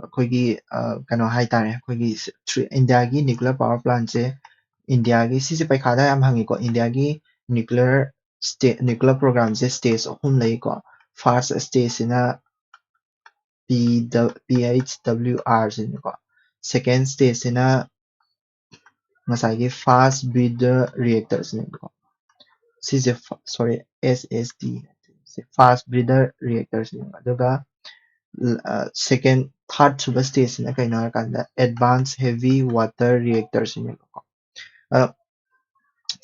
ꯑꯩꯈꯣꯏꯒꯤ, ꯑ, ꯀꯩꯅꯣ ꯍꯥꯏꯇꯥꯔꯦ, ꯑꯩꯈꯣꯏꯒꯤ ꯁ-, ꯊ꯭ꯔꯤ-, ꯏꯟꯗꯤꯌꯥꯒꯤ ꯅ꯭ꯌꯨꯀ꯭ꯂꯤꯌꯔ ꯄꯥꯋꯔ ꯄ꯭ꯂꯥꯟꯁꯦ, ꯏꯟꯗꯤꯌꯥꯒꯤ, ꯁꯤꯁꯦ ꯄꯩꯈꯥꯗ ꯌꯥꯝ ꯍꯪꯉꯤꯀꯣ, ꯏꯟꯗꯤꯌꯥꯒꯤ ꯅ꯭ꯌꯨꯀ꯭ꯂꯤꯌꯔ ꯁ꯭ꯇꯦ-, ꯅ꯭ꯌꯨꯀ꯭ꯂꯤꯌꯔ ꯄ꯭ꯔꯣꯒ꯭ꯔꯥꯝꯁꯦ ꯁ꯭ꯇꯦꯖ ꯑꯍꯨꯝ ꯂꯩꯀꯣ꯫ ꯐꯥꯔꯁ ꯁ꯭ꯇꯦꯖꯁꯤꯅ ꯄꯤ ꯗ-, ꯄꯤ ꯑꯩꯆ ꯗꯕ꯭ꯂꯤꯎ ꯑꯥꯔ ꯁꯤꯅꯤꯀꯣ꯫ ꯁꯦꯀꯦꯟ ꯁ꯭ꯇꯦꯖꯁꯤꯅ ꯉꯁꯥꯏꯒꯤ ꯐꯥꯁ ꯕ꯭ꯔꯤꯗꯔ ꯔꯤꯌꯦꯛꯇꯔꯁꯤꯅꯦꯕꯀꯣ꯫ ꯁꯤꯁꯦ ꯐ-, ꯁꯣꯔꯤ, ꯑꯦꯁ ꯑꯦꯁ ꯗꯤ, ꯁꯤ ꯐꯥꯁ ꯕ꯭ꯔꯤꯗꯔ ꯔꯤꯌꯦꯛꯇꯔꯁꯤꯅꯦꯕ꯫ ꯑꯗꯨꯒ, ꯑ, ꯁꯦꯀꯦꯟ, ꯊꯥꯔꯠ ꯁꯨꯕ ꯁ꯭ꯇꯦꯖꯁꯤꯅ ꯀꯩꯅꯣ ꯍꯥꯏꯔꯀꯥꯟꯗ, Advanced Heavy Water Reactor ꯁꯤꯅꯦꯕꯀꯣ꯫ ꯑ,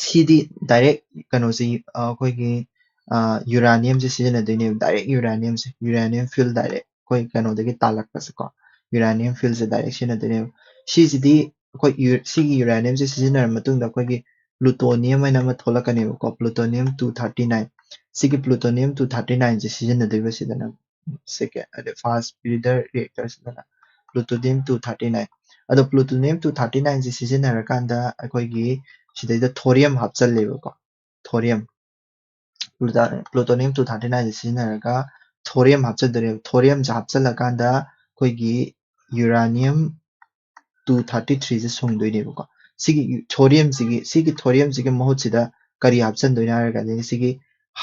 ꯁꯤꯗꯤ ꯗꯥꯏꯔꯦꯛ ꯀꯩꯅꯣꯁꯤ, ꯑ, ꯑꯩꯈꯣꯏꯒꯤ, ꯑ, ꯌꯨꯔꯥꯅꯤꯌꯝꯁꯦ ꯁꯤꯖꯤꯟꯅꯗꯣꯏꯅꯦꯕ, ꯗꯥꯏꯔꯦꯛ ꯌꯨꯔꯥꯅꯤꯌꯝꯁꯦ, ꯌꯨꯔꯥꯅꯤꯌꯝ ꯐ꯭ꯌꯨꯜ ꯗꯥꯏꯔꯦꯛ ꯑꯩꯈꯣꯏ ꯀꯩꯅꯣꯗꯒꯤ ꯇꯥꯜꯂꯛꯄꯁꯦꯀꯣ, ꯌꯨꯔꯥꯅꯤꯌꯝ ꯐ꯭ꯌꯨꯜꯁꯦ ꯗꯥꯏꯔꯦꯛ ꯁꯤꯖꯤꯟꯅꯗꯣꯏꯅꯦꯕ꯫ ꯁꯤꯁꯤꯗꯤ ꯑꯩꯈꯣꯏ ꯌꯨ-, ꯁꯤꯒꯤ ꯌꯨꯔꯥꯅꯤꯌꯝꯁꯦ ꯁꯤꯖꯤꯟꯅꯔ ꯃꯇꯨꯡꯗ ꯑꯩꯈꯣꯏꯒꯤ ꯄ꯭ꯂꯨꯇꯣꯅꯤꯌꯝ ꯍꯥꯏꯅ ꯑꯃ ꯊꯣꯛꯂꯛꯀꯅꯦꯕꯀꯣ, ꯄ꯭ꯂꯨꯇꯣꯅꯤꯌꯝ ꯇꯨ ꯊꯥꯔꯇꯤ ꯅꯥꯏꯟ꯫ ꯁꯤꯒꯤ ꯄ꯭ꯂꯨꯇꯣꯅꯤꯌꯝ ꯇꯨ ꯊꯥꯔꯇꯤ ꯅꯥꯏꯟꯁꯦ ꯁꯤꯖꯤꯟꯅꯗꯣꯏꯕ ꯁꯤꯗꯅ, ꯁꯦꯀꯦꯟ, ꯑꯗ ꯐꯥꯁ ꯕ꯭ꯔꯤꯗꯔ ꯔꯤꯌꯦꯛꯇꯔꯁꯤꯗꯅ ꯄ꯭ꯂꯨꯇꯣꯅꯤꯌꯝ ꯇꯨ ꯊꯥꯔꯇꯤ ꯅꯥꯏꯟ꯫ ꯑꯗꯣ ꯄ꯭ꯂꯨꯇꯣꯅꯤꯌꯝ ꯇꯨ ꯊꯥꯔꯇꯤ ꯅꯥꯏꯟꯁꯦ ꯁꯤꯖꯤꯟꯅꯔꯀꯥꯟꯗ ꯑꯩꯈꯣꯏꯒꯤ ꯁꯤꯗꯩꯗ thorium ꯍꯥꯞꯆꯜꯂꯦꯕꯀꯣ, thorium. Pluto-, ꯄ꯭ꯂꯨꯇꯣꯅꯤꯌꯝ two thirty ꯅꯥꯏꯟꯁꯦ ꯁꯤꯖꯤꯟꯅꯔꯒ thorium ꯍꯥꯞꯆꯤꯟꯗꯣꯏꯅꯦꯕ꯫ Thoriumꯁꯦ ꯍꯥꯞꯆꯤꯜꯂꯀꯥꯟꯗ ꯑꯩꯈꯣꯏꯒꯤ uranium two thirty three ꯁꯦ ꯁꯨꯡꯗꯣꯏꯅꯦꯕꯀꯣ꯫ ꯁꯤꯒꯤ thoriumꯁꯤꯒꯤ ꯁꯤꯒꯤ thoriumꯁꯤꯒꯤ ꯃꯍꯨꯠꯁꯤꯗ ꯀꯔꯤ ꯍꯥꯞꯆꯤꯟꯗꯣꯏꯅꯣ ꯍꯥꯏꯔꯒꯗꯤ ꯁꯤꯒꯤ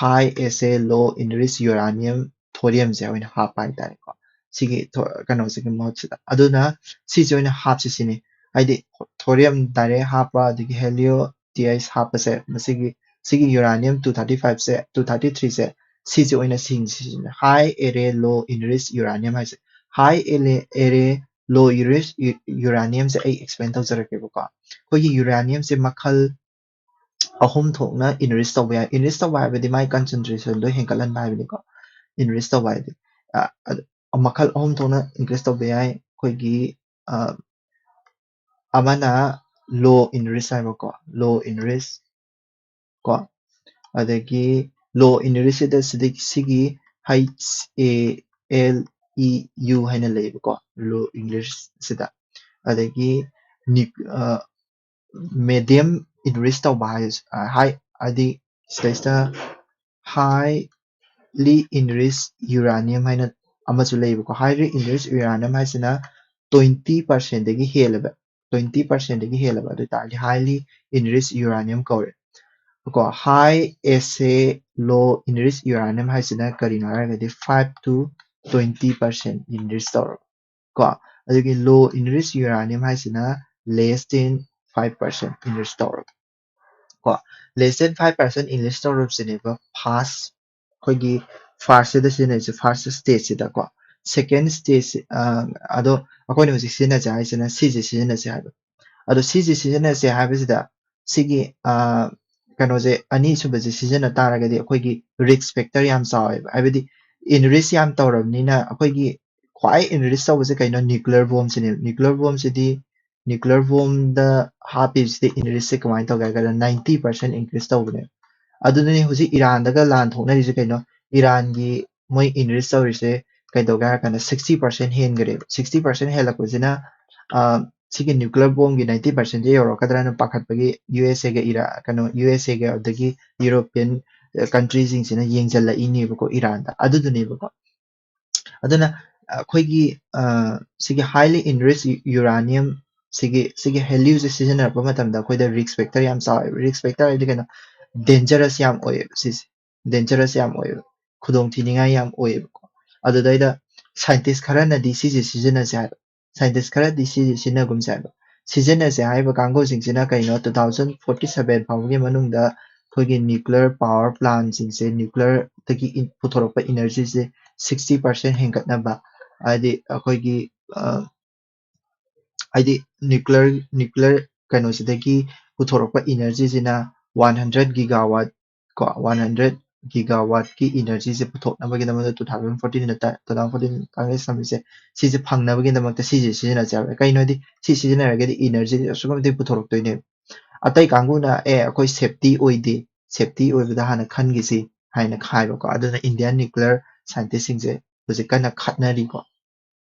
high assay low enriched uranium thoriumꯁꯦ ꯑꯣꯏꯅ ꯍꯥꯞꯄ ꯍꯥꯏꯇꯥꯔꯦꯀꯣ꯫ ꯁꯤꯒꯤ ꯀꯩꯅꯣꯁꯤꯒꯤ ꯃꯍꯨꯠꯁꯤꯗ꯫ ꯑꯗꯨꯅ ꯁꯤꯁꯦ ꯑꯣꯏꯅ ꯍꯥꯞꯁꯤ ꯁꯤꯅꯤ꯫ ꯍꯥꯏꯗꯤ thorium direct ꯍꯥꯞꯄ, ꯑꯗꯒꯤ helio Th ꯍꯥꯞꯄꯁꯦ, ꯃꯁꯤꯒꯤ ꯁꯤꯒꯤ uranium two thirty five ꯁꯦ, two thirty three ꯁꯦ, ꯁꯤꯁꯦ ꯑꯣꯏꯅ ꯁꯤꯡꯁꯤ ꯁꯤꯅꯤ꯫ High assay low enriched uranium ꯍꯥꯏꯁꯦ꯫ High assay low enriched uraniumꯁꯦ ꯑꯩ explain ꯇꯧꯖꯔꯛꯀꯦꯕꯀꯣ꯫ ꯑꯩꯈꯣꯏꯒꯤ uraniumꯁꯦ ꯃꯈꯜ ꯑꯍꯨꯝ ꯊꯣꯛꯅ enrich ꯇꯧꯕ ꯌꯥꯏ꯫ Enrich ꯇꯧꯕ ꯍꯥꯏꯕꯗꯤ ꯃꯥꯏ concentrationꯗꯣ ꯍꯦꯟꯒꯠꯍꯟꯕ ꯍꯥꯏꯕꯅꯤꯀꯣ꯫ Enrich ꯇꯧꯕ ꯍꯥꯏꯗꯤ ꯃꯈꯜ ꯑꯍꯨꯝ ꯊꯣꯛꯅ increase ꯇꯧꯕ ꯌꯥꯏ꯫ ꯑꯩꯈꯣꯏꯒꯤ ꯑꯃꯅ low enrich ꯍꯥꯏꯕꯀꯣ, low enrich ꯀꯣ꯫ ꯑꯗꯒꯤ low enrichꯁꯤꯗ ꯁꯤꯗꯒꯤ ꯁꯤꯒꯤ H A L E U ꯍꯥꯏꯅ ꯂꯩꯌꯦꯕꯀꯣ, low enrichꯁꯤꯗ꯫ ꯑꯗꯒꯤ medium enrich ꯇꯧꯕ ꯍꯥꯏ, ꯍꯥꯏꯗꯤ ꯁꯤꯗꯩꯁꯤꯗ highly enriched uranium ꯍꯥꯏꯅ ꯑꯃꯁꯨ ꯂꯩꯌꯦꯕꯀꯣ꯫ Highly enriched uranium ꯍꯥꯏꯁꯤꯅ twenty percentꯗꯒꯤ ꯍꯦꯜꯂꯕ, twenty percentꯗꯒꯤ ꯍꯦꯜꯂꯕ ꯑꯗꯨ ꯑꯣꯏꯇꯥꯔꯗꯤ highly enriched uranium ꯀꯧꯔꯦ꯫ ꯀꯣ, high assay low enriched uranium ꯍꯥꯏꯁꯤꯅ ꯀꯔꯤꯅꯣ ꯍꯥꯏꯔꯒꯗꯤ five to twenty percent enrich ꯇꯧꯔꯕ ꯀꯣ꯫ ꯑꯗꯨꯒꯤ low enriched uranium ꯍꯥꯏꯁꯤꯅ less than five percent enrich ꯇꯧꯔꯕ ꯀꯣ꯫ Less than five percent enrich ꯇꯧꯔꯕꯁꯤꯅꯦꯕ first, ꯑꯩꯈꯣꯏꯒꯤ firstꯁꯤꯗ ꯁꯤꯖꯤꯟꯅꯔꯤꯁꯦ, first stageꯁꯤꯗꯀꯣ꯫ Second stage, ꯑꯗꯣ ꯑꯩꯈꯣꯏꯅ ꯍꯧꯖꯤꯛ ꯁꯤꯖꯤꯟꯅꯁꯦ ꯍꯥꯏꯁꯤꯅ ꯁꯤꯁꯦ ꯁꯤꯖꯤꯟꯅꯁꯦ ꯍꯥꯏꯕ꯫ ꯑꯗꯣ ꯁꯤꯁꯦ ꯁꯤꯖꯤꯟꯅꯁꯦ ꯍꯥꯏꯕꯁꯤꯗ ꯁꯤꯒꯤ ꯀꯩꯅꯣꯁꯦ, ꯑꯅꯤꯁꯨꯕꯁꯦ ꯁꯤꯖꯤꯟꯅ ꯇꯥꯔꯒꯗꯤ ꯑꯩꯈꯣꯏꯒꯤ risk factor ꯌꯥꯝ ꯆꯥꯎꯋꯦꯕ꯫ ꯍꯥꯏꯕꯗꯤ enrich ꯌꯥꯝ ꯇꯧꯔꯕꯅꯤꯅ ꯑꯩꯈꯣꯏꯒꯤ ꯈ꯭ꯋꯥꯏ enrich ꯇꯧꯕꯁꯦ ꯀꯩꯅꯣ? Nuclear bombꯁꯤꯅꯦꯕ꯫ Nuclear bombꯁꯤꯗ ꯍꯥꯞꯄꯤꯕꯁꯤꯗ enrichꯁꯦ ꯀꯃꯥꯏꯅ ꯇꯧꯒꯦ ꯍꯥꯏ ꯀꯥꯟꯗ ninety percent increase ꯇꯧꯕꯅꯦꯕ꯫ ꯑꯗꯨꯅꯅꯦ ꯍꯧꯖꯤꯛ ꯏꯔꯥꯟꯗꯒ ꯂꯥꯟ ꯊꯣꯛꯅꯔꯤꯁꯦ ꯀꯩꯅꯣ? ꯏꯔꯥꯟꯒꯤ ꯃꯣꯏ enrich ꯇꯧꯔꯤꯁꯦ ꯀꯩꯗꯧꯒꯦ ꯍꯥꯏꯔ ꯀꯥꯟꯗ sixty percent ꯍꯦꯟꯈ꯭ꯔꯦꯕ꯫ Sixty percent ꯍꯦꯜꯂꯛꯄꯁꯤꯅ ꯁꯤꯒꯤ nuclear bombꯒꯤ ninety percentꯁꯦ ꯌꯧꯔꯛꯀꯗ꯭ꯔꯥꯅ ꯄꯥꯈꯠꯄꯒꯤ USAꯒ ꯏꯔꯥ ꯀꯩꯅꯣ USAꯒ ꯑꯗꯒꯤ European ꯀꯟꯇ꯭ꯔꯤꯁꯤꯡꯁꯤꯅ ꯌꯦꯡꯁꯤꯜꯂꯛꯏꯅꯦꯕꯀꯣ ꯏꯔꯥꯟꯗ꯫ ꯑꯗꯨꯗꯨꯅꯦꯕꯀꯣ꯫ ꯑꯗꯨꯅ ꯑꯩꯈꯣꯏꯒꯤ ꯁꯤꯒꯤ highly enriched uranium, ꯁꯤꯒꯤ ꯁꯤꯒꯤ ꯍꯦꯂꯤꯌꯨꯁꯦ ꯁꯤꯖꯤꯟꯅꯔꯛꯄ ꯃꯇꯝꯗ ꯑꯩꯈꯣꯏꯗ ꯔꯤꯁ꯭ꯛ ꯐꯦꯛꯇꯔ ꯌꯥꯝ ꯆꯥꯎꯋꯦꯕ꯫ ꯔꯤꯁ꯭ꯛ ꯐꯦꯛꯇꯔ ꯍꯥꯏꯗꯤ ꯀꯩꯅꯣ? ꯗꯦꯟꯖꯔꯁ ꯌꯥꯝ ꯑꯣꯏꯌꯦꯕ ꯁꯤꯁꯦ꯫ ꯗꯦꯟꯖꯔꯁ ꯌꯥꯝ ꯑꯣꯏꯌꯦꯕ, ꯈꯨꯗꯣꯡ ꯊꯤꯅꯤꯡꯉꯥꯏ ꯌꯥꯝ ꯑꯣꯏꯌꯦꯕꯀꯣ꯫ ꯑꯗꯨꯗꯩꯗ ꯁꯥꯏꯟꯇꯤꯁ ꯈꯔꯅꯗꯤ ꯁꯤꯁꯦ ꯁꯤꯖꯤꯟꯅꯁꯦ ꯍꯥꯏꯕ, ꯁꯥꯏꯟꯇꯤꯁ ꯈꯔꯗꯤ ꯁꯤꯁꯦ ꯁꯤꯖꯤꯟꯅꯒꯨꯝꯁꯦ ꯍꯥꯏꯕ꯫ ꯁꯤꯖꯤꯟꯅꯁꯦ ꯍꯥꯏꯕ ꯀꯥꯡꯕꯨꯁꯤꯡꯁꯤꯅ ꯀꯩꯅꯣ? Two thousand forty seven ꯐꯥꯎꯕꯒꯤ ꯃꯅꯨꯡꯗ ꯑꯩꯈꯣꯏꯒꯤ nuclear power plantꯁꯤꯡꯁꯦ, nuclearꯗꯒꯤ ꯏꯟ- ꯄꯨꯊꯣꯔꯛꯄ ꯏꯅꯔꯖꯤꯁꯦ sixty percent ꯍꯦꯟꯒꯠꯅꯕ, ꯍꯥꯏꯗꯤ ꯑꯩꯈꯣꯏꯒꯤ ꯍꯥꯏꯗꯤ nuclear nuclear ꯀꯩꯅꯣꯁꯤꯗꯒꯤ ꯄꯨꯊꯣꯔꯛꯄ ꯏꯅꯔꯖꯤꯁꯤꯅ one hundred gigawatt ꯀꯣ, one hundred gigawattꯀꯤ ꯏꯅꯔꯖꯤꯁꯦ ꯄꯨꯊꯣꯛꯅꯕꯒꯤꯗꯃꯛꯇ two thousand fourteen two thousand fourteen Congress ꯊꯝꯃꯤꯁꯦ, ꯁꯤꯁꯦ ꯐꯪꯅꯕꯒꯤꯗꯃꯛꯇ ꯁꯤꯁꯦ ꯁꯤꯖꯤꯟꯅꯁꯦ ꯍꯥꯏꯕ꯫ ꯀꯩꯅꯣ ꯍꯥꯏꯗꯤ ꯁꯤ ꯁꯤꯖꯤꯟꯅꯔꯒꯗꯤ ꯏꯅꯔꯖꯤꯁꯦ ꯑꯁꯨꯛꯀꯤ ꯃꯇꯤꯛ ꯄꯨꯊꯣꯔꯛꯇꯣꯏꯅꯦꯕ꯫ ꯑꯇꯩ ꯀꯥꯡꯕꯨꯅ ꯑꯦ ꯑꯩꯈꯣꯏ ꯁꯦꯐꯇꯤ ꯑꯣꯏꯗꯦ, ꯁꯦꯐꯇꯤ ꯑꯣꯏꯕꯗ ꯍꯥꯟꯅ ꯈꯟꯈꯤꯁꯤ ꯍꯥꯏꯅ ꯍꯥꯏꯕꯀꯣ꯫ ꯑꯗꯨꯅ Indian nuclear scientistꯁꯤꯡꯁꯦ ꯍꯧꯖꯤꯛ ꯀꯟꯅ ꯈꯠꯅꯔꯤꯀꯣ꯫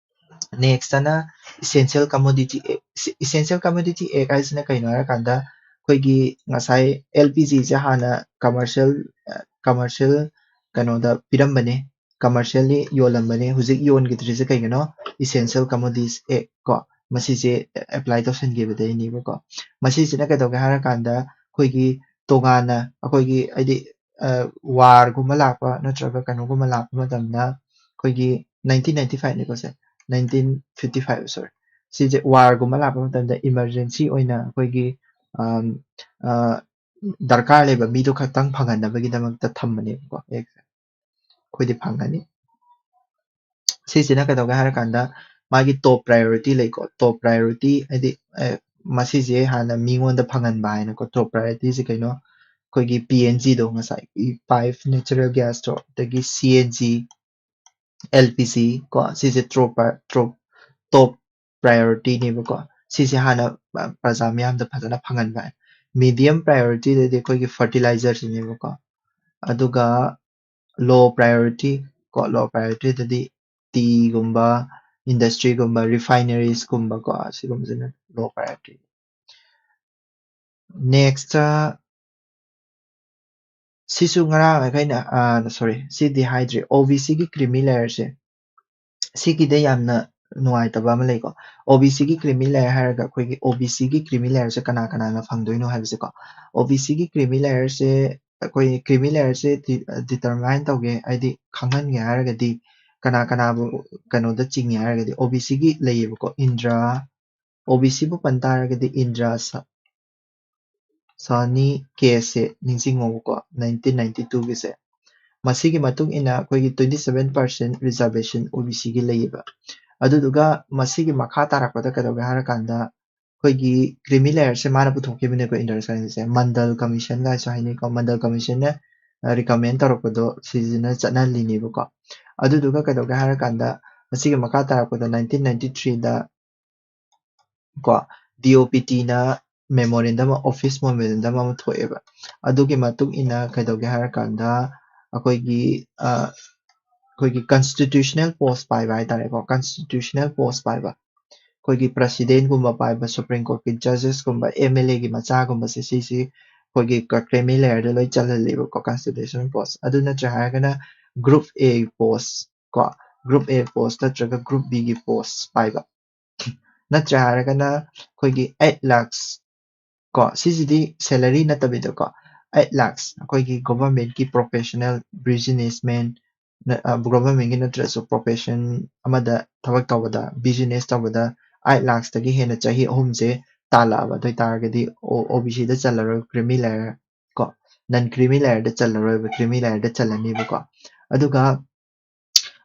Nextꯇꯅ essential commodity essential commodity act ꯍꯥꯏꯁꯤꯅ ꯀꯩꯅꯣ ꯍꯥꯏꯔꯀꯥꯟꯗ ꯑꯩꯈꯣꯏꯒꯤ ꯉꯁꯥꯏ LPGꯁꯦ ꯍꯥꯟꯅ commercial commercial ꯀꯩꯅꯣꯗ ꯄꯤꯔꯝꯕꯅꯦ, commercially ꯌꯣꯜꯂꯝꯕꯅꯦ꯫ ꯍꯧꯖꯤꯛ ꯌꯣꯟꯈꯤꯗ꯭ꯔꯤꯁꯦ ꯀꯩꯒꯤꯅꯣ? Essential Commodities Act ꯀꯣ, ꯃꯁꯤꯁꯦ apply ꯇꯧꯁꯟꯈꯤꯕꯗꯩꯅꯦꯕꯀꯣ꯫ ꯃꯁꯤꯁꯤꯅ ꯀꯩꯗꯧꯒꯦ ꯍꯥꯏꯔꯀꯥꯟꯗ ꯑꯩꯈꯣꯏꯒꯤ ꯇꯣꯉꯥꯟꯅ ꯑꯩꯈꯣꯏꯒꯤ ꯍꯥꯏꯗꯤ warꯒꯨꯝꯕ ꯂꯥꯛꯄ ꯅꯠꯇ꯭ꯔꯒ ꯀꯩꯅꯣꯒꯨꯝꯕ ꯂꯥꯛꯄ ꯃꯇꯝꯗ ꯑꯩꯈꯣꯏꯒꯤ nineteen ninety five ꯅꯤꯀꯣ ꯁꯦ, nineteen fifty five sorry, ꯁꯤꯁꯦ warꯒꯨꯝꯕ ꯂꯥꯛꯄ ꯃꯇꯝꯗ emergency ꯑꯣꯏꯅ ꯑꯩꯈꯣꯏꯒꯤ ꯗꯔꯀꯥꯔ ꯂꯩꯕ ꯃꯤꯗꯣ ꯈꯛꯇꯪ ꯐꯪꯍꯟꯅꯕꯒꯤꯗꯃꯛꯇ ꯊꯝꯕꯅꯦꯕꯀꯣ꯫ ꯑꯦꯛꯁꯦ ꯑꯩꯈꯣꯏꯗꯤ ꯐꯪꯒꯅꯤ꯫ ꯁꯤꯁꯤꯅ ꯀꯩꯗꯧꯒꯦ ꯍꯥꯏꯔꯀꯥꯟꯗ ꯃꯥꯒꯤ top priority ꯂꯩꯀꯣ꯫ Top priority ꯍꯥꯏꯗꯤ ꯃꯁꯤꯁꯦ ꯍꯥꯟꯅ ꯃꯤꯉꯣꯟꯗ ꯐꯪꯍꯟꯕ ꯍꯥꯏꯅꯀꯣ꯫ Top priorityꯁꯦ ꯀꯩꯅꯣ? ꯑꯩꯈꯣꯏꯒꯤ PNGꯗꯣ, ꯉꯁꯥꯏ piped natural gasꯇꯣ, ꯑꯗꯒꯤ CNG, LPG ꯀꯣ, ꯁꯤꯁꯦ top top priorityꯅꯦꯕꯀꯣ꯫ ꯁꯤꯁꯦ ꯍꯥꯟꯅ ꯄ꯭ꯔꯖꯥ ꯃꯤꯌꯥꯝꯗ ꯐꯖꯅ ꯐꯪꯍꯟꯕ ꯍꯥꯏ꯫ Medium priorityꯗꯗꯤ ꯑꯩꯈꯣꯏꯒꯤ fertilizerꯁꯤꯅꯦꯕꯀꯣ꯫ ꯑꯗꯨꯒ low priority ꯀꯣ, low priorityꯗꯗꯤ teaꯒꯨꯝꯕ, industryꯒꯨꯝꯕ, refineries ꯀꯨꯝꯕ ꯀꯣ, ꯁꯤꯒꯨꯝꯕꯁꯤꯅ low priority꯫ Next ꯁꯤꯁꯨ ꯉꯔꯥꯡ ꯑꯩꯈꯣꯏꯅ, ꯁꯣꯔꯤ, ꯁꯤꯗꯤ ꯍꯥꯏꯗ꯭ꯔꯤ, ꯑꯣ ꯕꯤ ꯁꯤꯒꯤ ꯀ꯭ꯔꯤꯃꯤ ꯂꯦꯌꯔꯁꯦ, ꯁꯤꯒꯤꯗ ꯌꯥꯝꯅ ꯅꯨꯡꯉꯥꯏꯇꯕ ꯑꯃ ꯂꯩꯀꯣ꯫ ꯑꯣ ꯕꯤ ꯁꯤꯒꯤ ꯀ꯭ꯔꯤꯃꯤ ꯂꯦꯌꯔ ꯍꯥꯏꯔꯒ ꯑꯩꯈꯣꯏꯒꯤ ꯑꯣ ꯕꯤ ꯁꯤꯒꯤ ꯀ꯭ꯔꯤꯃꯤ ꯂꯦꯌꯔꯁꯦ ꯀꯅꯥ ꯀꯅꯥꯅ ꯐꯪꯗꯣꯏꯅꯣ ꯍꯥꯏꯕꯁꯦꯀꯣ꯫ ꯑꯣ ꯕꯤ ꯁꯤꯒꯤ ꯀ꯭ꯔꯤꯃꯤ ꯂꯦꯌꯔꯁꯦ, ꯑꯩꯈꯣꯏ ꯀ꯭ꯔꯤꯃꯤ ꯂꯦꯌꯔꯁꯦ ꯗꯤꯇꯔꯃꯥꯏꯟ ꯇꯧꯒꯦ, ꯍꯥꯏꯗꯤ ꯈꯪꯍꯟꯒꯦ ꯍꯥꯏꯔꯒꯗꯤ ꯀꯅꯥ ꯀꯅꯥꯕꯨ ꯀꯩꯅꯣꯗ ꯆꯤꯡꯉꯦ ꯍꯥꯏꯔꯒꯗꯤ ꯑꯣ ꯕꯤ ꯁꯤꯒꯤ ꯂꯩꯌꯦꯕꯀꯣ, ꯏꯟꯗ꯭ꯔꯥ, ꯑꯣ ꯕꯤ ꯁꯤꯕꯨ ꯄꯟ ꯇꯥꯔꯒꯗꯤ ꯏꯟꯗ꯭ꯔꯥ ꯁ-, ꯁꯥꯍꯅꯤ ꯀꯦꯁꯁꯦ ꯅꯤꯡꯁꯤꯡꯉꯣꯕꯀꯣ, ꯅꯥꯏꯟꯇꯤꯟ ꯅꯥꯏꯟꯇꯤ ꯇꯨꯒꯤꯁꯦ꯫ ꯃꯁꯤꯒꯤ ꯃꯇꯨꯡ ꯏꯟꯅ ꯑꯩꯈꯣꯏꯒꯤ twenty seven percent reservation ꯑꯣ ꯕꯤ ꯁꯤꯒꯤ ꯂꯩꯌꯦꯕ꯫ ꯑꯗꯨꯗꯨꯒ ꯃꯁꯤꯒꯤ ꯃꯈꯥ ꯇꯥꯔꯛꯄꯗ ꯀꯩꯗꯧꯒꯦ ꯍꯥꯏꯔꯀꯥꯟꯗ, ꯑꯩꯈꯣꯏꯒꯤ ꯀ꯭ꯔꯤꯃꯤ ꯂꯦꯌꯔꯁꯦ ꯃꯥꯅ ꯄꯨꯊꯣꯛꯈꯤꯕꯅꯦꯀꯣ, ꯏꯟꯗꯤꯌꯥ ꯁꯥꯏꯟꯁꯁꯦ, ꯃꯟꯗꯜ ꯀꯃꯤꯁꯟ ꯀꯥꯏꯁꯨ ꯍꯥꯏꯅꯩꯀꯣ, ꯃꯟꯗꯜ ꯀꯃꯤꯁꯟꯅ ꯔꯤꯀꯃꯦꯟ ꯇꯧꯔꯛꯄꯗꯣ ꯁꯤꯁꯤꯅ ꯆꯠꯅꯍꯜꯂꯤꯅꯦꯕꯀꯣ꯫ ꯑꯗꯨꯗꯨꯒ ꯀꯩꯗꯧꯒꯦ ꯍꯥꯏꯔꯀꯥꯟꯗ, ꯃꯁꯤꯒꯤ ꯃꯈꯥ ꯇꯥꯔꯛꯄꯗ ꯅꯥꯏꯟꯇꯤꯟ ꯅꯥꯏꯟꯇꯤ ꯊ꯭ꯔꯤꯗ ꯀꯣ, ꯗꯤ ꯑꯣ ꯄꯤ ꯇꯤꯅ ꯃꯦꯃꯣꯔꯦꯟꯗꯝ, ꯑꯣꯐꯤꯁ ꯃꯦꯃꯣꯔꯦꯟꯗꯝ ꯑꯃ ꯊꯣꯛꯑꯦꯕ꯫ ꯑꯗꯨꯒꯤ ꯃꯇꯨꯡ ꯏꯟꯅ ꯀꯩꯗꯧꯒꯦ ꯍꯥꯏꯔꯀꯥꯟꯗ, ꯑꯩꯈꯣꯏꯒꯤ, ꯑ, ꯑꯩꯈꯣꯏꯒꯤ ꯀꯟꯁꯇꯤꯇ꯭ꯌꯨꯁꯅꯦꯜ ꯄꯣꯁ ꯄꯥꯏꯕ ꯍꯥꯏꯇꯥꯔꯦꯀꯣ, ꯀꯟꯁꯇꯤꯇ꯭ꯌꯨꯁꯅꯦꯜ ꯄꯣꯁ ꯄꯥꯏꯕ, ꯑꯩꯈꯣꯏꯒꯤ ꯄ꯭ꯔꯁꯤꯗꯦꯟꯒꯨꯝꯕ ꯄꯥꯏꯕ, ꯁꯨꯄ꯭ꯔꯤꯝ ꯀꯣꯔꯠꯀꯤ ꯖꯖꯦꯁꯀꯨꯝꯕ, ꯑꯦꯝ ꯑꯦꯜ ꯑꯦꯒꯤ ꯃꯆꯥꯒꯨꯝꯕꯁꯦ, ꯁꯤꯁꯤ ꯑꯩꯈꯣꯏꯒꯤ ꯀ꯭ꯔꯤꯃꯤ ꯂꯦꯌꯔꯗ ꯂꯣꯏ ꯆꯜꯍꯜꯂꯦꯕꯀꯣ, ꯀꯟꯁꯇꯤꯇ꯭ꯌꯨꯁꯅꯦꯜ ꯄꯣꯁ꯫ ꯑꯗꯨ ꯅꯠꯇ꯭ꯔꯦ ꯍꯥꯏꯔꯒꯅ ꯒ꯭ꯔꯨꯞ ꯑꯦ ꯄꯣꯁ ꯀꯣ, ꯒ꯭ꯔꯨꯞ ꯑꯦ ꯄꯣꯁ ꯅꯠꯇ꯭ꯔꯒ ꯒ꯭ꯔꯨꯞ ꯕꯤꯒꯤ ꯄꯣꯁ ꯄꯥꯏꯕ꯫ ꯅꯠꯇ꯭ꯔꯦ ꯍꯥꯏꯔꯒꯅ ꯑꯩꯈꯣꯏꯒꯤ eight lakhs ꯀꯣ, ꯁꯤꯁꯤꯗꯤ ꯁꯦꯂꯔꯤ ꯅꯠꯇꯕꯤꯗꯀꯣ, eight lakhs ꯑꯩꯈꯣꯏꯒꯤ ꯒꯣꯚꯔꯟꯃꯦꯟꯠꯀꯤ ꯄ꯭ꯔꯣꯐꯦꯁꯅꯦꯜ, ꯕꯤꯖꯤꯅꯦꯁꯃꯦꯟ, ꯅ-, ꯑ, ꯒꯣꯚꯔꯟꯃꯦꯟꯠꯀꯤ ꯅꯠꯇ꯭ꯔꯁꯨ ꯄ꯭ꯔꯣꯐꯦꯁꯟ ꯑꯃꯗ ꯊꯕꯛ ꯇꯧꯕꯗ, ꯕꯤꯖꯤꯅꯦꯁ ꯇꯧꯕꯗ eight lakhsꯇꯒꯤ ꯍꯦꯟꯅ ꯆꯍꯤ ꯑꯍꯨꯝꯁꯦ ꯇꯥꯜꯂꯛꯑꯕ ꯑꯗꯨ ꯑꯣꯏꯇꯥꯔꯒꯗꯤ ꯑꯣ, ꯑꯣ ꯕꯤ ꯁꯤꯗ ꯆꯜꯂꯔꯣꯏ, ꯀ꯭ꯔꯤꯃꯤ ꯂꯦꯌꯔ ꯀꯣ, ꯅꯟ ꯀ꯭ꯔꯤꯃꯤ ꯂꯦꯌꯔꯗ ꯆꯜꯂꯔꯣꯏꯕ, ꯀ꯭ꯔꯤꯃꯤ ꯂꯦꯌꯔꯗ ꯆꯜꯂꯅꯤꯕꯀꯣ꯫ ꯑꯗꯨꯒ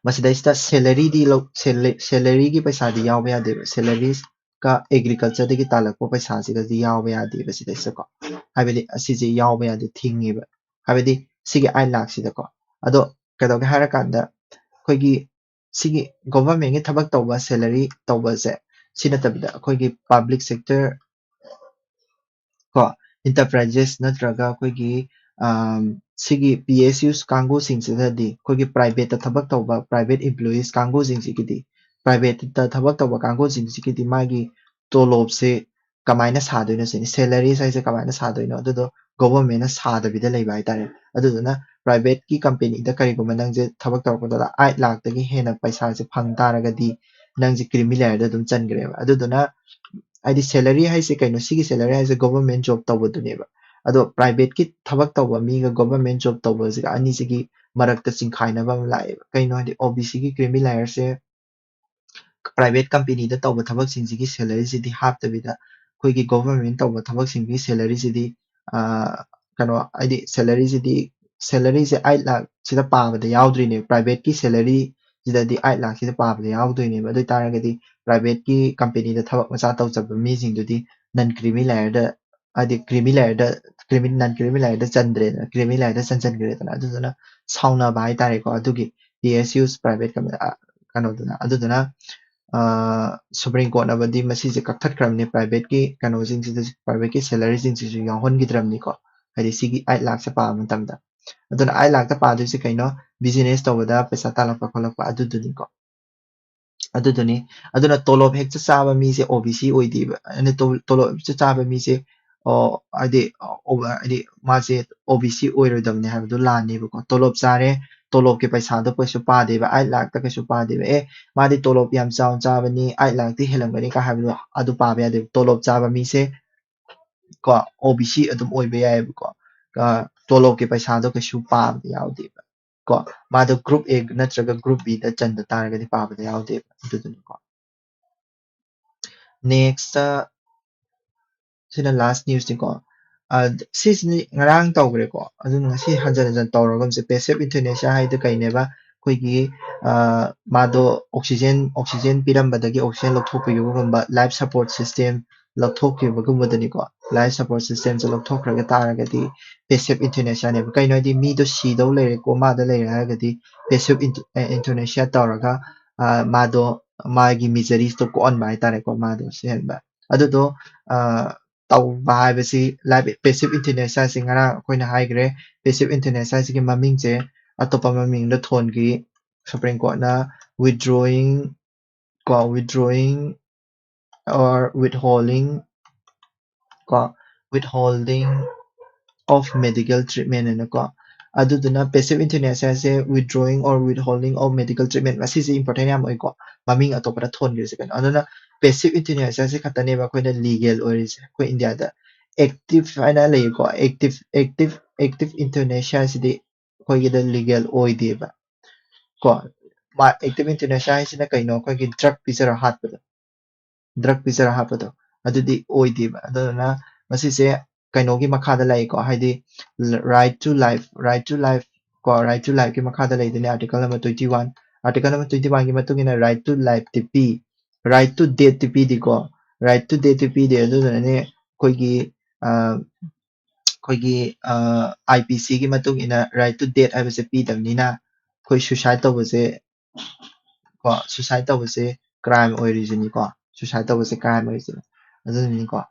ꯃꯁꯤꯗꯩꯁꯤꯗ ꯁꯦꯂꯔꯤꯗꯤ ꯂꯧ-, ꯁꯦꯂ-, ꯁꯦꯂꯔꯤꯒꯤ ꯄꯩꯁꯥꯗꯤ ꯌꯥꯎꯕ ꯌꯥꯗꯦꯕ꯫ ꯁꯦꯂꯔꯤꯁꯀ ꯑꯦꯒ꯭ꯔꯤꯀꯜꯆꯔꯗꯒꯤ ꯇꯥꯜꯂꯛꯄ ꯄꯩꯁꯥꯁꯤꯒꯗꯤ ꯌꯥꯎꯕ ꯌꯥꯗꯦꯕ ꯁꯤꯗꯩꯁꯤꯗꯀꯣ꯫ ꯍꯥꯏꯕꯗꯤ ꯑꯁꯤꯁꯦ ꯌꯥꯎꯕ ꯌꯥꯗꯦ, ꯊꯤꯡꯉꯦꯕ꯫ ꯍꯥꯏꯕꯗꯤ ꯁꯤꯒꯤ eight lakhsꯁꯤꯗꯀꯣ꯫ ꯑꯗꯣ ꯀꯩꯗꯧꯒꯦ ꯍꯥꯏꯔꯀꯥꯟꯗ ꯑꯩꯈꯣꯏꯒꯤ ꯁꯤꯒꯤ ꯒꯣꯚꯔꯟꯃꯦꯟꯠꯀꯤ ꯊꯕꯛ ꯇꯧꯕ, ꯁꯦꯂꯔꯤ ꯇꯧꯕꯁꯦ, ꯁꯤ ꯅꯠꯇꯕꯤꯗ ꯑꯩꯈꯣꯏꯒꯤ ꯄꯕ꯭ꯂꯤꯛ ꯁꯦꯛꯇꯔ ꯀꯣ, ꯏꯟꯇꯔꯄ꯭ꯔꯥꯏꯖꯦꯁ ꯅꯠꯇ꯭ꯔꯒ ꯑꯩꯈꯣꯏꯒꯤ, ꯑꯝ, ꯁꯤꯒꯤ ꯄꯤ ꯑꯦꯁ ꯌꯨꯁ ꯀꯥꯡꯕꯨꯁꯤꯡꯁꯤꯗꯗꯤ ꯑꯩꯈꯣꯏꯒꯤ ꯄ꯭ꯔꯥꯏꯚꯦꯠꯇ ꯊꯕꯛ ꯇꯧꯕ ꯄ꯭ꯔꯥꯏꯚꯦꯠ ꯏꯝꯄ꯭ꯂꯣꯌꯤꯁ ꯀꯥꯡꯕꯨꯁꯤꯡꯁꯤꯒꯤꯗꯤ, ꯄ꯭ꯔꯥꯏꯚꯦꯠꯇ ꯊꯕꯛ ꯇꯧꯕ ꯀꯥꯡꯕꯨꯁꯤꯡꯁꯤꯒꯤꯗꯤ ꯃꯥꯒꯤ ꯇꯣꯂꯣꯞꯁꯦ ꯀꯃꯥꯏꯅ ꯁꯥꯗꯣꯏꯅꯣ ꯁꯤꯅꯤ꯫ Salaries ꯍꯥꯏꯁꯦ ꯀꯃꯥꯏꯅ ꯁꯥꯗꯣꯏꯅꯣ? ꯑꯗꯨꯗꯣ government ꯅ ꯁꯥꯗꯕꯤꯗ ꯂꯩꯕ ꯍꯥꯏꯇꯥꯔꯦ꯫ ꯑꯗꯨꯗꯨꯅ private ꯀꯤ company ꯗ ꯀꯔꯤꯒꯨꯝꯕ ꯅꯪꯁꯦ ꯊꯕꯛ ꯇꯧꯔꯛꯄꯗ eight ꯂꯥꯛꯇꯒꯤ ꯍꯦꯟꯅ ꯄꯩꯁꯥꯁꯦ ꯐꯪ ꯇꯥꯔꯒꯗꯤ ꯅꯪꯁꯦ creamy layer ꯗ ꯑꯗꯨꯝ ꯆꯟꯈ꯭ꯔꯦꯕ꯫ ꯑꯗꯨꯗꯨꯅ ꯍꯥꯏꯗꯤ salary ꯍꯥꯏꯁꯦ ꯀꯩꯅꯣ? ꯁꯤꯒꯤ salary ꯍꯥꯏꯁꯦ government job ꯇꯧꯕꯗꯨꯅꯦꯕ꯫ ꯑꯗꯣ private ꯀꯤ ꯊꯕꯛ ꯇꯧꯕ ꯃꯤꯒ government job ꯇꯧꯕꯁꯤꯒ ꯑꯅꯤꯁꯤꯒꯤ ꯃꯔꯛꯇ ꯆꯤꯡꯈꯥꯏꯅꯕ ꯑꯃ ꯂꯥꯛꯑꯦꯕ꯫ ꯀꯩꯅꯣ ꯍꯥꯏꯗꯤ, O B C ꯒꯤ creamy layer ꯁꯦ private company ꯗ ꯇꯧꯕ ꯊꯕꯛꯁꯤꯡꯁꯤꯒꯤ salary ꯁꯤꯗꯤ ꯍꯥꯞꯇꯕꯤꯗ, ꯑꯩꯈꯣꯏꯒꯤ government ꯇꯧꯕ ꯊꯕꯛꯁꯤꯡꯒꯤ salary ꯁꯤꯗꯤ, ꯑ, ꯀꯩꯅꯣ ꯍꯥꯏꯗꯤ, salary ꯁꯤꯗꯤ, salary ꯁꯦ eight ꯂꯥꯛ ꯁꯤꯗ ꯄꯥꯕꯗ ꯌꯥꯎꯗ꯭ꯔꯤꯅꯦ꯫ Private ꯀꯤ salary ꯁꯤꯗꯗꯤ eight ꯂꯥꯛ ꯁꯤꯗ ꯄꯥꯕꯗ ꯌꯥꯎꯗꯣꯏꯅꯦꯕ꯫ ꯑꯗꯨ ꯑꯣꯏꯇꯥꯔꯒꯗꯤ private ꯀꯤ company ꯗ ꯊꯕꯛ ꯃꯆꯥ ꯇꯧꯖꯕ ꯃꯤꯁꯤꯡꯗꯨꯗꯤ non creamy layer ꯗ, ꯍꯥꯏꯗꯤ creamy layer ꯗ, creamy, non creamy layer ꯗ ꯆꯟꯗ꯭ꯔꯦꯗꯅ, creamy layer ꯗ ꯆꯟꯁꯤꯟꯈ꯭ꯔꯦꯗꯅ꯫ ꯑꯗꯨꯗꯨꯅ ꯁꯥꯎꯅꯕ ꯍꯥꯏꯇꯥꯔꯦꯀꯣ, ꯑꯗꯨꯒꯤ P S Us, private company, ꯑ, ꯀꯩꯅꯣꯗꯨꯅ꯫ ꯑꯗꯨꯗꯨꯅ, ꯑ, Supreme Court ꯅꯕꯨꯗꯤ ꯃꯁꯤꯁꯦ ꯀꯛꯊꯠꯈ꯭ꯔꯕꯅꯤ, private ꯀꯤ ꯀꯩꯅꯣꯁꯤꯡꯁꯤꯗ, private ꯀꯤ salary ꯁꯤꯡꯁꯤꯁꯨ ꯌꯥꯎꯍꯟꯈꯤꯗ꯭ꯔꯕꯅꯤꯀꯣ꯫ ꯍꯥꯏꯗꯤ ꯁꯤꯒꯤ eight ꯂꯥꯛꯁꯦ ꯄꯥꯕ ꯃꯇꯝꯗ꯫ ꯑꯗꯨꯅ eight ꯂꯥꯛꯇ ꯄꯥꯗꯣꯏꯁꯦ ꯀꯩꯅꯣ? Business ꯇꯧꯕꯗ ꯄꯩꯁꯥ ꯇꯥꯜꯂꯛꯄ ꯈꯣꯠꯂꯛꯄ ꯑꯗꯨꯗꯨꯅꯤꯀꯣ꯫ ꯑꯗꯨꯗꯨꯅꯤ꯫ ꯑꯗꯨꯅ ꯇꯣꯂꯣꯞ ꯍꯦꯛꯇ ꯆꯥꯕ ꯃꯤꯁꯦ O B C ꯑꯣꯏꯗꯦꯕ꯫ ꯑꯗꯨꯅ ꯇꯣ-, ꯇꯣꯂꯣꯞ ꯍꯦꯛꯇ ꯆꯥꯕ ꯃꯤꯁꯦ, ꯑꯣ, ꯍꯥꯏꯗꯤ, ꯑꯣ, ꯍꯥꯏꯗꯤ ꯃꯥꯁꯦ O B C ꯑꯣꯏꯔꯣꯏꯗꯕꯅꯤ ꯍꯥꯏꯕꯗꯨ ꯂꯥꯟꯅꯦꯕꯀꯣ꯫ ꯇꯣꯂꯣꯞ ꯆꯥꯔꯦ, ꯇꯣꯂꯣꯞꯀꯤ ꯄꯩꯁꯥꯗꯣ ꯀꯩꯁꯨ ꯄꯥꯗꯦꯕ, eight ꯂꯥꯛꯇ ꯀꯩꯁꯨ ꯄꯥꯗꯦꯕ꯫ ꯑꯦ, ꯃꯥꯗꯤ ꯇꯣꯂꯣꯞ ꯌꯥꯝ ꯆꯥꯎꯅ ꯆꯥꯕꯅꯤ, eight ꯂꯥꯛꯇꯤ ꯍꯦꯜꯂꯝꯒꯅꯤ ꯀꯥ ꯍꯥꯏꯕꯗꯣ ꯑꯗꯨ ꯄꯥꯕ ꯌꯥꯗꯦꯕ꯫ ꯇꯣꯂꯣꯞ ꯆꯥꯕ ꯃꯤꯁꯦ ꯀꯣ, O B C ꯑꯗꯨꯝ ꯑꯣꯏꯕ ꯌꯥꯏꯑꯕꯀꯣ꯫ ꯑ, ꯇꯣꯂꯣꯞꯀꯤ ꯄꯩꯁꯥꯗꯣ ꯀꯩꯁꯨ ꯄꯥꯕꯗꯤ ꯌꯥꯎꯗꯦꯕ꯫ ꯀꯣ, ꯃꯥꯗꯣ group A ꯅꯠꯇ꯭ꯔꯒ group B ꯗ ꯆꯟꯗ ꯇꯥꯔꯒꯗꯤ ꯄꯥꯕꯗ ꯌꯥꯎꯗꯦꯕ꯫ ꯑꯗꯨꯗꯨꯅꯤꯀꯣ꯫ Next, ꯁꯤꯅ last news ꯅꯤꯀꯣ꯫ ꯑ, ꯁꯤꯁꯤꯅꯤ ꯉꯔꯥꯡ ꯇꯧꯈ꯭ꯔꯦꯀꯣ꯫ ꯑꯗꯨꯅ ꯉꯁꯤ ꯍꯟꯖꯟ ꯍꯟꯖꯟ ꯇꯧꯔꯒꯨꯝꯁꯦ꯫ Passive euthanasia ꯍꯥꯏꯗꯣ ꯀꯩꯅꯦꯕ? ꯑꯩꯈꯣꯏꯒꯤ, ꯑ, ꯃꯥꯗꯣ oxygen, oxygen ꯄꯤꯔꯝꯕꯗꯒꯤ oxygen ꯂꯧꯊꯣꯛꯄꯤꯕꯒꯨꯝꯕ, life support system ꯂꯧꯊꯣꯛꯈꯤꯕꯒꯨꯝꯕꯗꯨꯅꯤꯀꯣ꯫ Life support system ꯁꯦ ꯂꯧꯊꯣꯛꯈ꯭ꯔꯒ ꯇꯥꯔꯒꯗꯤ passive euthanasia ꯅꯦꯕ꯫ ꯀꯩꯅꯣ ꯍꯥꯏꯗꯤ, ꯃꯤꯗꯣ ꯁꯤꯗꯧ ꯂꯩꯔꯦ, coma ꯗ ꯂꯩꯔꯦ ꯍꯥꯏꯔꯒꯗꯤ passive euth-, ꯑ, euthanasia ꯇꯧꯔꯒ, ꯑ, ꯃꯥꯗꯣ, ꯃꯥꯒꯤ miseries ꯇꯣ ꯀꯣꯛꯍꯟꯕ ꯍꯥꯏꯇꯥꯔꯦꯀꯣ, ꯃꯥꯗꯣ ꯁꯤꯍꯟꯕ꯫ ꯑꯗꯨꯗꯣ, ꯑ, ꯇꯧꯕ ꯍꯥꯏꯕꯁꯤ life, passive euthanasia ꯁꯤ ꯉꯔꯥꯡ ꯑꯩꯈꯣꯏꯅ ꯍꯥꯏꯈ꯭ꯔꯦ꯫ Passive euthanasia ꯁꯤꯒꯤ ꯃꯃꯤꯡꯁꯦ ꯑꯇꯣꯞꯄ ꯃꯃꯤꯡꯗ ꯊꯣꯟꯈꯤ꯫ Supreme Court ꯅ withdrawing, ꯀꯣ, withdrawing or withholding ꯀꯣ, withholding of medical treatment ꯍꯥꯏꯅꯀꯣ꯫ ꯑꯗꯨꯗꯨꯅ passive euthanasia say withdrawing or withholding of medical treatment, ꯃꯁꯤꯁꯦ important ꯌꯥꯝ ꯑꯣꯏꯀꯣ, ꯃꯃꯤꯡ ꯑꯇꯣꯞꯄꯗ ꯊꯣꯟꯈ꯭ꯔꯤꯁꯦ ꯀꯩꯅꯣ꯫ ꯑꯗꯨꯅ passive euthanasia ꯁꯦ ꯈꯛꯇꯅꯦꯕ ꯑꯩꯈꯣꯏꯅ legal ꯑꯣꯏꯔꯤꯁꯦ ꯑꯩꯈꯣꯏ ꯏꯟꯗꯤꯌꯥꯗ꯫ Active ꯍꯥꯏꯅ ꯂꯩꯌꯦꯀꯣ, active active active euthanasia ꯁꯤꯗꯤ ꯑꯩꯈꯣꯏꯒꯤꯗ legal ꯑꯣꯏꯗꯦꯕ ꯀꯣ꯫ Active euthanasia ꯍꯥꯏꯁꯤꯅ ꯀꯩꯅꯣ? ꯑꯩꯈꯣꯏꯒꯤ drug ꯄꯤꯖꯔ ꯍꯥꯠꯄꯗꯣ, drug ꯄꯤꯖꯔ ꯍꯥꯠꯄꯗꯣ, ꯑꯗꯨꯗꯤ ꯑꯣꯏꯗꯦꯕ꯫ ꯑꯗꯨꯗꯨꯅ ꯃꯁꯤꯁꯦ ꯀꯩꯅꯣꯒꯤ ꯃꯈꯥꯗ ꯂꯩꯀꯣ, ꯍꯥꯏꯗꯤ right to life, right to life ꯀꯣ, right to life ꯀꯤ ꯃꯈꯥꯗ ꯂꯩꯗꯣꯏꯅꯦ article number twenty one꯫ Article number twenty one ꯒꯤ ꯃꯇꯨꯡ ꯏꯟꯅ right to life ꯇꯤ ꯄꯤ, right to death ꯇꯤ ꯄꯤꯗꯦꯀꯣ, right to death ꯇꯤ ꯄꯤꯗꯦ꯫ ꯑꯗꯨꯗꯨꯅꯅꯦ ꯑꯩꯈꯣꯏꯒꯤ ꯑꯩꯈꯣꯏꯒꯤ I P C ꯒꯤ ꯃꯇꯨꯡ ꯏꯟꯅ right to death ꯍꯥꯏꯕꯁꯦ ꯄꯤꯗꯕꯅꯤꯅ ꯑꯩꯈꯣꯏ suicide ꯇꯧꯕꯁꯦ ꯀꯣ, suicide ꯇꯧꯕꯁꯦ crime ꯑꯣꯏꯔꯤꯁꯤꯅꯤꯀꯣ, suicide ꯇꯧꯕꯁꯦ crime ꯑꯣꯏꯔꯤꯁꯤꯅꯤ꯫ ꯑꯗꯨꯅꯤꯀꯣ꯫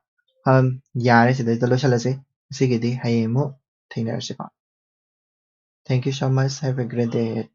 ꯌꯥꯔꯦ, ꯁꯤꯗꯩꯗ ꯂꯣꯏꯁꯤꯜꯂꯁꯤ ꯉꯁꯤꯒꯤꯗꯤ꯫ ꯍꯌꯦꯡ ꯑꯃꯨꯛ ꯊꯦꯡꯅꯔꯁꯤꯀꯣ꯫ Thank you so much, have a great day ahead.